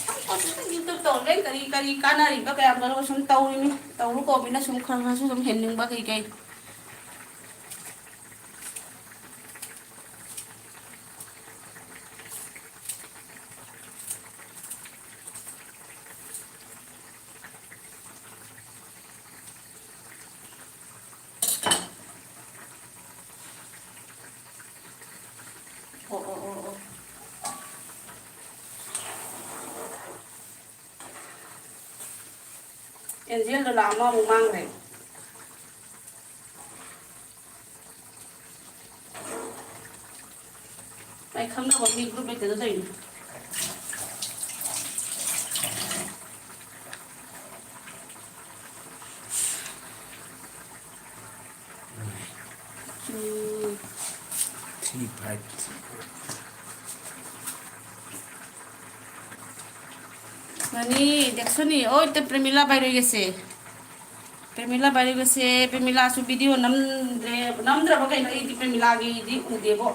ꯈꯪꯄꯣꯠꯇꯦꯗ, YouTube ꯇꯧꯔꯒ ꯀꯔꯤ ꯀꯔꯤ ꯀꯥꯟꯅꯔꯤꯕ ꯀꯌꯥꯝ ꯇꯧꯔꯒ ꯁꯨꯝ ꯇꯧꯔꯤꯅꯤ꯫ ꯇꯧꯔꯨ ꯀꯧꯕꯅꯤꯅ ꯁꯨꯝ ꯈꯔ ꯈꯔꯁꯨ ꯑꯗꯨꯝ ꯍꯦꯟꯅꯤꯡꯕ ꯀꯩꯀꯩ꯫ ꯑꯣ, ꯑꯣ, ꯑꯣ, ꯑꯣ꯫ ꯑꯦꯟꯖꯦꯜꯗꯣ ꯂꯥꯛ ꯑꯃꯃꯨꯛ ꯃꯥꯡꯈ꯭ꯔꯦ꯫ ꯑꯩ ꯈꯪꯅꯕ ꯃꯤ ꯒ꯭ꯔꯨꯞ ꯂꯩꯇꯗ ꯇꯧꯔꯤꯅꯤ꯫ ꯎꯝ꯫ Three five three. ꯅꯅꯤ, ꯗꯦꯛꯁꯣꯅꯤ, ꯑꯣꯏ, ꯇ ꯄ꯭ꯔꯦꯃꯤꯂꯥ ꯕꯥꯏꯔꯣꯏꯒꯁꯦ꯫ ꯄ꯭ꯔꯦꯃꯤꯂꯥ ꯕꯥꯏꯔꯣꯏꯒꯁꯦ, ꯄ꯭ꯔꯦꯃꯤꯂꯥꯁꯨ ꯚꯤꯗꯤꯑꯣ ꯅꯝꯗ꯭ꯔꯦ, ꯅꯝꯗ꯭ꯔꯕ ꯀꯩꯅꯣ? ꯑꯩꯗꯤ ꯄ꯭ꯔꯦꯃꯤꯂꯥꯒꯤꯗꯤ ꯎꯗꯦꯕꯣ꯫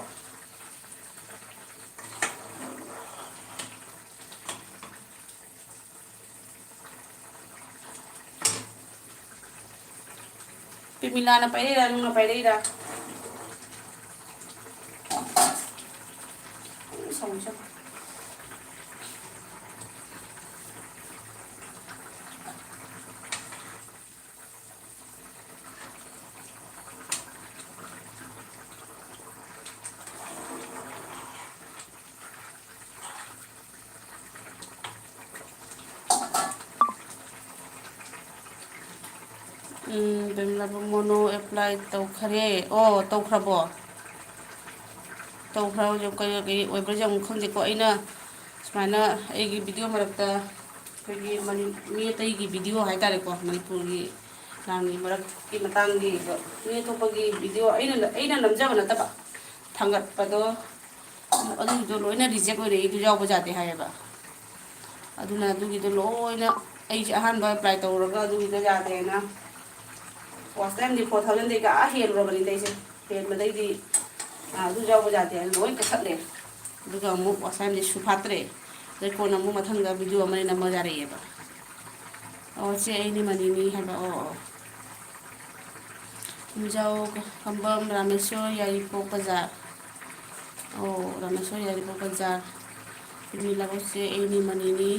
ꯄ꯭ꯔꯦꯃꯤꯂꯥꯅ ꯄꯥꯏꯔꯛꯏꯔꯥ, ꯅꯪꯅ ꯄꯥꯏꯔꯛꯏꯔꯥ? ꯁꯥꯎꯁꯠ꯫ ꯎꯝ, ꯕꯦꯝꯂꯥꯕꯨ ꯃꯣꯅꯣ ꯑꯦꯄ꯭ꯂꯥꯏ ꯇꯧꯈꯔꯦ꯫ ꯑꯣ, ꯇꯧꯈ꯭ꯔꯕꯣ? ꯇꯧꯈ꯭ꯔꯕꯁꯨ ꯀꯔꯤ, ꯀꯔꯤ ꯑꯣꯏꯕ꯭ꯔꯥꯁꯨ ꯑꯃꯨꯛ ꯈꯪꯗꯦꯀꯣ꯫ ꯑꯩꯅ ꯁꯨꯃꯥꯏꯅ ꯑꯩꯒꯤ ꯚꯤꯗꯤꯑꯣ ꯃꯔꯛꯇ ꯑꯩꯈꯣꯏꯒꯤ ꯃꯅꯤ-, ꯃꯤ ꯑꯇꯩꯒꯤ ꯚꯤꯗꯤꯑꯣ ꯍꯥꯏꯇꯥꯔꯦꯀꯣ, ꯃꯅꯤꯄꯨꯔꯒꯤ ꯂꯥꯟꯒꯤ ꯃꯔꯛꯀꯤ ꯃꯇꯥꯡꯒꯤ ꯃꯤ ꯑꯇꯣꯞꯄꯒꯤ ꯚꯤꯗꯤꯑꯣ ꯑꯩꯅ, ꯑꯩꯅ ꯅꯝꯖꯕ ꯅꯠꯇꯕ ꯊꯥꯡꯒꯠꯄꯗꯣ, ꯑꯗꯨꯒꯤꯗꯣ ꯂꯣꯏꯅ ꯔꯤꯖꯦꯛ ꯑꯣꯏꯔꯛꯏ, ꯑꯗꯨ ꯌꯥꯎꯕ ꯌꯥꯗꯦ ꯍꯥꯏꯌꯦꯕ꯫ ꯑꯗꯨꯅ ꯑꯗꯨꯒꯤꯗꯣ ꯂꯣꯏꯅ ꯑꯩꯁꯦ ꯑꯍꯥꯟꯕ ꯑꯦꯄ꯭ꯂꯥꯏ ꯇꯧꯔꯒ ꯑꯗꯨꯒꯤꯗꯣ ꯌꯥꯗꯦꯅ, ꯋꯥꯁ ꯇꯥꯏꯝꯗꯤ ꯐꯣꯔ ꯊꯥꯎꯖꯟꯗꯩꯒ ꯑꯥ ꯍꯦꯜꯂꯨꯔꯕꯅꯤꯗ ꯑꯩꯁꯦ꯫ ꯍꯦꯟꯕꯗꯩꯗꯤ, ꯑꯥ, ꯑꯗꯨ ꯌꯥꯎꯕ ꯌꯥꯗꯦ ꯍꯥꯏꯅ ꯂꯣꯏ ꯀꯛꯊꯠꯂꯦ꯫ ꯑꯗꯨꯒ ꯑꯃꯨꯛ ꯋꯥꯁ ꯇꯥꯏꯝꯗꯤ ꯁꯨ ꯐꯥꯠꯇ꯭ꯔꯦ꯫ ꯑꯗꯩ ꯀꯣꯟꯅ ꯑꯃꯨꯛ ꯃꯊꯪꯗ ꯚꯤꯗꯤꯑꯣ ꯑꯃ ꯅꯝꯃ ꯌꯥꯔꯛꯑꯦꯕ꯫ ꯑꯣ, ꯁꯦ ꯑꯩꯅꯤ ꯃꯅꯤꯅꯤ ꯍꯥꯏꯕ꯫ ꯑꯣ, ꯑꯣ꯫ ꯈꯨꯟꯖꯥꯎ, ꯀꯝꯕꯝ, ꯔꯥꯃꯦꯁꯣꯔ, ꯌꯥꯏꯔꯤꯄꯣꯛ ꯕꯖꯥꯔ꯫ ꯑꯣ, ꯔꯥꯃꯦꯁꯣꯔ, ꯌꯥꯏꯔꯤꯄꯣꯛ ꯕꯖꯥꯔ꯫ ꯄꯤꯃꯤꯂꯥ ꯁꯦ ꯑꯩꯅꯤ ꯃꯅꯤꯅꯤ꯫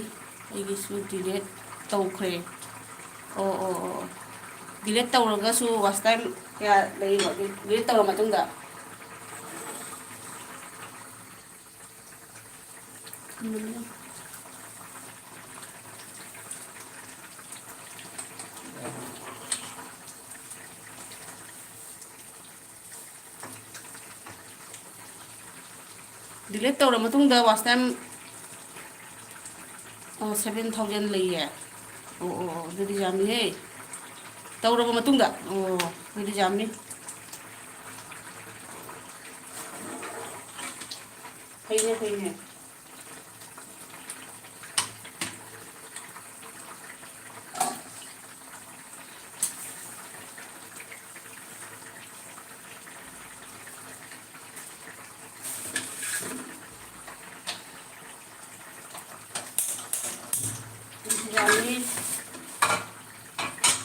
ꯑꯩꯒꯤꯁꯨ ꯗꯤꯂꯦꯠ ꯇꯧꯈ꯭ꯔꯦ꯫ ꯑꯣ, ꯑꯣ, ꯑꯣ, ꯑꯣ꯫ ꯗꯤꯂꯦꯠ ꯇꯧꯔꯒꯁꯨ ꯋꯥꯁ ꯇꯥꯏꯝ ꯀꯌꯥ ꯂꯩꯕ? ꯗꯤꯂꯦꯠ ꯇꯧꯔ ꯃꯇꯨꯡꯗ? ꯗꯤꯂꯦꯠ ꯇꯧꯔ ꯃꯇꯨꯡꯗ ꯋꯥꯁ ꯇꯥꯏꯝ, ꯑꯣ, ꯁꯚꯦꯟ ꯊꯥꯎꯖꯟ ꯂꯩꯌꯦ꯫ ꯑꯣ, ꯑꯣ, ꯑꯣ, ꯑꯗꯨꯗꯤ ꯌꯥꯝꯃꯤꯍꯦ꯫ ꯇꯧꯔꯕ ꯃꯇꯨꯡꯗ? ꯑꯣ, ꯑꯗꯨꯗꯤ ꯌꯥꯝꯃꯤ꯫ ꯐꯩꯅꯦ, ꯐꯩꯅꯦ꯫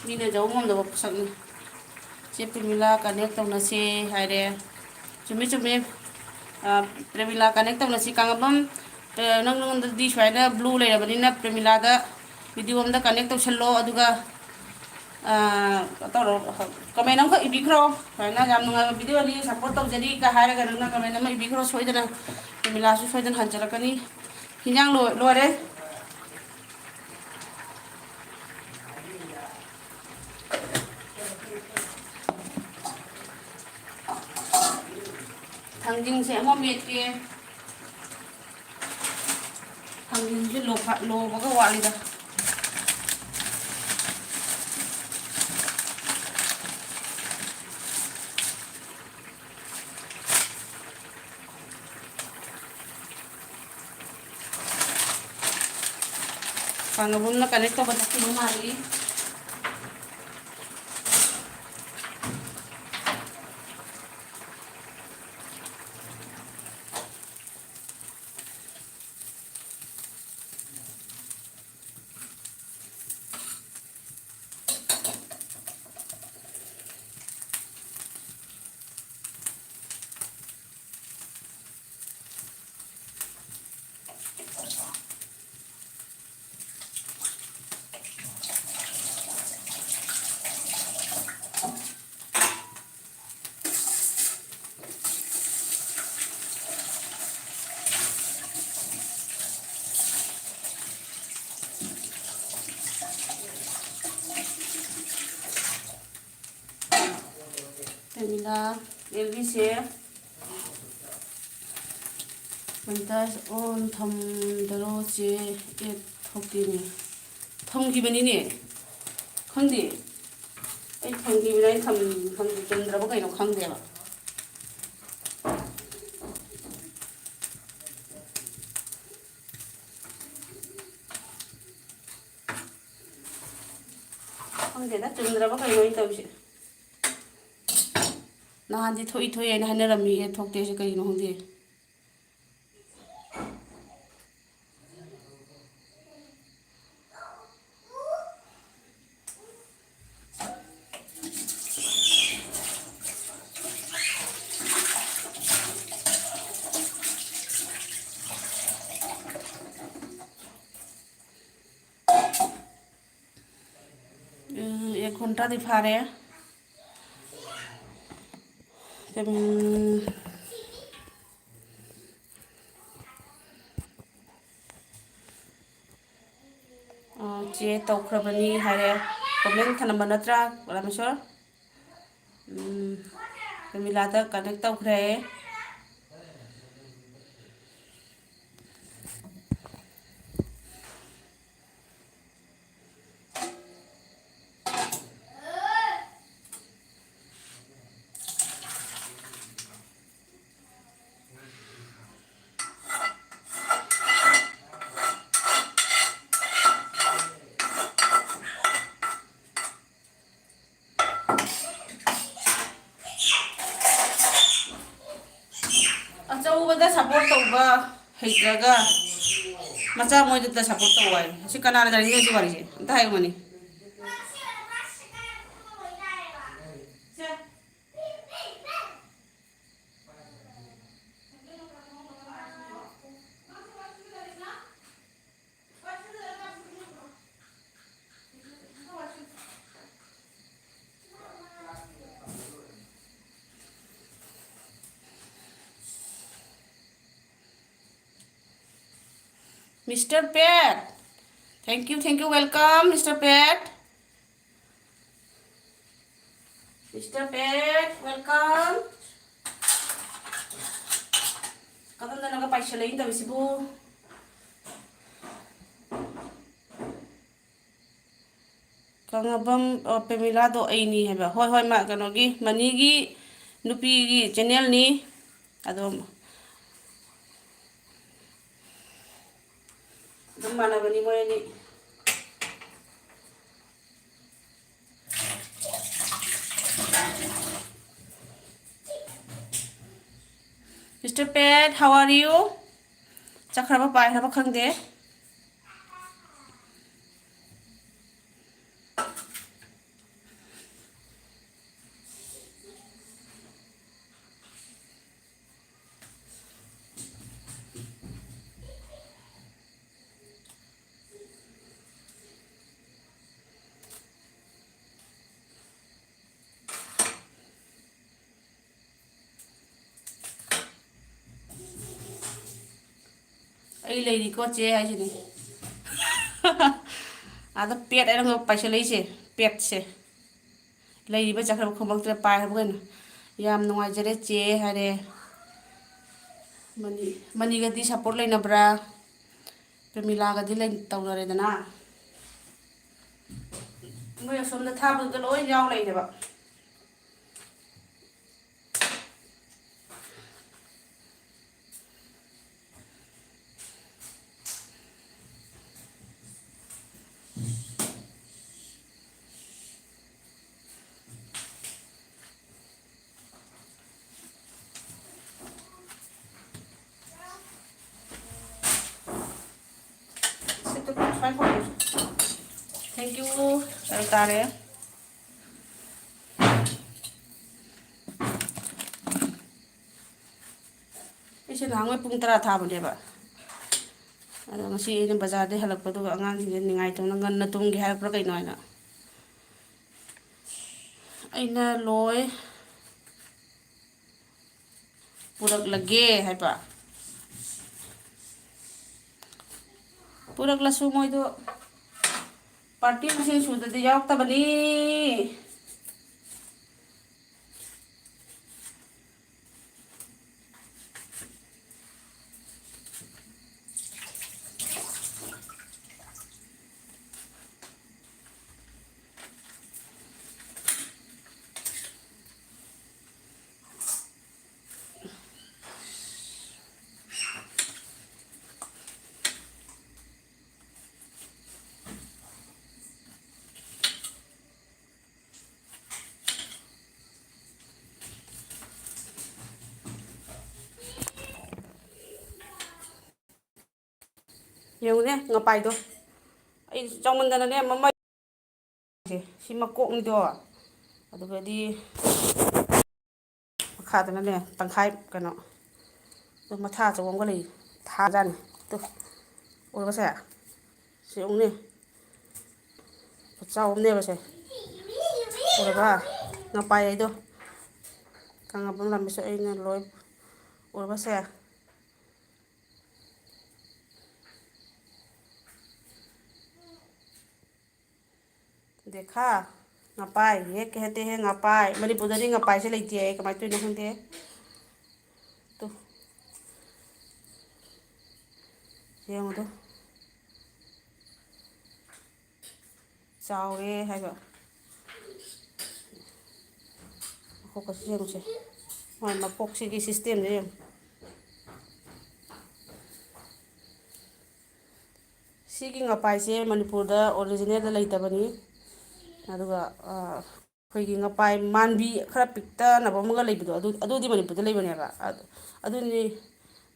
ꯃꯤꯅ ꯌꯧ ꯉꯝꯗꯕ ꯄꯣꯠꯁꯛꯅꯤ꯫ ꯆꯦ ꯄ꯭ꯔꯦꯃꯤꯂꯥ ꯀꯅꯦꯛ ꯇꯧꯅꯁꯦ ꯍꯥꯏꯔꯦ꯫ ꯆꯨꯝꯃꯤ, ꯆꯨꯝꯃꯤ꯫ ꯑ, ꯄ꯭ꯔꯦꯃꯤꯂꯥ ꯀꯅꯦꯛ ꯇꯧꯅꯁꯤ꯫ ꯀꯥꯡꯉꯕꯝ, ꯑ, ꯅꯪꯉꯣꯟꯗꯗꯤ ꯁꯨꯃꯥꯏꯅ ꯕ꯭ꯂꯨ ꯂꯩꯔꯕꯅꯤꯅ ꯄ꯭ꯔꯦꯃꯤꯂꯥꯗ ꯚꯤꯗꯤꯑꯣ ꯑꯝꯗ ꯀꯅꯦꯛ ꯇꯧꯁꯜꯂꯣ꯫ ꯑꯗꯨꯒ, ꯑ, ꯇꯧꯔꯣ, ꯀꯃꯦꯟ ꯑꯃꯈꯛ ꯏꯕꯤꯈ꯭ꯔꯣ꯫ ꯁꯨꯃꯥꯏꯅ "ꯌꯥꯝ ꯅꯨꯡꯉꯥꯏꯕ ꯚꯤꯗꯤꯑꯣꯅꯤ, ꯁꯞꯄꯣꯔꯠ ꯇꯧꯖꯔꯤ" ꯀ ꯍꯥꯏꯔꯒ ꯅꯪꯅ ꯀꯃꯦꯟ ꯑꯃ ꯏꯕꯤꯈ꯭ꯔꯣ꯫ ꯁꯣꯏꯗꯅ ꯄ꯭ꯔꯦꯃꯤꯂꯥꯁꯨ ꯁꯣꯏꯗꯅ ꯍꯟꯖꯔꯛꯀꯅꯤ꯫ ꯍꯤꯟꯖꯥꯡ ꯂꯣꯏ-, ꯂꯣꯏꯔꯦ꯫ ꯊꯥꯡꯖꯤꯡꯁꯦ ꯑꯃ ꯃꯦꯠꯀꯦ꯫ ꯊꯥꯡꯖꯤꯡꯁꯦ ꯂꯣꯐ-, ꯂꯣꯕꯒ ꯋꯥꯠꯂꯤꯗ꯫ ꯏꯃꯥꯟꯅꯕ ꯑꯃꯅ ꯀꯅꯦꯛ ꯇꯧꯕ ꯆꯠꯈꯤꯕ ꯃꯥꯜꯂꯤ꯫ ꯄ꯭ꯔꯦꯃꯤꯂꯥ, ꯑꯦꯜ ꯕꯤꯁꯦ ꯃꯣꯅꯤꯇꯥꯏꯖ ꯑꯣꯟ ꯊꯝꯗꯔꯣ ꯆꯦ? ꯑꯦꯠ ꯊꯣꯛꯇꯦꯅꯦ꯫ ꯊꯝꯈꯤꯕꯅꯤꯅꯦ꯫ ꯈꯪꯗꯦ꯫ ꯑꯩ ꯊꯝꯈꯤꯕꯅꯦ, ꯑꯩ ꯊꯝ-, ꯊꯝꯈꯤꯗ꯭ꯔꯕ ꯀꯩꯅꯣ ꯈꯪꯗꯦꯕ꯫ ꯈꯪꯗꯦꯗ, ꯆꯨꯝꯗ꯭ꯔꯕ ꯀꯩꯅꯣ ꯑꯩꯅ ꯇꯧꯔꯤꯁꯦ꯫ ꯅꯍꯥꯟꯗꯤ ꯊꯣꯛꯏ ꯊꯣꯛꯏ ꯍꯥꯏꯅ ꯍꯥꯏꯅꯔꯝꯃꯤ, ꯑꯦꯠ ꯊꯣꯛꯇꯦ ꯍꯥꯏꯁꯦ ꯀꯩꯒꯤꯅꯣ ꯈꯪꯗꯦ꯫ ꯎꯝ, ꯑꯦꯛ ꯘꯟꯇꯥꯗꯤ ꯐꯥꯔꯦ꯫ ꯎꯝ, ꯑ, ꯆꯦ ꯇꯧꯈ꯭ꯔꯕꯅꯤ ꯍꯥꯏꯔꯦ꯫ ꯀꯣꯃꯦꯟ ꯊꯅꯝꯕ ꯅꯠꯇ꯭ꯔꯥ, ꯔꯥꯃꯦꯁꯣꯔ? ꯎꯝ, ꯄ꯭ꯔꯃꯤꯂꯥꯗ ꯀꯅꯦꯛ ꯇꯧꯈ꯭ꯔꯦ꯫ ꯑꯆꯧꯕꯗ support ꯇꯧꯕ ꯍꯩꯇ꯭ꯔꯒ ꯃꯆꯥ ꯃꯣꯏꯗꯇ support ꯇꯧ ꯍꯥꯏ꯫ ꯑꯁꯤ ꯀꯅꯥꯅ ꯌꯥꯅꯤꯡꯉꯤ ꯁꯤ ꯋꯥꯔꯤꯁꯦ? ꯑꯝꯇ ꯍꯥꯏꯌꯨ money. Mister Pet, thank you, thank you, welcome, Mister Pet. Mister Pet, welcome. ꯀꯗꯝꯗꯅꯒ ꯄꯥꯏꯁꯜꯂꯛꯏ ꯇꯧꯔꯤꯁꯤꯕꯨ꯫ ꯀꯪꯂꯥꯕꯝ, ꯑꯣ, ꯄ꯭ꯔꯦꯃꯤꯂꯥꯗꯣ ꯑꯩꯅꯤ ꯍꯥꯏꯕ꯫ ꯍꯣꯏ, ꯍꯣꯏ, ꯃꯥ ꯀꯩꯅꯣꯒꯤ, ꯃꯅꯤꯒꯤ ꯅꯨꯄꯤꯒꯤ channelꯅꯤ꯫ ꯑꯗꯣ ꯑꯗꯨꯝ ꯃꯥꯟꯅꯕꯅꯤ ꯃꯣꯏ ꯑꯅꯤ꯫ Mister Pet, how are you? ꯆꯠꯈ꯭ꯔꯕ ꯄꯥꯏꯈ꯭ꯔꯕ ꯈꯪꯗꯦ꯫ ꯑꯩ ꯂꯩꯔꯤꯀꯣ ꯆꯦ ꯍꯥꯏꯁꯤꯅꯤ꯫ ꯑꯥꯗ pet ꯍꯥꯏꯅ ꯄꯥꯏꯁꯜꯂꯛꯏꯁꯦ, petꯁꯦ꯫ ꯂꯩꯔꯤꯕ ꯆꯠꯈ꯭ꯔꯕ ꯈꯨꯃꯛꯇꯨꯗ ꯄꯥꯏꯈ꯭ꯔꯕ ꯀꯩꯅꯣ꯫ "ꯌꯥꯝ ꯅꯨꯡꯉꯥꯏꯖꯔꯦ ꯆꯦ" ꯍꯥꯏꯔꯦ꯫ Money-, ꯃꯅꯤꯒꯗꯤ support ꯂꯩꯅꯕ꯭ꯔꯥ? ꯄ꯭ꯔꯃꯤꯂꯥꯒꯗꯤ ꯂꯩ-, ꯇꯧꯅꯔꯦꯗꯅ꯫ ꯃꯣꯏ ꯑꯁꯣꯝꯗ ꯊꯥꯕꯗꯨꯗ ꯂꯣꯏ ꯌꯥꯎ ꯂꯩꯔꯦꯕ꯫ Thank you. ꯆꯞ ꯆꯥꯔꯦ꯫ ꯑꯩꯁꯦ ꯅꯍꯥꯟꯋꯥꯏ ꯄꯨꯡ ꯇꯔꯥ ꯊꯥꯕꯅꯦꯕ꯫ ꯑꯗꯣ ꯉꯁꯤ ꯑꯩꯅ ꯕꯖꯥꯔꯗꯩ ꯍꯜꯂꯛꯄꯗꯨꯒ ꯑꯉꯥꯡꯁꯤꯡꯁꯦ ꯅꯤꯡꯉꯥꯏꯇꯧꯅ ꯉꯟꯅ ꯇꯨꯝꯒꯦ ꯍꯥꯏꯔꯛꯄ꯭ꯔꯥ ꯀꯩꯅꯣ ꯍꯥꯏꯅ ꯑꯩꯅ ꯂꯣꯏ ꯄꯨꯔꯛꯂꯒꯦ ꯍꯥꯏꯕ꯫ ꯄꯨꯔꯛꯂꯁꯨ ꯃꯣꯏꯗꯣ ꯄꯥꯔꯇꯤ ꯃꯁꯤꯡ ꯁꯨꯗꯗꯤ ꯌꯥꯎꯔꯛꯇꯕꯅꯤ꯫ ꯌꯦꯡꯉꯨꯅꯦ ꯉꯄꯥꯏꯗꯣ꯫ ꯑꯩ ꯆꯥꯎꯃꯟꯗꯅꯅꯦ ꯃꯃꯩ ꯁꯦ, ꯁꯤ ꯃꯀꯣꯛꯅꯤꯗꯣ꯫ ꯑꯗꯨꯒꯗꯤ ꯃꯈꯥꯗꯅꯅꯦ ꯇꯪꯈꯥꯏ ꯀꯩꯅꯣ꯫ ꯑꯗꯨ ꯃꯊꯥ ꯑꯆꯧꯕ ꯑꯃꯒ ꯂꯩ꯫ ꯊꯥꯖꯥꯠꯅꯤ꯫ ꯇꯨ꯫ ꯎꯔꯕꯁꯦ? ꯁꯤ ꯌꯦꯡꯉꯨꯅꯦ꯫ ꯈꯨꯆꯥꯎ ꯑꯃꯅꯦꯕꯁꯦ꯫ ꯎꯔꯕ? ꯉꯄꯥꯏ ꯍꯥꯏꯗꯣ꯫ ꯀꯪꯉꯕ ꯂꯝꯕꯤꯁꯨ ꯑꯩꯅ ꯂꯣꯏ ꯎꯔꯕꯁꯦ꯫ ꯗꯦꯈꯥ, ꯉꯄꯥꯏ, ꯌꯦ ꯀꯍꯇꯦ ꯍꯦ ꯉꯄꯥꯏ꯫ ꯃꯅꯤꯄꯨꯔꯗꯗꯤ ꯉꯄꯥꯏꯁꯦ ꯂꯩꯇꯦ ꯍꯥꯏꯌꯦ, ꯀꯃꯥꯏꯅ ꯇꯧꯔꯤꯅꯣ ꯈꯪꯗꯦ꯫ ꯇꯨ꯫ ꯌꯦꯡꯉꯨꯗꯣ꯫ ꯆꯥꯎꯔꯦ ꯍꯥꯏꯕ꯫ ꯃꯈꯣꯛꯀꯁꯤ ꯌꯦꯡꯉꯨꯁꯦ꯫ ꯃꯥꯏ ꯃꯀꯣꯛꯁꯤꯒꯤ system ꯁꯦ ꯌꯦꯡꯉꯨ꯫ ꯁꯤꯒꯤ ꯉꯄꯥꯏꯁꯦ ꯃꯅꯤꯄꯨꯔꯗ original ꯗ ꯂꯩꯇꯕꯅꯤ꯫ ꯑꯗꯨꯒ, ꯑ, ꯑꯩꯈꯣꯏꯒꯤ ꯉꯄꯥꯏ ꯃꯥꯟꯕꯤ ꯈꯔ ꯄꯤꯛꯇꯅꯕ ꯑꯃꯒ ꯂꯩꯕꯗꯣ, ꯑꯗꯨ, ꯑꯗꯨꯗꯤ ꯃꯅꯤꯄꯨꯔꯗ ꯂꯩꯕꯅꯦꯕ꯫ ꯑꯗꯨ, ꯑꯗꯨꯅꯤ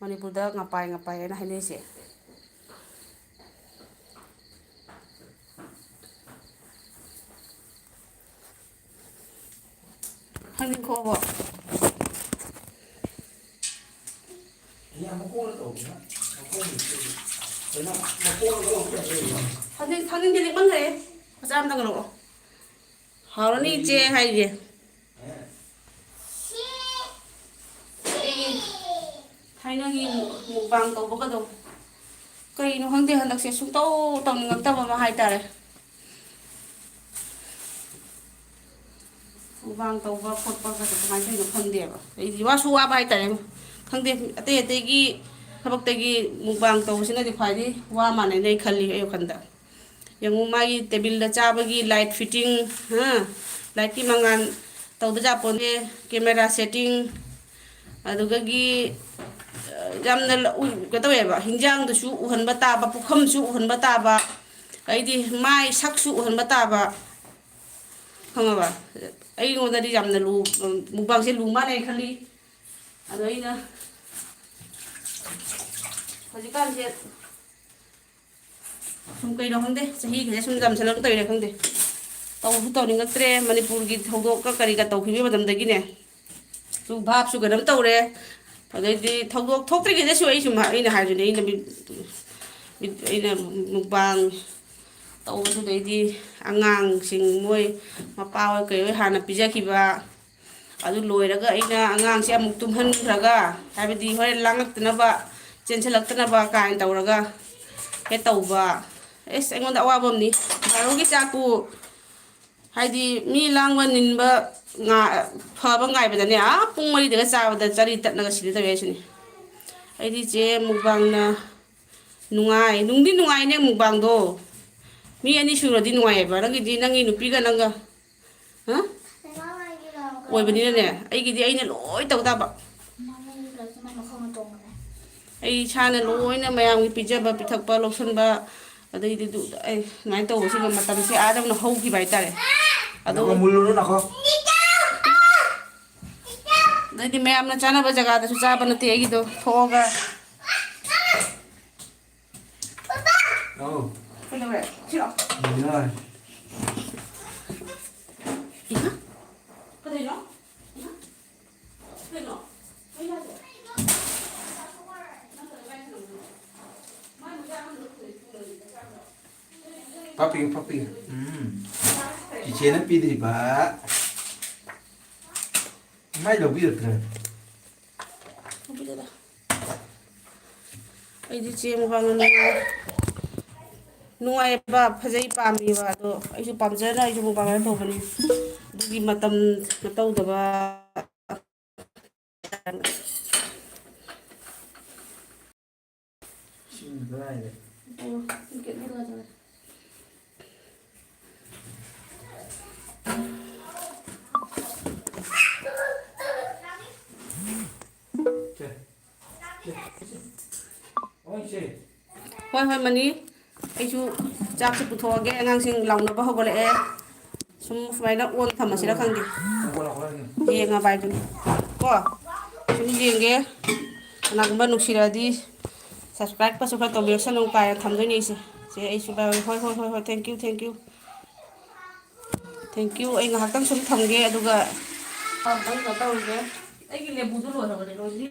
ꯃꯅꯤꯄꯨꯔꯗ ꯉꯄꯥꯏ, ꯉꯄꯥꯏ ꯍꯥꯏꯅ ꯍꯥꯏꯅꯩꯁꯦ꯫ ꯊꯥꯡꯖꯤꯡ ꯈꯣꯛꯑꯕꯣ? ꯌꯥꯝ ꯃꯈꯣꯡꯅ ꯇꯧꯕꯅꯤꯅ, ꯃꯈꯣꯡꯅ ꯇꯧꯕ꯫ ꯀꯩꯅꯣ, ꯃꯈꯣꯡꯅ ꯇꯧꯕ ꯌꯥꯗꯦ꯫ ꯊꯥꯡꯖꯤꯡ, ꯊꯥꯡꯖꯤꯡꯗꯤ ꯂꯤꯛꯃꯟꯈ꯭ꯔꯦ꯫ ꯃꯆꯥ ꯑꯝꯇꯪ ꯂꯧꯔꯛꯑꯣ꯫ ꯍꯥꯎꯔꯅꯤ ꯏꯆꯦ ꯍꯥꯏꯁꯦ꯫ ꯑꯦ꯫ ꯑꯩꯒꯤ ꯊꯥꯏꯅꯒꯤ ꯃꯨꯛ-, ꯃꯨꯛꯕꯥꯡ ꯇꯧꯕꯒꯗꯣ꯫ ꯀꯩꯅꯣ ꯈꯪꯗꯦ, ꯍꯟꯗꯛꯁꯦ ꯁꯨꯡꯇꯧ ꯇꯧꯅꯤꯡꯉꯛꯇꯕ ꯑꯃ ꯍꯥꯏꯇꯥꯔꯦ꯫ ꯃꯨꯛꯕꯥꯡ ꯇꯧꯕ ꯈꯣꯠꯄꯒꯁꯦ ꯀꯃꯥꯏꯅ ꯇꯧꯔꯤꯅꯣ ꯈꯪꯗꯦꯕ꯫ ꯑꯩꯗꯤ ꯋꯥꯁꯨ ꯋꯥꯕ ꯍꯥꯏꯇꯥꯔꯦ꯫ ꯈꯪꯗꯦ, ꯑꯇꯩ ꯑꯇꯩꯒꯤ ꯊꯕꯛꯇꯒꯤ ꯃꯨꯛꯕꯥꯡ ꯇꯧꯕꯁꯤꯅꯗꯤ ꯈ꯭ꯋꯥꯏꯗꯒꯤ ꯋꯥ ꯃꯥꯟꯅꯩꯅ ꯑꯩ ꯈꯜꯂꯤ, ꯑꯩ ꯋꯥꯈꯜꯗ꯫ ꯌꯦꯡꯉꯨ, ꯃꯥꯒꯤ ꯇꯦꯕꯤꯜꯗ ꯆꯥꯕꯒꯤ light fitting, ꯍꯥ? Lightꯀꯤ ꯃꯉꯥꯜ ꯇꯧꯗ ꯌꯥꯄꯣꯟꯇꯦ, camera setting, ꯑꯗꯨꯗꯒꯤ, ꯑ, ꯌꯥꯝꯅ ꯂ-, ꯎ-, ꯀꯩꯅꯣ ꯇꯧꯋꯦꯕ, ꯍꯤꯟꯖꯥꯡꯗꯨꯁꯨ ꯎꯍꯟꯕ ꯇꯥꯕ, ꯄꯨꯈꯝꯁꯨ ꯎꯍꯟꯕ ꯇꯥꯕ, ꯑꯩꯗꯤ ꯃꯥꯏ ꯁꯛꯁꯨ ꯎꯍꯟꯕ ꯇꯥꯕ, ꯈꯪꯉꯕ? ꯑꯩꯉꯣꯟꯗꯗꯤ ꯌꯥꯝꯅ ꯂꯨ-, ꯃꯨꯛꯕꯥꯡꯁꯦ ꯂꯨ ꯃꯥꯜꯂꯦ ꯈꯜꯂꯤ꯫ ꯑꯗꯣ ꯑꯩꯅ ꯍꯧꯖꯤꯛꯀꯥꯟꯁꯦ ꯁꯨꯝ ꯀꯩꯅꯣ ꯈꯪꯗꯦ, ꯆꯍꯤꯒꯁꯦ ꯁꯨꯝ ꯌꯥꯝꯁꯜꯂꯛ ꯇꯧꯔꯤꯔꯥ ꯈꯪꯗꯦ, ꯇꯧꯁꯨ ꯇꯧꯅꯤꯡꯉꯛꯇ꯭ꯔꯦ꯫ ꯃꯅꯤꯄꯨꯔꯒꯤ ꯊꯧꯗꯣꯛꯀ ꯀꯔꯤꯒ ꯇꯧꯈꯤꯕ ꯃꯇꯝꯗꯒꯤꯅꯦ, ꯁꯨ ꯚꯥꯞꯁꯨ ꯀꯩꯅꯣꯝ ꯇꯧꯔꯦ꯫ ꯑꯗꯩꯗꯤ ꯊꯧꯗꯣꯛ ꯊꯣꯛꯇ꯭ꯔꯤꯉꯩꯗꯁꯨ ꯑꯩ ꯁꯨꯝ, ꯑꯩꯅ ꯍꯥꯏꯗꯨꯅꯦ, ꯑꯩꯅ ꯃꯤꯠ-, ꯃꯤꯠ-, ꯑꯩꯅ ꯃꯨꯛꯕꯥꯡ ꯇꯧꯕꯗꯨꯗꯩꯗꯤ ꯑꯉꯥꯡꯁꯤꯡ ꯃꯣꯏ ꯃꯄꯥ ꯍꯣꯏ ꯀꯩ ꯍꯣꯏ ꯍꯥꯟꯅ ꯄꯤꯖꯈꯤꯕ, ꯑꯗꯨ ꯂꯣꯏꯔꯒ ꯑꯩꯅ ꯑꯉꯥꯡꯁꯦ ꯑꯃꯨꯛ ꯇꯨꯝꯍꯟꯈ꯭ꯔꯒ, ꯍꯥꯏꯕꯗꯤ ꯍꯣꯔꯦꯟ ꯂꯥꯡꯉꯛꯇꯅꯕ, ꯆꯦꯟꯁꯤꯜꯂꯛꯇꯅꯕ ꯀꯥꯏꯅ ꯇꯧꯔꯒ ꯍꯦꯛ ꯇꯧꯕ꯫ ꯑꯦꯁ, ꯑꯩꯉꯣꯟꯗ ꯑꯋꯥꯕ ꯑꯃꯅꯤ꯫ ꯕꯥꯔꯣꯒꯤ ꯆꯥꯛꯄꯨ, ꯍꯥꯏꯗꯤ ꯃꯤ ꯂꯥꯡꯕ ꯅꯤꯟꯕ ꯉꯥ-, ꯐꯕ ꯉꯥꯏꯕꯗꯅꯦ, ꯑꯥ, ꯄꯨꯡ ꯃꯔꯤꯗꯒ ꯆꯥꯕꯗ ꯆꯔꯤ ꯇꯠꯅꯒ ꯁꯤꯒꯦ ꯇꯧꯋꯦ ꯍꯥꯏꯁꯤꯅꯤ꯫ ꯑꯩꯗꯤ ꯆꯦ ꯃꯨꯛꯕꯥꯡꯅ ꯅꯨꯡꯉꯥꯏ, ꯅꯨꯡꯗꯤ ꯅꯨꯡꯉꯥꯏꯅꯦ ꯃꯨꯛꯕꯥꯡꯗꯣ꯫ ꯃꯤ ꯑꯅꯤ ꯁꯨꯔꯗꯤ ꯅꯨꯡꯉꯥꯏꯌꯦꯕ꯫ ꯅꯪꯒꯤꯗꯤ ꯅꯪꯒꯤ ꯅꯨꯄꯤꯒ ꯅꯪꯒ, ꯍꯥ? ꯑꯣꯏꯕꯅꯤꯅꯅꯦ, ꯑꯩꯒꯤꯗꯤ ꯑꯩꯅ ꯂꯣꯏ ꯇꯧ ꯇꯥꯕ꯫ ꯑꯩ ꯏꯁꯥꯅ ꯂꯣꯏꯅ ꯃꯌꯥꯝꯒꯤ ꯄꯤꯖꯕ, ꯄꯤꯊꯛꯄ, ꯂꯧꯁꯟꯕ, ꯑꯗꯩꯗꯤ ꯑꯗꯨ, ꯑꯩ ꯑꯗꯨꯃꯥꯏꯅ ꯇꯧꯕꯁꯤꯗ ꯃꯇꯝꯁꯦ ꯑꯥ ꯌꯧꯅ ꯍꯧꯈꯤꯕ ꯍꯥꯏꯇꯥꯔꯦ꯫ ꯑꯗꯣ ꯅꯈꯣ ꯃꯨꯜꯂꯨꯅꯨ, ꯅꯈꯣ꯫ ꯑꯗꯩꯗꯤ ꯃꯌꯥꯝꯅ ꯆꯥꯅꯕ ꯖꯒꯥꯗꯁꯨ ꯆꯥꯕ ꯅꯠꯇꯦ ꯑꯩꯒꯤꯗꯣ, ꯊꯣꯛꯑꯒ꯫ ꯑꯧ꯫ ꯀꯩꯗꯧꯔꯦ? ꯁꯤꯔꯣ? ꯌꯥꯏ꯫ ꯏꯃꯥ, ꯀꯩꯗꯧꯔꯤꯅꯣ? ꯄꯥꯛꯄꯤꯌꯨ, ꯄꯥꯛꯄꯤꯌꯨ꯫ ꯎꯝ꯫ ꯆꯤꯆꯦꯅ ꯄꯤꯗ꯭ꯔꯤꯕ꯫ ꯃꯥꯏ ꯂꯧꯕꯤꯔꯛꯇ꯭ꯔꯦ꯫ ꯂꯧꯕꯤꯔꯛꯑꯦ꯫ ꯑꯩꯗꯤ ꯆꯦ ꯃꯨꯛꯕꯥꯡꯅ ꯅꯨꯡꯉꯥꯏ-, ꯅꯨꯡꯉꯥꯏꯕ, ꯐꯖꯩ, ꯄꯥꯝꯃꯤꯕ꯫ ꯑꯗꯣ ꯑꯩꯁꯨ ꯄꯥꯝꯖꯅ ꯑꯩꯁꯨ ꯃꯨꯛꯕꯥꯡ ꯇꯧꯕꯅꯤ꯫ ꯑꯗꯨꯒꯤ ꯃꯇꯝ ꯇꯧꯗꯕ꯫ ꯏꯁꯤꯡ ꯀꯗꯥꯏꯗ? ꯑꯣ, ꯒꯦꯠ ꯃꯅꯨꯡꯗ ꯂꯩꯔꯦ꯫ ꯁꯦ꯫ ꯁꯦ, ꯁꯦ꯫ ꯑꯣ, ꯏꯆꯦ꯫ ꯍꯣꯏ, ꯍꯣꯏ, ꯃꯅꯤ꯫ ꯑꯩꯁꯨ ꯆꯥꯛꯁꯨ ꯄꯨꯊꯣꯛꯑꯒꯦ, ꯑꯉꯥꯡꯁꯤꯡ ꯂꯥꯎꯅꯕ ꯍꯧꯒꯠꯂꯛꯑꯦ꯫ ꯁꯨꯝ ꯁꯨꯃꯥꯏꯅ ꯑꯣꯟ ꯊꯝꯃꯁꯤꯔ ꯈꯪꯗꯦ꯫ ꯌꯦꯡꯉꯕ ꯍꯥꯏꯗꯨꯅꯤ꯫ ꯀꯣ? ꯁꯨꯝ ꯌꯦꯡꯒꯦ꯫ ꯀꯅꯥꯒꯨꯝꯕ ꯅꯨꯡꯁꯤꯔꯛꯑꯗꯤ subscribe ꯀꯁꯨ ꯈꯔ ꯇꯧꯕꯤꯔꯛꯁꯅꯨ ꯀꯥꯏꯅ ꯊꯝꯗꯣꯏꯅꯦ ꯑꯩꯁꯦ꯫ ꯁꯦ ꯑꯩꯁꯨ ꯕꯥꯏ ꯍꯣꯏ, ꯍꯣꯏ, ꯍꯣꯏ, ꯍꯣꯏ, thank you, thank you꯫ Thank you꯫ ꯑꯩ ꯉꯥꯏꯍꯥꯛꯇꯪ ꯁꯨꯝ ꯊꯝꯒꯦ, ꯑꯗꯨꯒ ꯑꯝꯇꯪ ꯀꯩꯅꯣ ꯇꯧꯔꯨꯒꯦ꯫ ꯑꯩꯒꯤ ꯂꯦꯕꯨꯗꯣ ꯂꯣꯏꯔꯕꯅꯦ, ꯂꯣꯏꯗ꯭ꯔꯤ꯫